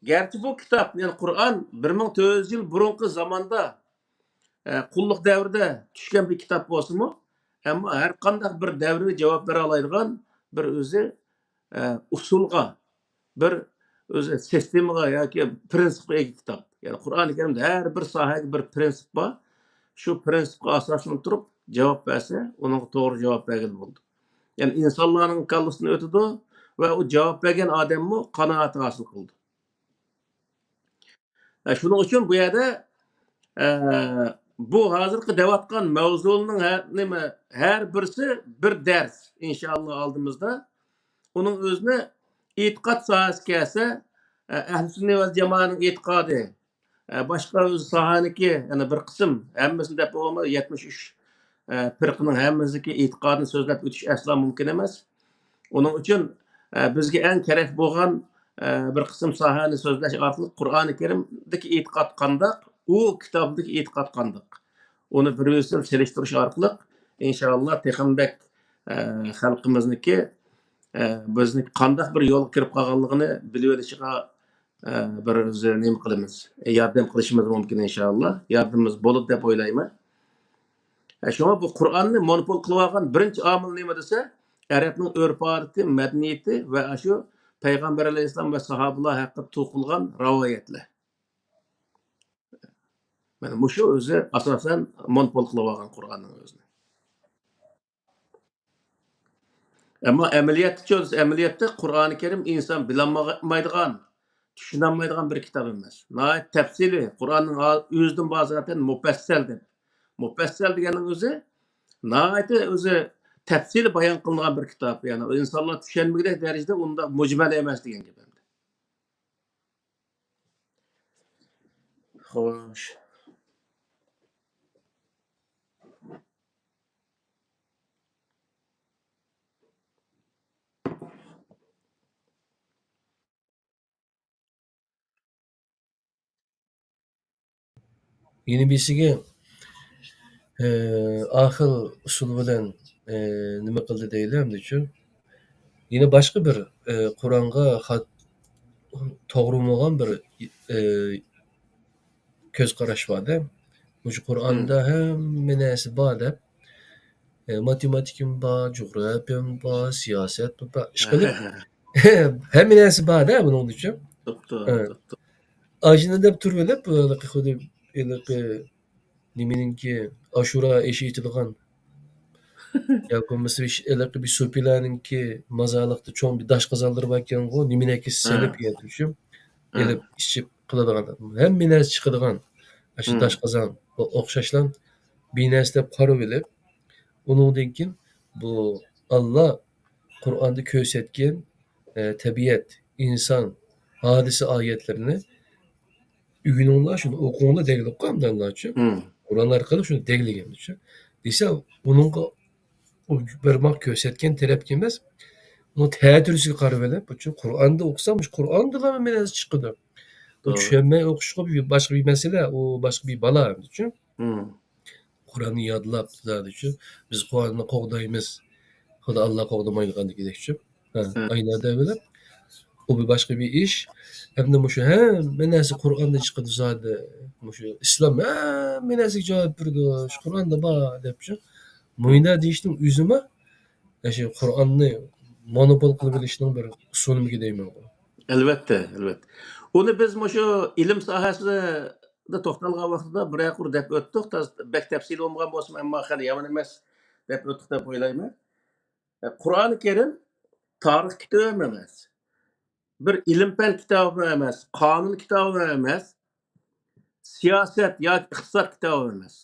گەرچە بۇ كىتاب، يەنى قۇرئان بىر مىڭ تۆت يۈز يىل بۇرۇنقى زاماندا، ئە، قۇللۇق دەۋرىدە چۈشكەن بىر كىتاب بولسىمۇ، ئەمما ھەر قانداق بىر دەۋرگە جاۋاب بېرەلايدىغان بىر ئۆزى، ئە، ئۇسۇلغا، بىر ئۆزى سىستېمىغا ياكى پىرىنسىپقا ئىگە كىتاب. يەنى قۇرئانى كەرىمدە ھەر بىر ساھەگە بىر پىرىنسىپ بار. شۇ پىرىنسىپقا ئاساسلىنىپ تۇرۇپ جاۋاب بەرسە، ئۇنىڭغا توغرا جاۋاب بەرگىلى بولىدۇ. يەنى ئىنسانلارنىڭ كاللىسىدىن ئۆتىدۇ ۋە ئۇ جاۋاب بەرگەن ئادەممۇ قانائەت ھاسىل قىلىدۇ. ئە، شۇنىڭ ئۈچۈن بۇ يەردە، ئە، بۇ ھازىرقى دەۋاتقان مەۋزۇنىڭ ھە-، نېمە، ھەر بىرسى بىر دەرس، ئىنشائاللا، ئالدىمىزدا. ئۇنىڭ ئۆزىنى ئېتىقاد ساھەسى كەلسە، ئە، ئەھلى سۈننە ۋەل جامائەنىڭ ئېتىقادى، ئە، باشقا ئۆزى ساھەنىكى، يەنە بىر قىسىم، ھەممىسىنى دەپ بولالمايدۇ، يەتمىش ئۈچ، ئە، پىرقىنىڭ ھەممىسىنىڭكى ئېتىقادىنى سۆزلەپ ئۆتۈش ئەسلا مۇمكىن ئەمەس. ئۇنىڭ ئۈچۈن، ئە، بىزگە ئەڭ كېرەك بولغان، ئە، بىر قىسىم ساھەنى سۆزلەش ئارقىلىق قۇرئانى كەرىمدىكى ئېتىقاد قانداق، ئۇ كىتابتىكى ئېتىقاد قانداق، ئۇنى بىر-بىرسى بىلەن سېلىشتۇرۇش ئارقىلىق، ئىنشائاللا، تېخىمۇ بەك، ئە، خەلقىمىزنىڭكى، ئە، بىزنىڭ قانداق بىر يولغا كىرىپ قالغانلىقىنى بىلىۋېلىشىغا، ئە، بىر ئۆزى نېمە قىلىمىز، ياردەم قىلىشىمىز مۇمكىن، ئىنشائاللا. ياردىمىمىز بولىدۇ دەپ ئويلايمەن. ئە، شۇڭا بۇ قۇرئاننى مونوپول قىلىۋالغان بىرىنچى ئامىل نېمە دېسە، ئەرەبنىڭ ئۆرپ-ئادىتى، مەدەنىيىتى ۋە ئاشۇ پەيغەمبەر ئەلەيھىسسالام ۋە ساھابىلار ھەققىدە توقۇلغان رىۋايەتلەر. مانا مۇشۇ ئۆزى ئاساسەن مونوپول قىلىۋالغان قۇرئاننىڭ ئۆزىنى. ئەمما ئەمەلىيەتتىچۇ دېسە، ئەمەلىيەتتە قۇرئانى كەرىم ئىنسان بىلەلمەيدىغان، چۈشىنەلمەيدىغان بىر كىتاب ئەمەس. ناھايىتى تەپسىلىي، قۇرئاننىڭ ئا-، ئۆزىدىن ئىبارەت زاتەن مۇپەسسەل دەپ. مۇپەسسەل دېگەننىڭ ئۆزى ناھايىتى ئۆزى تەپسىلىي بايان قىلىنغان بىر كىتاب. يەنى ئىنسانلار چۈشەنمىگۈدەك دەرىجىدە ئۇنداق مۇجمەل ئەمەس دېگەن گەپ ئەمدى. خوش. يەنە بىرسىگە، ئە، ئاخىل ئۇسۇل بىلەن، ئە، نېمە قىلدى دەيلى ئەمدىچۇ؟ يەنە باشقا بىر، ئە، قۇرئانغا خات-، توغرا بولمىغان بىر، ئە، كۆز قاراش بار-دە. مۇشۇ قۇرئاندا ھەممە نەرسە بار دەپ، ئە، ماتېماتىكىمۇ بار، جۇغراپىيەمۇ بار، سىياسەتمۇ بار. ئىشقىلىپ، ھەممە نەرسە بار-دە بۇنىڭدىچۇ. دوكتور، ھە. دوكتور. ئاشۇنى دەپ تۇرۇۋېلىپ، ھېلىقى خۇددى، ھېلىقى نېمىنىڭكى، ئاشۇرا ئېشى ئېتىلغان ياكى بولمىسا بىر ش-، ھېلىقى بىر سوپىيلارنىڭكى مازارلىقتا چوڭ بىر داش قازانلىرى باركەنغۇ، نېمە نەرسە ھە. سېلىپ يەتكۈچۈ، ھە. ئېلىپ ئىچىپ قىلىدىغان، ھەممە نەرسە چىقىدىغان ئاشۇ ھە. داش قازان ئوخشاشلا بىر نەرسە دەپ قارىۋېلىپ، ئۇنىڭدىن كېيىن بۇ ئاللا قۇرئاندا كۆرسەتكەن، ئە، تەبىئەت، ئىنسان، ھادىسە ئايەتلىرىنى ئۆگىنىڭلار، شۇنى ئوقۇڭلار دەگلىك قالمىدىڭلارچۇ. مم. قۇرئان ئارقىلىق شۇنى دەگلىگەنچۇ. دېسە، ئۇنىڭغا ئۇ بارماق كۆرسەتكەن تەرەپكە ئەمەس، ئۇنىڭ تەتۈرىسىگە قارىۋېلىپ، بۇ قۇرئاندا ئوقۇسام، مۇشۇ قۇرئاندىلا مەنىسى چىقىدۇ. بۇ توغرا. چۈشەنمەي ئوقۇشقا بىر، باشقا بىر مەسىلە، ئۇ باشقا بىر بالا ئەمدىچۇ. مم. قۇرئاننى يادلاپ، زادىچۇ. بىز قۇرئاننى قوغدايمىز. خۇدا ئاللا قوغدىمايدىغاندىكىدەكچۇ. ھە، ھە. ئايلار دەۋېلىپ، ئۇ بىر باشقا بىر ئىش. ھەمدە مۇشۇ ھەممە نەرسە قۇرئاندىن چىقىدۇ زادى. مۇشۇ ئىسلام ھەممە نەرسىگە جاۋاب بېرىدۇ. شۇ قۇرئاندا بار دەپچۇ. مۇينە دېيىشنىڭ ئۆزىمۇ، يا شۇ قۇرئاننى مونوپول قىلىپ ئېلىشنىڭ بىر ئۇسۇلىمىكى دەيمەن. ئەلۋەتتە، ئەلۋەتتە. ئۇنى بىز مۇشۇ ئىلىم ساھەسىدە توختالغان ۋاقتىدا بىرەر قۇر دەپ ئۆتتۇق. تاز-، بەك تەپسىلىي بولمىغان بولسىمۇ، ئەمما خېلى يامان ئەمەس دەپ ئۆتتۇق دەپ ئويلايمەن. ئە، قۇرئانى كەرىم تارىخ كىتابى ھەم ئەمەس. بىر ئىلىم-پەن كىتابى ھەم ئەمەس، قانۇن كىتابى ھەم ئەمەس، سىياسەت ياكى ئىقتىساد كىتابى ھەم ئەمەس.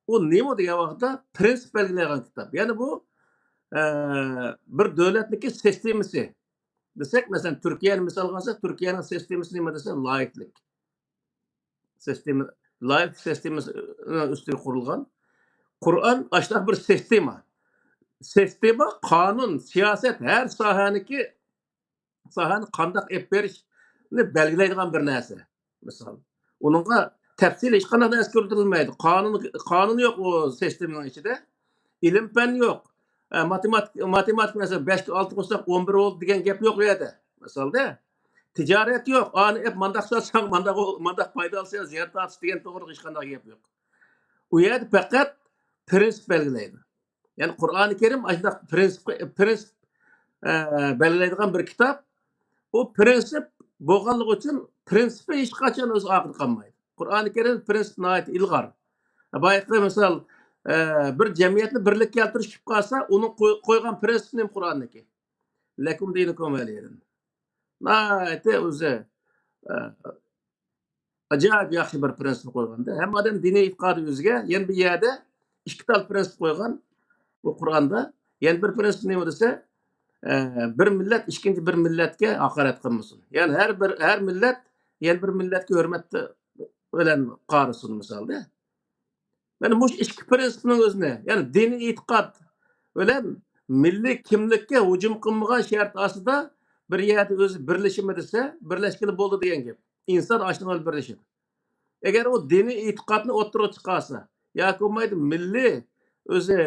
ئۇ نېمە دېگەن ۋاقىتتا پىرىنسىپ بەلگىلەيدىغان كىتاب. يەنى بۇ، ئە، بىر دۆلەتنىڭكى سىستېمىسى دېسەك، مەسىلەن، تۈركىيەنى مىسالغا ئالساق، تۈركىيەنىڭ سىستېمىسى نېمە دېسە، لايىكلىك. سىستېما، لايىك سىستېمىسى ئۈستىگە قۇرۇلغان. قۇرئان ئاشۇنداق بىر سىستېما. سىستېما، قانۇن، سىياسەت، ھەر ساھەنىكى، ساھەنى قانداق ئېلىپ بېرىشنى بەلگىلەيدىغان بىر نەرسە. مىسال، ئۇنىڭغا تەپسىلىي ھېچقانداق نەرسە كىرگۈزۈلمەيدۇ. قانۇن، قانۇن يوق ئۇ سىستېمىنىڭ ئىچىدە. ئىلىم-پەن يوق. ئە، ماتېماتىك، ماتېماتىك مەسىلەن، بەشكە ئالتە قوشساق ئون بىر بولدى دېگەن گەپ يوق ئۇ يەردە. مىسالدا، تىجارەت يوق. ئانى ئەپ مانداق ساتساڭ، مانداق، مانداق پايدا ئالساڭ، زىيان تارتىش دېگەن توغرىلىق ھېچقانداق گەپ يوق. ئۇ يەردە پەقەت پىرىنسىپ بەلگىلەيدۇ. يەنى قۇرئانى كەرىم ئاشۇنداق پىرىنسىپ، پىرىنسىپ، ئە، بەلگىلەيدىغان بىر كىتاب. ئۇ پىرىنسىپ بولغانلىقى ئۈچۈن پىرىنسىپى ھېچقاچان ئۆز ئاخىرىدا قالمايدۇ. قۇرئانى كەرىم پىرىنسىپ ناھايىتى ئىلغار. بايىقى مىسال، ئە، بىر جەمئىيەتنى بىرلىككە كەلتۈرۈش كېلىپ قالسا، ئۇنىڭ قوي-، قويغان پىرىنسىپى نېمە قۇرئاندىكى؟ لەكۇم دىنۇكۇم ۋەلىيە دىن. ناھايىتى ئۆزى، ئە، ئاجايىپ ياخشى بىر پىرىنسىپ قويغاندا، ھەممە ئادەم دىنىي ئېتىقادى ئۆزىگە، يەنە بىر يەردە ئىككى تال پىرىنسىپ قويغان بۇ قۇرئاندا. يەنە بىر پىرىنسىپ نېمە دېسە، ئە، بىر مىللەت ئىككىنچى بىر مىللەتكە ھاقارەت قىلمىسۇن. يەنى ھەر بىر، ھەر مىللەت يەنە بىر مىللەتكە ھۆرمەت بىلەن قارىسۇن مىسالدا. مانا مۇشۇ ئىككى پىرىنسىپنىڭ ئۆزىنى، يەنى دىنىي ئېتىقاد بىلەن مىللىي كىملىككە ھۇجۇم قىلمىغان شەرت ئاستىدا بىر يەردە ئۆزى بىرلىشىمەن دېسە، بىرلەشكىلى بولىدۇ دېگەن گەپ. ئىنسان ئاشۇنىڭ بىلەن بىرلىشىدۇ. ئەگەر ئۇ دىنىي ئېتىقادنى ئوتتۇرىغا چىقارسا، ياكى بولمايدۇ مىللىي ئۆزى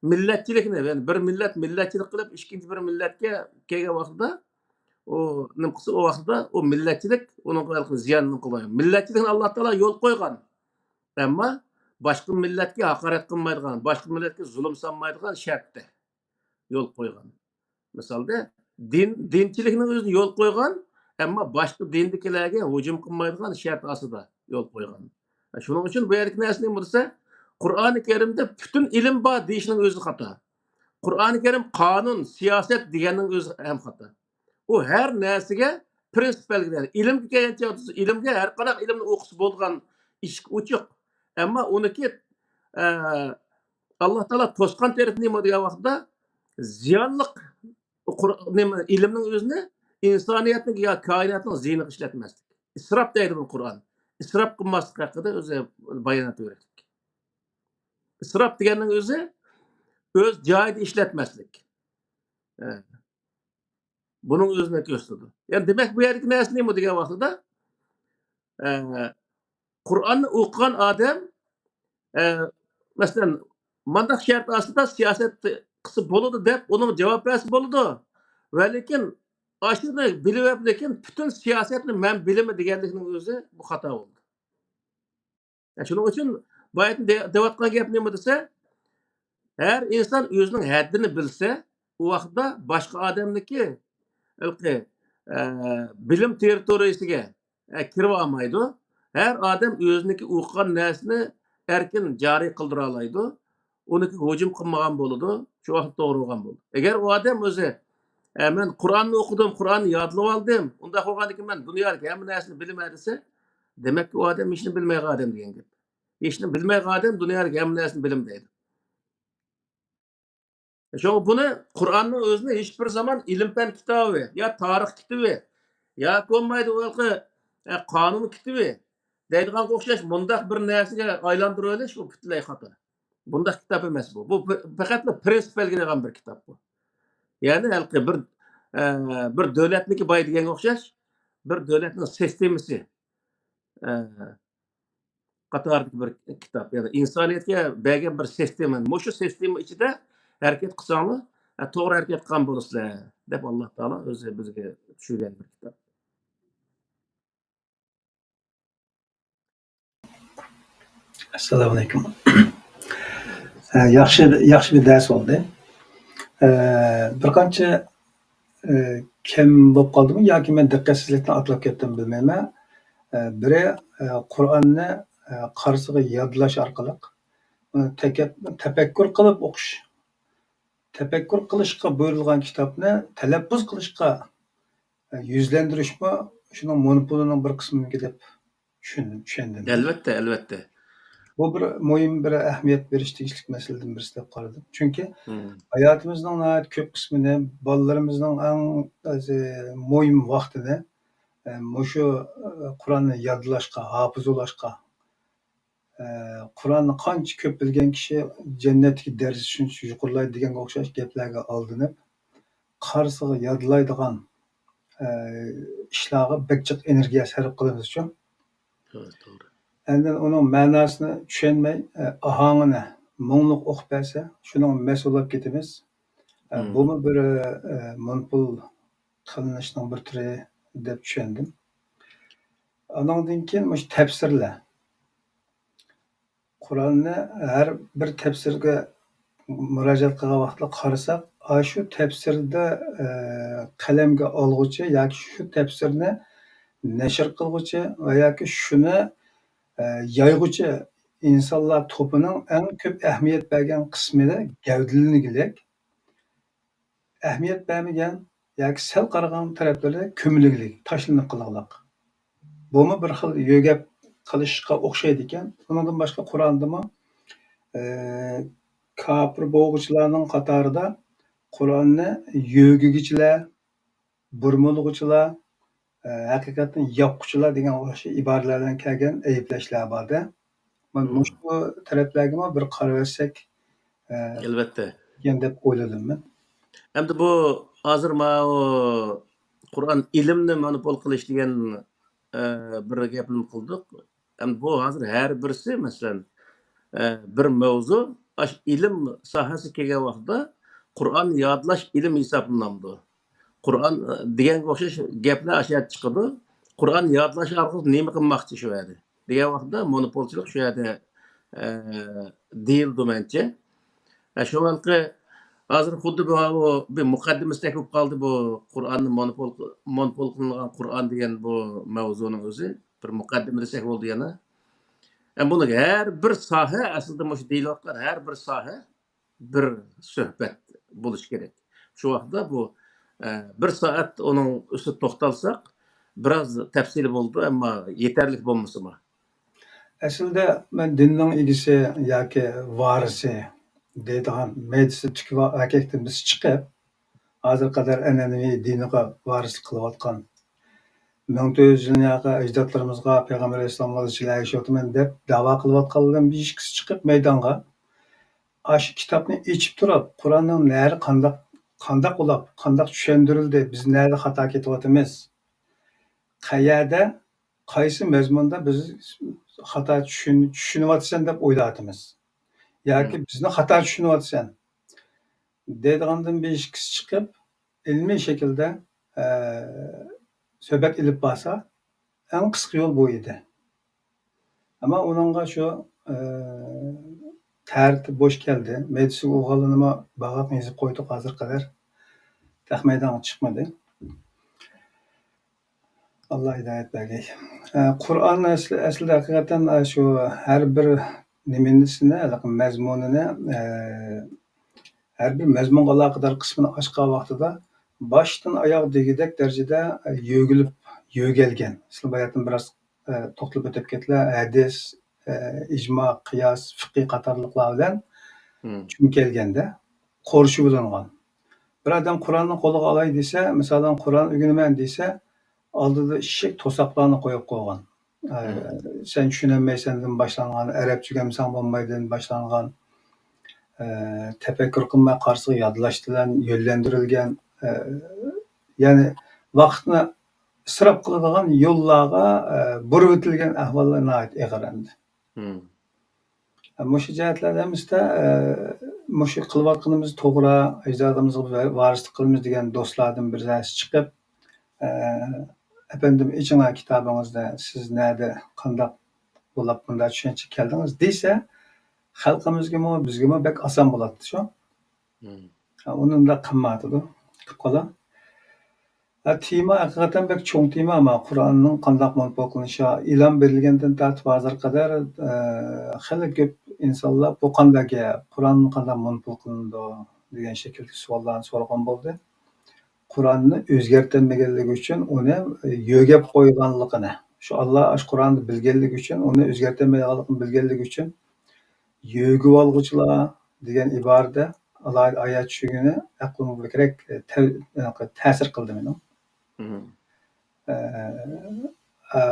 مىللەتچىلىكنى، يەنى بىر مىللەت مىللەتچىلىك قىلىپ، ئىككىنچى بىر مىللەتكە كەلگەن ۋاقتىدا ئۇ نېمە قىلسا، ئۇ ۋاقتىدا ئۇ مىللەتچىلىك ئۇنىڭغا ھېلىقى زىياننى قىلىدۇ. مىللەتچىلىكنى ئاللا تائالا يول قويغان. ئەمما باشقا مىللەتكە ھاقارەت قىلمايدىغان، باشقا مىللەتكە زۇلۇم سالمايدىغان شەرتتە يول قويغان. مىسالدا، دىن، دىنچىلىكنىڭ ئۆزىنى يول قويغان، ئەمما باشقا دىندىكىلەرگە ھۇجۇم قىلمايدىغان شەرت ئاستىدا يول قويغان. شۇنىڭ ئۈچۈن بۇ يەردىكى نەرسە نېمە دېسە، قۇرئانى كەرىمدە پۈتۈن ئىلىم بار دېيىشنىڭ ئۆزى خاتا. قۇرئانى كەرىم قانۇن، سىياسەت دېگەننىڭ ئۆزى ھەم خاتا. ئۇ ھەر نەرسىگە پىرىنسىپ بەلگىلەيدۇ. ئىلىمگە كەلگەنچە، ئىلىمگە ھەر قانداق ئىلىمنى ئوقۇسا بولىدىغان ئىشىك ئوچۇق. ئەمما ئۇنىكى، ئە، ئاللا تائالا توسقان تەرىپى نېمە دېگەن ۋاقتىدا، زىيانلىق قۇر-، نېمە، ئىلىمنىڭ ئۆزىنى ئىنسانىيەتنىڭ يا كائىناتنىڭ زىيىنىغا ئىشلەتمەسلىك. ئىسراپ دەيدۇ بۇ قۇرئان. ئىسراپ قىلماسلىق ھەققىدە ئۆزى بايانات بېرىدۇ. ئىسراپ دېگەننىڭ ئۆزى ئۆز جايىدا ئىشلەتمەسلىك. ئە، بۇنىڭ ئۆزىنى كۆرسىتىدۇ. يەنى دېمەك، بۇ يەردىكى نەرسە نېمە دېگەن ۋاقتىدا، ئە، قۇرئاننى ئوقۇغان ئادەم، ئە، مەسىلەن، مانداق شەرت ئاستىدا سىياسەت قىلسا بولىدۇ دەپ ئۇنىڭغا جاۋاب بەرسە بولىدۇ. ۋە لېكىن ئاشۇنى بىلىۋېلىپ، لېكىن پۈتۈن سىياسەتنى مەن بىلىمەن دېگەنلىكنىڭ ئۆزى بۇ خاتا بولىدۇ. شۇنىڭ ئۈچۈن بۇ ئايەتتە دە-، دەۋاتقان گەپ نېمە دېسە، ھەر ئىنسان ئۆزىنىڭ ھەددىنى بىلسە، ئۇ ۋاقىتتا باشقا ئادەمنىڭكى ھېلىقى، ئە، بىلىم تېررىتورىيىسىگە، ئە، كىرىۋالمايدۇ. ھەر ئادەم ئۆزىنىڭكى ئوقۇغان نەرسىنى ئەركىن جارى قىلدۇرالايدۇ. ئۇنىڭكىگە ھۇجۇم قىلمىغان بولىدۇ. شۇ ۋاقىت توغرا بولغان بولىدۇ. ئەگەر ئۇ ئادەم ئۆزى، ئە، مەن قۇرئاننى ئوقۇدۇم، قۇرئاننى يادلىۋالدىم، ئۇنداق بولغاندىكىن مەن دۇنيادىكى ھەممە نەرسىنى بىلىمەن دېسە، دېمەككى ئۇ ئادەم ھېچنى بىلمەيدىغان ئادەم دېگەن گەپ. ھېچنى بىلمەيدىغان ئادەم دۇنيادىكى ھەممە نەرسىنى بىلىمەن دەيدۇ. شۇڭا بۇنى قۇرئاننىڭ ئۆزىنى ھېچبىر زامان ئىلىم-پەن كىتابى يا تارىخ كىتابى ياكى بولمايدۇ ھېلىقى، ئە، قانۇن كىتابى دەيدىغانغا ئوخشاش مۇنداق بىر نەرسىگە ئايلاندۇرۇۋېلىش، بۇ پۈتۈنلەي خاتا. بۇنداق كىتاب ئەمەس بۇ. بۇ پە-، پەقەتلا پرىنسىپ بەلگىلەيدىغان بىر كىتاب بۇ. يەنى ھېلىقى بىر، ئە، بىر دۆلەتنىڭكى باي دېگەنگە ئوخشاش، بىر دۆلەتنىڭ سىستېمىسى، ئە، قاتارىدىكى بىر كىتاب. يەنى ئىنسانىيەتكە بەرگەن بىر سىستېما. مۇشۇ سىستېما ئىچىدە ھەرىكەت قىلساڭلار، ئە، توغرا ھەرىكەت قىلغان بولىسىلەر، دەپ ئاللا تائالا ئۆزى بىزگە چۈشۈرگەن بىر كىتاب. ئەسسالامۇئەلەيكۇم. ئە، ياخشى، ياخشى بىر دەرس بولدى. ئە، بىر قانچە، ئە، كەم بولۇپ قالدىمۇ ياكى مەن دىققەتسىزلىكتىن ئاتلاپ كەتتىممۇ بىلمەيمەن. ئە، بىرى، ئە، قۇرئاننى، ئە، قارىسىغا يادلاش ئارقىلىق، ئۇنى تەكەپ-، تەپەككۇر قىلىپ ئوقۇش. تەپەككۇر قىلىشقا بۇيرۇلغان كىتابنى تەلەپپۇز قىلىشقا، ئە، يۈزلەندۈرۈشمۇ شۇنىڭ مونوپولىنىڭ بىر قىسمىمىكى دەپ چۈشەندىم، چۈشەندىم. ئەلۋەتتە، ئەلۋەتتە. بۇ بىر مۇھىم، بىر ئەھمىيەت بېرىش تېگىشلىك مەسىلىدىن بىرسى دەپ قارىدىم. چۈنكى ھىم. ھاياتىمىزنىڭ ناھايىتى كۆپ قىسمىنى، بالىلىرىمىزنىڭ ئەڭ، ئە، مۇھىم ۋاقتىنى، ئە، مۇشۇ، ئە، قۇرئاننى يادلاشقا، ھاپىز بولۇشقا، ئە، قۇرئاننى قانچە كۆپ بىلگەن كىشى جەننەتتىكى دەرىجىسى شۇنچە يۇقىرىلايدۇ دېگەنگە ئوخشاش گەپلەرگە ئالدىنىپ، قارىسىغا يادلايدىغان، ئە، ئىشلارغا بەك جىق ئېنېرگىيە سەرپ قىلىمىزچۇ؟ ھە، توغرا. ئاندىن ئۇنىڭ مەناسىنى چۈشەنمەي، ئە، ئاھاڭىنى مۇڭلۇق ئوقۇپ بەرسە، شۇنىڭ مەست بولۇپ كېتىمىز. ئە، ھىم. بۇمۇ بىر، ئە، مونوپول قىلىنىشنىڭ بىر تۈرى دەپ چۈشەندىم. ئانىڭدىن كېيىن مۇشۇ تەپسىرلەر. قۇرئاننى ھەر بىر تەپسىرگە مۇراجىئەت قىلغان ۋاقىتتا قارىساق، ئاشۇ تەپسىردە، ئە، قەلەمگە ئالغۇچى ياكى شۇ تەپسىرنى نەشر قىلغۇچى ۋە ياكى شۇنى، ئە، يايغۇچى ئىنسانلار توپىنىڭ ئەڭ كۆپ ئەھمىيەت بەرگەن قىسمىدا گەۋدىلىنىگلىك، ئەھمىيەت بەرمىگەن ياكى سەل قارىغان تەرەپلىرى كۆمۈلگىلىك، تاشلىنىپ قالغانلىق. بۇمۇ بىر خىل يۆگەپ قېلىشقا ئوخشايدىكەن. ئۇنىڭدىن باشقا قۇرئاندىمۇ، ئى، كاپىر بولغۇچىلارنىڭ قاتارىدا قۇرئاننى يۆگىگۈچىلەر، بۇرمىلىغۇچىلار، ئى، ھەقىقەتنى ياپقۇچىلار دېگەن ئوخشاش ئىبارىلەر بىلەن كەلگەن ئەيىبلەشلەر بار-دە. مانا مۇشۇ تەرەپلەرگىمۇ بىر قارىۋەتسەك، ئە، ئەلۋەتتە. دېگەن دەپ ئويلىدىم مەن. ئەمدى بۇ ھازىر ماۋۇ قۇرئان ئىلىمنى مونوپول قىلىش دېگەن، ئە، بىر گەپنى قىلدۇق. ئەمدى بۇ ھازىر ھەر بىرسى، مەسىلەن، ئە، بىر مەۋزۇ، ئاشۇ ئىلىم ساھەسىگە كەلگەن ۋاقىتتا قۇرئان يادلاش ئىلىم ھېسابلىنامدۇ؟ قۇرئان، ئە، دېگەنگە ئوخشاش گەپلەر ئاشۇ يەردە چىقىدۇ. قۇرئان يادلاش ئارقىلىق نېمە قىلماقچى شۇ يەردە؟ دېگەن ۋاقىتتا مونوپولچىلىق شۇ يەردە، ئە، دېيىلىدۇ مەنچە. ئە، شۇڭا ھېلىقى ھازىر خۇددى بۇ، بۇ بىر مۇقەددىمىسىدەك بولۇپ قالدى بۇ قۇرئاننى مونوپول، مونوپول قىلىنغان قۇرئان دېگەن بۇ مەۋزۇنىڭ ئۆزى. بىر مۇقەددىمە دېسەك بولدى يەنە. ئە، بۇنىڭ ھەر بىر ساھە، ئەسلىدە مۇشۇ دېيىلىۋاتقان ھەر بىر ساھە بىر سۆھبەت بولۇشى كېرەك. شۇ ۋاقىتتا بۇ، ئە، بىر سائەت ئۇنىڭ ئۈستىدە توختالساق، بىراز تەپسىلىي بولىدۇ، ئەمما يېتەرلىك بولمىسىمۇ. ئەسلىدە مەن دىننىڭ ئىگىسى ياكى ۋارىسى دەيدىغان مەيدىسى تۈكى بار ئەركەكتىن بىرسى چىقىپ، ھازىرغا قەدەر ئەنئەنىۋى دىنىغا ۋارىسلىق قىلىۋاتقان، مىڭ تۆت يۈز يىلدىن ياقى ئەجدادلىرىمىزغا، پەيغەمبەر ئەلەيھىسسالامغا زىچىنلەر ئەگىشىۋاتىمەن دەپ دەۋا قىلىۋاتقانلاردىن بىر ئىككىسى چىقىپ مەيدانغا، ئاشۇ كىتابنى ئېچىپ تۇرۇپ، قۇرئاننىڭ نەدە قانداق، قانداق بولاپ، قانداق چۈشەندۈرۈلدى، بىز نەدە خاتا كېتىۋاتىمىز، قەيەردە، قايسى مەزمۇندا بىز خاتا چۈشىن-، چۈشىنىۋاتىسەن دەپ ئويلاۋاتىمىز ياكى بىزنى خاتا چۈشىنىۋاتىسەن دەيدىغاندىن بىر ئىككىسى چىقىپ، ئىلمىي شەكىلدە، ئە، سۆھبەت ئېلىپ بارسا، ئەڭ قىسقا يول بۇ ئىدى. ئەمما ئۇنىڭغا شۇ، ئە، تەرىتى بوش كەلدى. مەيدىسىگە ئۇرغانلىرىنىمۇ بارغاقنى يېزىپ قويدۇق ھازىرغا قەدەر. تېخى مەيدانغا چىقمىدى. ئاللا ھىدايەت بەرگەي. ئە، قۇرئان ئەسلى، ئەسلىدە ھەقىقەتەن، ئە، شۇ ھەر بىر نېمىسىنى، ھېلىقى مەزمۇنىنى، ئە، ھەر بىر مەزمۇنغا ئالاقىدار قىسمىنى ئاچقان ۋاقتىدا باشتىن ئاياغ دېگۈدەك دەرىجىدە يۆگىلىپ، يۆگەلگەن. سىلەر باياتىن بىراز، ئە، توختىلىپ ئۆتۈپ كەتتىلەر. ھەدىس، ئە، ئىجما، قىياس، فىقھى قاتارلىقلار بىلەن مم. چۈمكەلگەندە قورشىۋېلىنغان. بىر ئادەم قۇرئاننى قولىغا ئالاي دېسە، مىسالەن، قۇرئان ئۆگىنىمەن دېسە، ئالدىدا ئىشىك توساقلارنى قويۇپ قويغان. ئە، مم. سەن چۈشىنەلمەيسەندىن باشلانغان، ئەرەبچە ئۆگەنمىسەڭ بولمايدىدىن باشلانغان، ئە، تەپەككۇر قىلماي قارىسىغا يادلاش بىلەن يۆنلەندۈرۈلگەن، ئە، يەنى ۋاقىتنى ئىسراپ قىلىدىغان يوللارغا، ئە، بۇرۇۋېتىلگەن ئەھۋاللار ناھايىتى ئېغىر ئەمدى. مم. مۇشۇ جەھەتلەردە ھەممىسىدە، ئە، مۇشۇ قىلىۋاتقىنىمىز توغرا، ئەجدادىمىزغا ۋە-، ۋارىسلىق قىلىمىز دېگەن دوستلاردىن بىرسى چىقىپ، ئە، ئەپەندىم، ئېچىڭلار كىتابىڭىزنى، سىز نەدە، قانداق بولۇپ بۇنداق چۈشەنچىگە كەلدىڭىز دېسە، خەلقىمىزگىمۇ، بىزگىمۇ بەك ئاسان بولاتتى شۇ. مم. ئۇنى ئۇنداق قىلمايۋاتىدۇ. قىلىپ قالا. ھە، تېما ھەقىقەتەن بەك چوڭ تېما، ئەمما قۇرئاننىڭ قانداق مونوپول قىلىنىشى، ئېلان بېرىلگەندىن تارتىپ ھازىرغا قەدەر، ئە، خېلى كۆپ ئىنسانلار «بۇ قانداق گەپ؟ قۇرئان قانداق مونوپول قىلىنىدۇ؟» دېگەن شەكىلدىكى سوئاللارنى سورىغان بولدى. قۇرئاننى ئۆزگەرتەلمىگەنلىكى ئۈچۈن ئۇنى يۆگەپ قويغانلىقىنى، شۇ ئاللا ئاشۇ قۇرئاننى بىلگەنلىكى ئۈچۈن، ئۇنى ئۆزگەرتەلمەيدىغانلىقىنى بىلگەنلىكى ئۈچۈن، يۆگىۋالغۇچىلار دېگەن ئىبارىدە ئالاھىدە ئايەت چۈشۈرگىنى ئەقلىمگە بەكرەك، ئە، تە-، تەسىر قىلدى مېنىڭ. مم. ئە، ئە،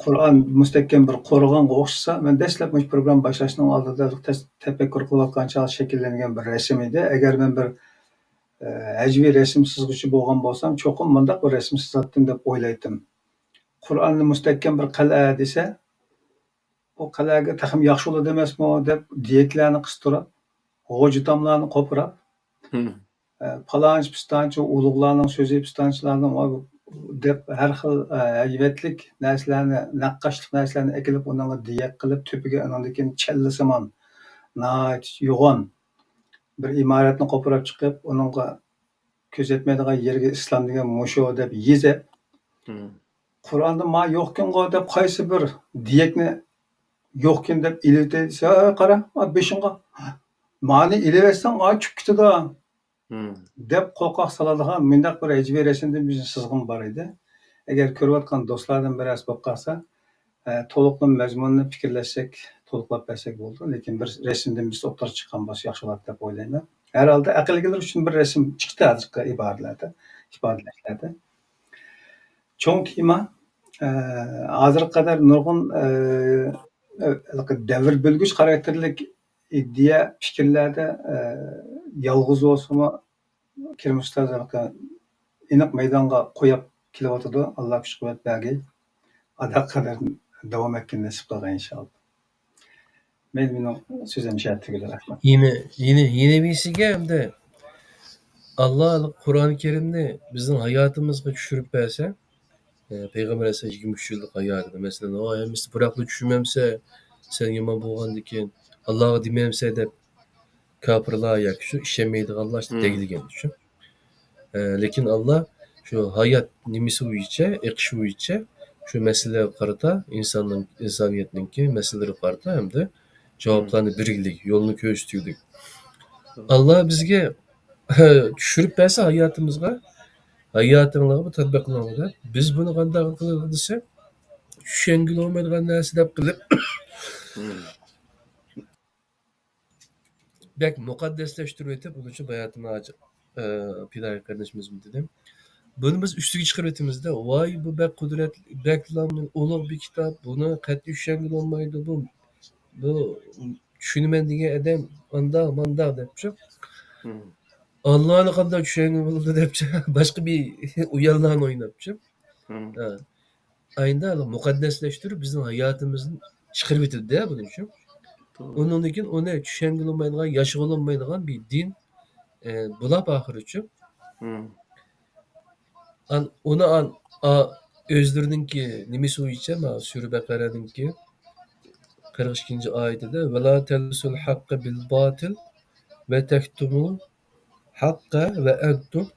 قۇرئان مۇستەھكەم بىر قورغانغا ئوخشىسا، مەن دەسلەپ مۇشۇ پروگرامما باشلاشنىڭ ئالدىدا تەس-، تەپەككۇر قىلىۋاتقان چاغدا شەكىللەنگەن بىر رەسىم ئىدى. ئەگەر مەن بىر، ئە، ھەجۋىي رەسىم سىزغۇچى بولغان بولسام، چوقۇم مۇنداق بىر رەسىم سىزاتتىم دەپ ئويلايتتىم. قۇرئاننى مۇستەھكەم بىر قەلئە دېسە، ئۇ قەلئەگە تېخىمۇ ياخشى بولىدۇ ئەمەسمۇ دەپ دىيەكلەرنى قىستۇرۇپ، غوجا تاملارنى قوپۇراپ، مم. ئە، پالانچى پىستانچى ئۇلۇغلارنىڭ سۆزى، پىستانچىلارنىڭ ئۇ دەپ ھەر خىل، ئە، ھەيۋەتلىك نەرسىلەرنى، نەققاشلىق نەرسىلەرنى ئەكېلىپ، ئۇنىڭغا دىيەك قىلىپ، تۈپىگە ئانىڭدىن كېيىن چەللىسىمان ناھايىتى يوغان بىر ئىمارەتنى قوپۇراپ چىقىپ، ئۇنىڭغا كۆزەتمەيدىغان يېرىگە ئىسلام دېگەن مۇشۇ دەپ يېزىپ، مم. قۇرئاندا ما يوقكەنغۇ دەپ قايسى بىر دىيەكنى يوقكەن دەپ ئېلىۋېتەي دېسە، «ھە، قارا، ما بېشىڭغا، مانى ئېلىۋەتسەڭ، ئا، چۈشۈپ كېتىدۇ» مم. دەپ قورقاق سالىدىغان مۇنداق بىر ھەجۋىي رەسىمدىن بىر سىزغۇم بار ئىدى. ئەگەر كۆرۈۋاتقان دوستلاردىن بىرەرسى بولۇپ قالسا، ئە، تولۇقلىما مەزمۇنىنى پىكىرلەشسەك، تولۇقلاپ بەرسەك بولىدۇ. لېكىن بىر رەسىمدىن بىرسى ئوتتۇرىغا چىققان بولسا ياخشى بولاتتى دەپ ئويلايمەن. ھەر ھالدا ئەقىلگىلەر ئۈچۈن بىر رەسىم چىقتى ھازىرقى ئىبارىلەردە، ئىپادىلەشلەردە. چوڭ تېما، ئە، ھازىرغا قەدەر نۇرغۇن، ئە، ئە، دەۋر بۆلگۈچ خاراكتېرلىك ئىدىيە، پىكىرلەردە، ئە، يالغۇز بولسىمۇ، كېرىم ئۇستاز ھېلىقى ئېنىق مەيدانغا قويۇپ كېلىۋاتىدۇ. ئاللا كۈچ قۇۋۋەت بەرگەي. ئادا قەدەر داۋام ئەتكىنى نېسىپ قىلغاي ئىنشاللا. مەيلى، مېنىڭ سۆزۈم شۇ يەردە تۈگىدى. رەھمەت. يەنە، يەنە، يەنە بىرسىگە ئەمدى ئاللا قۇرئان كەرىمنى بىزنىڭ ھاياتىمىزغا چۈشۈرۈپ بەرسە، ئە، پەيغەمبەر ئەلەيھىسسالام يىگىرمە ئۈچ يىللىق ھاياتىدا، مەسىلەن، «ۋاي، ھەممىسى بىراقلا چۈشىنەمسە، سەن يامان بولغاندىكىن، ئاللاغا دېمەمسە» دەپ، كاپىرلار ياكى شۇ ئىشەنمەيدىغانلار مم. دەگلىگەن شۇ. ئە، لېكىن ئاللا شۇ ھايات نېمىسى بويىچە، ئېقىشى بويىچە شۇ مەسىلىلەرگە قارىتا، ئىنساننىڭ، ئىنسانىيەتنىڭكى مەسىلىلىرىگە قارىتا ھەمدە جاۋابلارنى بەرگۈدەك، يولنى كۆرسىتىدۇ. ئاللا بىزگە چۈشۈرۈپ بەرسە ھاياتىمىزغا، ھاياتىڭلارغا بۇ تەتبىق قىلىڭلار دەپ، بىز بۇنى قانداق قىلىمىز دېسە، چۈشەنگىلى بولمايدىغان نەرسە دەپ قىلىپ، بەك مۇقەددەسلەشتۈرۈۋېتىپ، ئۇنىڭ ئۈچۈن باياتىن ھاجى، ئە، پىدائىي قېرىندىشىمىزمۇ دېدى. بۇنى بىز ئۈستىگە چىقىرىۋېتىمىزدە، ۋاي، بۇ بەك قۇدرەت، بەكلا ئۇلۇغ بىر كىتاب، بۇنى قەتئىي چۈشەنگىلى بولمايدۇ، بۇ، بۇ چۈشىنىمەن دېگەن ئادەم ئانداق، مانداق دەپچۇ. مم. ئاللانى قانداق چۈشەنگىلى بولىدۇ دەپچۇ، باشقا بىر ئويۇنلارنى ئويناپچۇ. مم. ھە. ئاينىدا مۇقەددەسلەشتۈرۈپ، بىزنىڭ ھاياتىمىزدىن چىقىرىۋېتىلدى بۇنىڭ ئۈچۈن. توغرا. ئۇنىڭدىن كېيىن ئۇنى چۈشەنگىلى بولمايدىغان، ياشىغىلى بولمايدىغان بىر دىن، ئە، بولاپ ئاخىرىچۇ. مم. ئان-، ئۇنى ئان-، ئا-، ئۆزلىرىنىڭكى نېمىسى بويىچە، مانا سۈرە بەقەرەنىڭكى قىرىق ئىككىنچى ئايىتىدە، «ۋەلا تەلبىسۇل ھەققە بىل باتىل ۋە تەكتۇمۇل ھەققە ۋە ئەنتۇم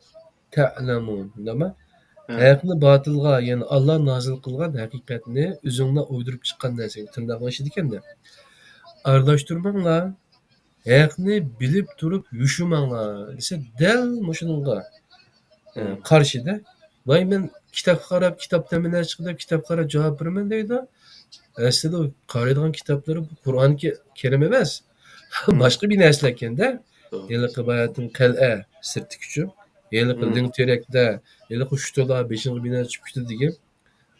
تەئلەمۇن.» دەيدۇ. ھە. ھەقنى باتىلغا، يەنى ئاللا نازىل قىلغان ھەقىقەتنى ئۆزۈڭلار ئويدۇرۇپ چىققان نەرسىگە، تىرناقلىشىدىكەن-دە. ئارىلاشتۇرماڭلار، ھەقنى بىلىپ تۇرۇپ يوشۇرماڭلار دېسە، دەل مۇشۇنىڭغا، ئە، قارشىدە. ۋاي، مەن كىتابقا قاراپ، كىتابتىن بىر نەرسە چىقىدۇ دەپ، كىتابقا قاراپ جاۋاب بېرىمەن دەيدۇ. ئەسلىدە ئۇ قارايدىغان كىتابلىرى بۇ قۇرئان كە-، كەرىم ئەمەس. باشقا بىر نەرسىلەر ئىكەندە. ھېلىقى باياتىن قەلئە سىرتتىكىچۇ، ھېلىقى لىڭ تېرەكلەر، ھېلىقى شۇتىلار بېشىڭغا بىر نەرسە چۈشۈپ كېتىدۇ دېگەن.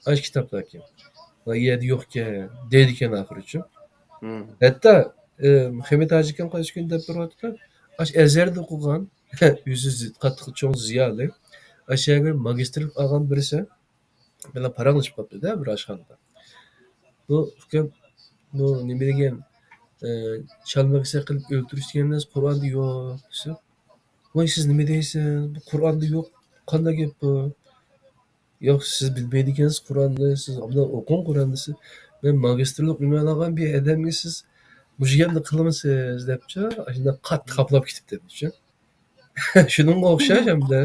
ئاشۇ كىتابلار ئىكەن. ئۇ يەردە يوقكەن، دەيدىكەن ئاخىرىچۇ. ھەتتا، ئى، خەمىت ھاجى ئاكام قايسى كۈنى دەپ تۇرۇۋاتىدۇ. ئاشۇ ئەزھەردە ئوقۇغان، ئۆزى زى-، قاتتىق چوڭ زىيالىي. ئاشۇ يەرگە ماگىستىرلىق ئالغان بىرسى بىلەن پاراڭلىشىپ قاپتۇ-دە بىر ئاشخانىدا. بۇ ئۇكام، بۇ نېمە دېگەن، ئى، چالما كېسەك قىلىپ ئۆلتۈرۈش دېگەن نەرسە قۇرئاندا يوق دېسە، ۋاي، سىز نېمە دەيسىز؟ بۇ قۇرئاندا يوق. قانداق گەپ بۇ؟ ياق، سىز بىلمەيدىكەنسىز قۇرئاننى، سىز ئابدان ئوقۇڭ قۇرئاننى، سىز. مەن ماگىستىرلىق ئۈنۋان ئالغان بىر ئادەمگە سىز مۇشۇ گەپنى قىلىمسىز دەپچۇ، ئاشۇنداق قاتتىق خاپىلاپ كېتىپتۇ دېدىچۇ. شۇنىڭغا ئوخشاش ھەمدە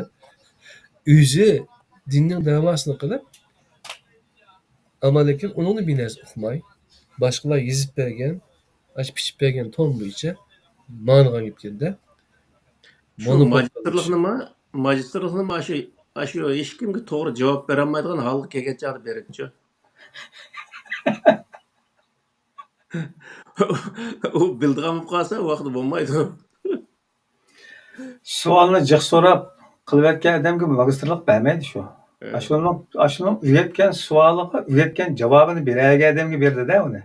ئۆزى دىننىڭ دەۋاسىنى قىلىپ، ئەمما لېكىن ئۇنىڭدىن بىر نەرسە ئۇقماي، باشقىلار يېزىپ بەرگەن، ئاشۇ پىچىپ بەرگەن تون بويىچە ماڭىدىغان گەپكەندە. شۇ مونوپول قىلىش. ماگىستىرلىقنىمۇ، ماگىستىرلىقنىمۇ ئاشۇ، ئاشۇ ھېچكىمگە توغرا جاۋاب بېرەلمەيدىغان ھالغا كەلگەن چاغدا بېرىدىچۇ. ئۇ بىلىدىغان بولۇپ قالسا، ۋاقتى بولمايدۇ. سوئالنى جىق سوراپ قىلىۋەتكەن ئادەمگە ماگىستىرلىق بەرمەيدۇ شۇ. ئاشۇنىڭ، ئاشۇنىڭ ئۆگەتكەن سوئالىغا ئۆگەتكەن جاۋابىنى بېرەلىگەن ئادەمگە بېرىدۇ-دە ئۇنى.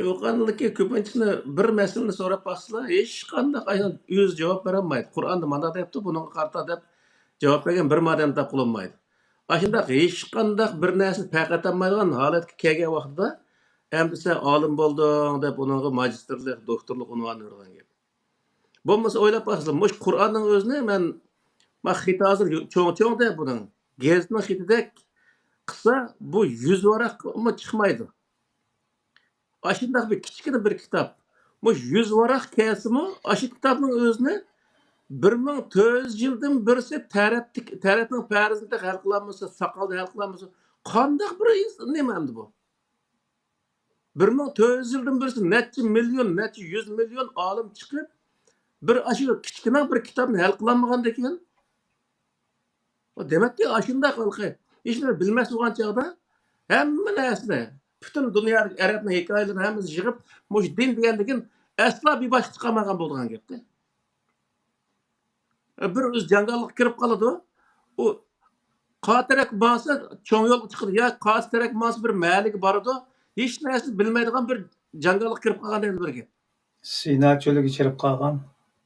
يوق، ئاندىكى كۆپىنچىسىنى بىر مەسىلىنى سوراپ باقسىلا، ھېچقانداق ئايان ئۆزى جاۋاب بېرەلمەيدۇ. قۇرئاندا مانا دەپتۇ، بۇنىڭغا قارىتا دەپ جاۋاب بەرگەن بىر ئادەم تاپقىلى بولمايدۇ. ئاشۇنداق ھېچقانداق بىر نەرسىنى پەيقەتەلمەيدىغان ھالەتكە كەلگەن ۋاقتىدا، ئەمدى سەن ئالىم بولدۇڭ دەپ ئۇنىڭغا ماگىستىرلىق، دوكتورلۇق ئۇنۋانى بېرىدىغان گەپ. بولمىسا ئويلاپ باقسىلا، مۇشۇ قۇرئاننىڭ ئۆزىنى مەن، ما خېتى ھازىر چوڭ-چوڭ دە بۇنىڭ. گېزىتنىڭ خېتىدەك قىلسا، بۇ يۈز ۋاراقمۇ چىقمايدۇ. ئاشۇنداق بىر كىچىككىنە بىر كىتاب. مۇشۇ يۈز ۋاراق كەلسىمۇ، ئاشۇ كىتابنىڭ ئۆزىنى بىر مىڭ تۆت يۈز يىلدىن بىرسى تەرەتتىك-، تەرەتنىڭ پەرىزىنى ھەل قىلالمىسا، ساقالدا ھەل قىلالمىسا، قانداق بىر ئىنس-، نېمە ئەمدى بۇ؟ بىر مىڭ تۆت يۈز يىلدىن بىرسى نەچچە مىليون، نەچچە يۈز مىليون ئالىم چىقىپ، بىر ئاشۇ كىچىككىنە بىر كىتابنى ھەل قىلالمىغاندىكىن، ئۇ دېمەككى، ئاشۇنداق ھېلىقى ھېچ نېمە بىلمەس بولغان چاغدا ھەممە نەرسىنى، پۈتۈن دۇنيادىكى ئەرەبنىڭ ھېكايىلىرىنى ھەممىسىنى يىغىپ، مۇشۇ دىن دېگەندىكىن ئەسلا بىر باشقا چىقالمىغان بولىدىغان گەپتە. بىر ئۆزى جاڭگاللىققا كىرىپ قالىدۇ. ئۇ قا تەرەپكە ماڭسا چوڭ يولغا چىقىدۇ، يا قايسى تەرەپكە ماڭسا بىر مەھەللىگە بارىدۇ. ھېچ نەرسىنى بىلمەيدىغان بىر جاڭگاللىققا كىرىپ قالغاندەك بىر گەپ. سىنا چۆلىگە چىرىپ قالغان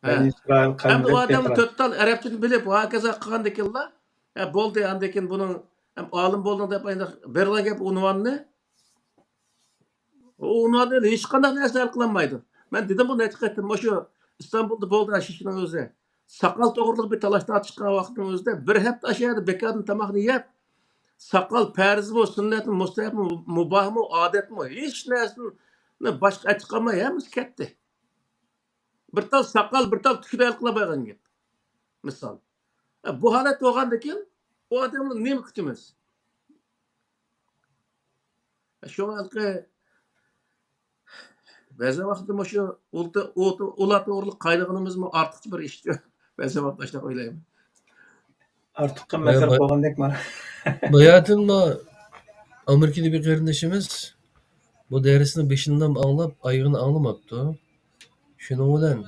ھە. بەنى ئىسرائىل ھەم ئۇ قەۋمىدەك ئادەم گەپلەر. تۆت تال ئەرەبچىنى بىلىپ، ھاكازا قىلغاندىكىنلا، ھە، بولدى، ئاندىن كېيىن بۇنىڭ ھەم ئالىم بولدۇڭ دەپ ئانداق بېرىلگەن گەپ ئۇنۋاننى، ئۇ ئۇنۋان بىلەن ھېچقانداق نەرسە ھەل قىلالمايدۇ. مەن دېدىمغۇ نەچچە قېتىم، مۇشۇ ئىستانبۇلدا بولدى، شىشىنىڭ ئۆزى. ساقال توغرىلىق بىر تالاش تارتىشقان ۋاقىتنىڭ ئۆزىدە بىر ھەپتە ئاشۇ يەردە بىكاردىن تاماقنى يەپ، ساقال پەرزمۇ، سۈننەتمۇ، مۇستەھەبمۇ، مۇباھمۇ، ئادەتمۇ، ھېچ نەرسىنى باشقا ئەچىقالماي ھەممىسى كەتتى. بىر تال ساقال، بىر تال تۈكنى ھەل قىلالمايدىغان گەپ. مىسال. بۇ ھالەت بولغاندىكىن، ئۇ ئادەمدىن نېمە كۈتىمىز؟ شۇڭا ھېلىقى بەزى ۋاقىتتا مۇشۇ ئۇلار، ئۇلار توغرىلىق قاينىغىنىمىزمۇ ئارتۇقچە بىر ئىشتۇ. بەزى ۋاقىتتا ئاشۇنداق ئويلايمەن. ئارتۇقچە مەسىلە بولغاندەكمۇ. باياتىنمۇ ئامېرىكىدا بىر قېرىندىشىمىز بۇ دەرسنى بېشىندىن ئاڭلاپ، ئايىغىنى ئاڭلىماپتۇ. شۇنىڭ بىلەن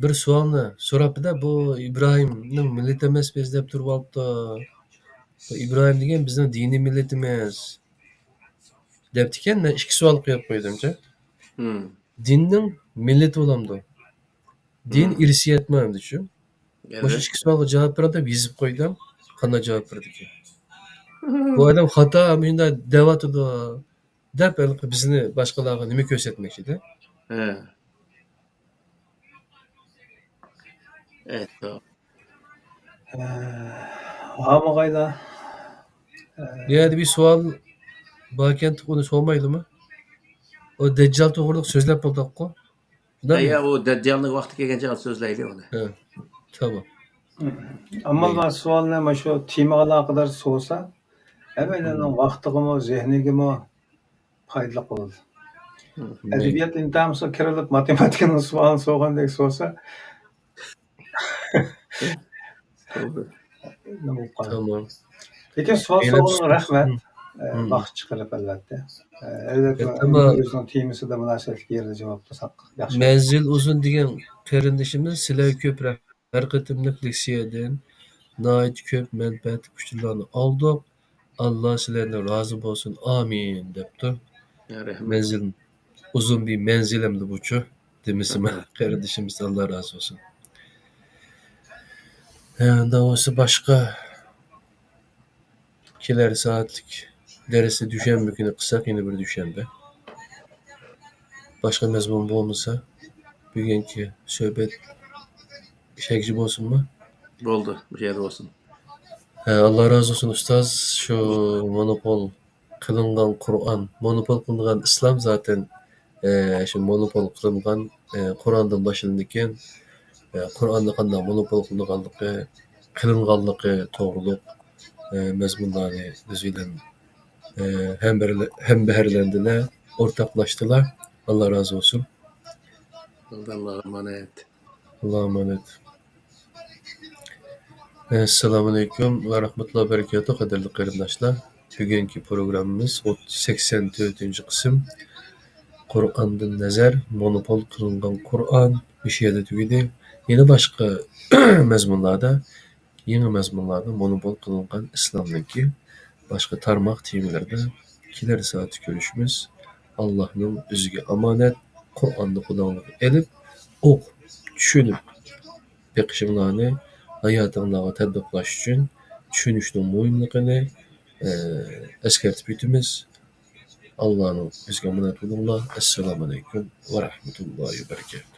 بىر سوئالنى سوراپتۇ-دە، بۇ ئىبراھىمنىڭ مىللىتى ئەمەس بىز دەپ تۇرۇۋالىپتۇ. بۇ ئىبراھىم دېگەن بىزنىڭ دىنىي مىللىتىمىز دەپتىكەن. مەن ئىككى سوئال قويۇپ قويدۇمچۇ. دىننىڭ مىللىتى بولامدۇ؟ دىن ئىرسىيەتمۇ ئەمدىچۇ؟ مۇشۇ ئىككى سوئالغا جاۋاب بېرىڭ دەپ يېزىپ قويدۇم. قانداق جاۋاب بېرىدىكەن؟ بۇ ئادەم خاتا، مۇشۇنداق دەۋاتىدۇ دەپ، ھېلىقى بىزنى باشقىلارغا نېمە كۆرسەتمەكچىدە؟ ھە. ئېيتتۇق. ھە، ھامىغايلا. بۇ يەردە بىر سوئال باركەن، ئۇنى سورىمايلىمۇ؟ ئۇ دەججال توغرىلىق سۆزلەپ بولدۇققۇ. شۇنداقمۇ؟ ئەييا، ئۇ دەججالنىڭ ۋاقتى كەلگەنچە سۆزلەيلى ئۇنى. ھە، تامام. ئەمما مەن سوئالنى مانا شۇ تېمىغا ئالاقىدار سورىسا، ھەممەيلەننىڭ ۋاقتىغىمۇ، زېھنىگىمۇ پايدىلىق بولىدۇ. ئەدەبىيات ئىمتىھانىمىزغا كىرىلىپ، ماتېماتىكىنىڭ سوئالىنى سورىغاندەك سورىسا، نېمە بولۇپ قالىدۇ؟ تامام. لېكىن سوئال سورىغىنىغا رەھمەت. ئە، ۋاقىت چىقىرىپ، ئەلۋەتتە. ئە، ئەلۋەتتە، ئەمما ئۆزىنىڭ تېمىسىدا مۇناسىۋەتلىك يەردە جاۋاب قىلساق ياخشى. مەنزىل ئۇزۇن دېگەن قېرىندىشىمىز، سىلەرگە كۆپ رەھمەت. ھەر قېتىملىق لېكسىيەدىن ناھايىتى كۆپ مەنپەئەتلىك ئۇچۇرلارنى ئالدۇق. ئاللا سىلەردىن رازى بولسۇن. ئامىن، دەپتۇ. يا، رەھمەت. مەنزىل ئۇزۇن بىر مەنزىل ئەمدى بۇچۇ. دېمىسىمۇ، قېرىندىشىمىز، ئاللا رازى بولسۇن. ھە، ئۇنداق بولسا باشقا كېلەر سائەتلىك دەرسنى دۈشەنبە كۈنى قىلساق، يەنە بىر دۈشەنبە. باشقا مەزمۇن بولمىسا، بۈگۈنكى سۆھبەت شەكچە بولسۇنمۇ؟ بولدى، مۇشۇ يەردە بولسۇن. ھە، ئاللا رازى بولسۇن، ئۇستاز. شۇ مونوپول قىلىنغان قۇرئان، مونوپول قىلىنغان ئىسلام زاتەن، ئە، شۇ مونوپول قىلىنغان، ئە، قۇرئاندىن باشلىنىدىكەن. ئە، قۇرئاننى قانداق مونوپول قىلىنغانلىقى، قىلىنغانلىقى توغرۇلۇق، ئە، مەزمۇنلارنى بىز بىلەن، ئە، ھەمبەھىرلە-، ھەمبەھىرلەندىلە، ئورتاقلاشتىلا. ئاللا رازى بولسۇن. ئاللا ئامانەت. ئاللا ئامانەت. ئەسسالامۇئەلەيكۇم ۋە رەھمەتۇللاھى ۋە بەرىكاتۇھ، قەدىرلىك قېرىنداشلار. بۈگۈنكى پروگراممىمىز ئوت-، سەكسەن تۆتىنچى قىسىم، قۇرئاندىن نەزەر، مونوپول قىلىنغان قۇرئان مۇشۇ يەردە تۈگىدى. يەنە باشقا مەزمۇنلاردا، يېڭى مەزمۇنلاردا مونوپول قىلىنغان ئىسلامنىڭكى باشقا تارماق تېمىلىرىدا كېلەر سائەتتە كۆرۈشىمىز. ئاللاھنىڭ ئۆزىگە ئامانەت، قۇرئاننى قولۇڭلارغا ئېلىپ، ئوقۇپ، چۈشىنىپ، بېقىشىڭلارنى ھاياتىڭلارغا تەتبىقلاش ئۈچۈن چۈشىنىشنىڭ مۇھىملىقىنى، ئە، ئەسكەرتىپ ئۆتىمىز. ئاللانىڭ ئۆزىگە ئامانەت بولۇڭلار. ئەسسالامۇئەلەيكۇم ۋە رەھمەتۇللاھى ۋە بەرىكاتۇھ.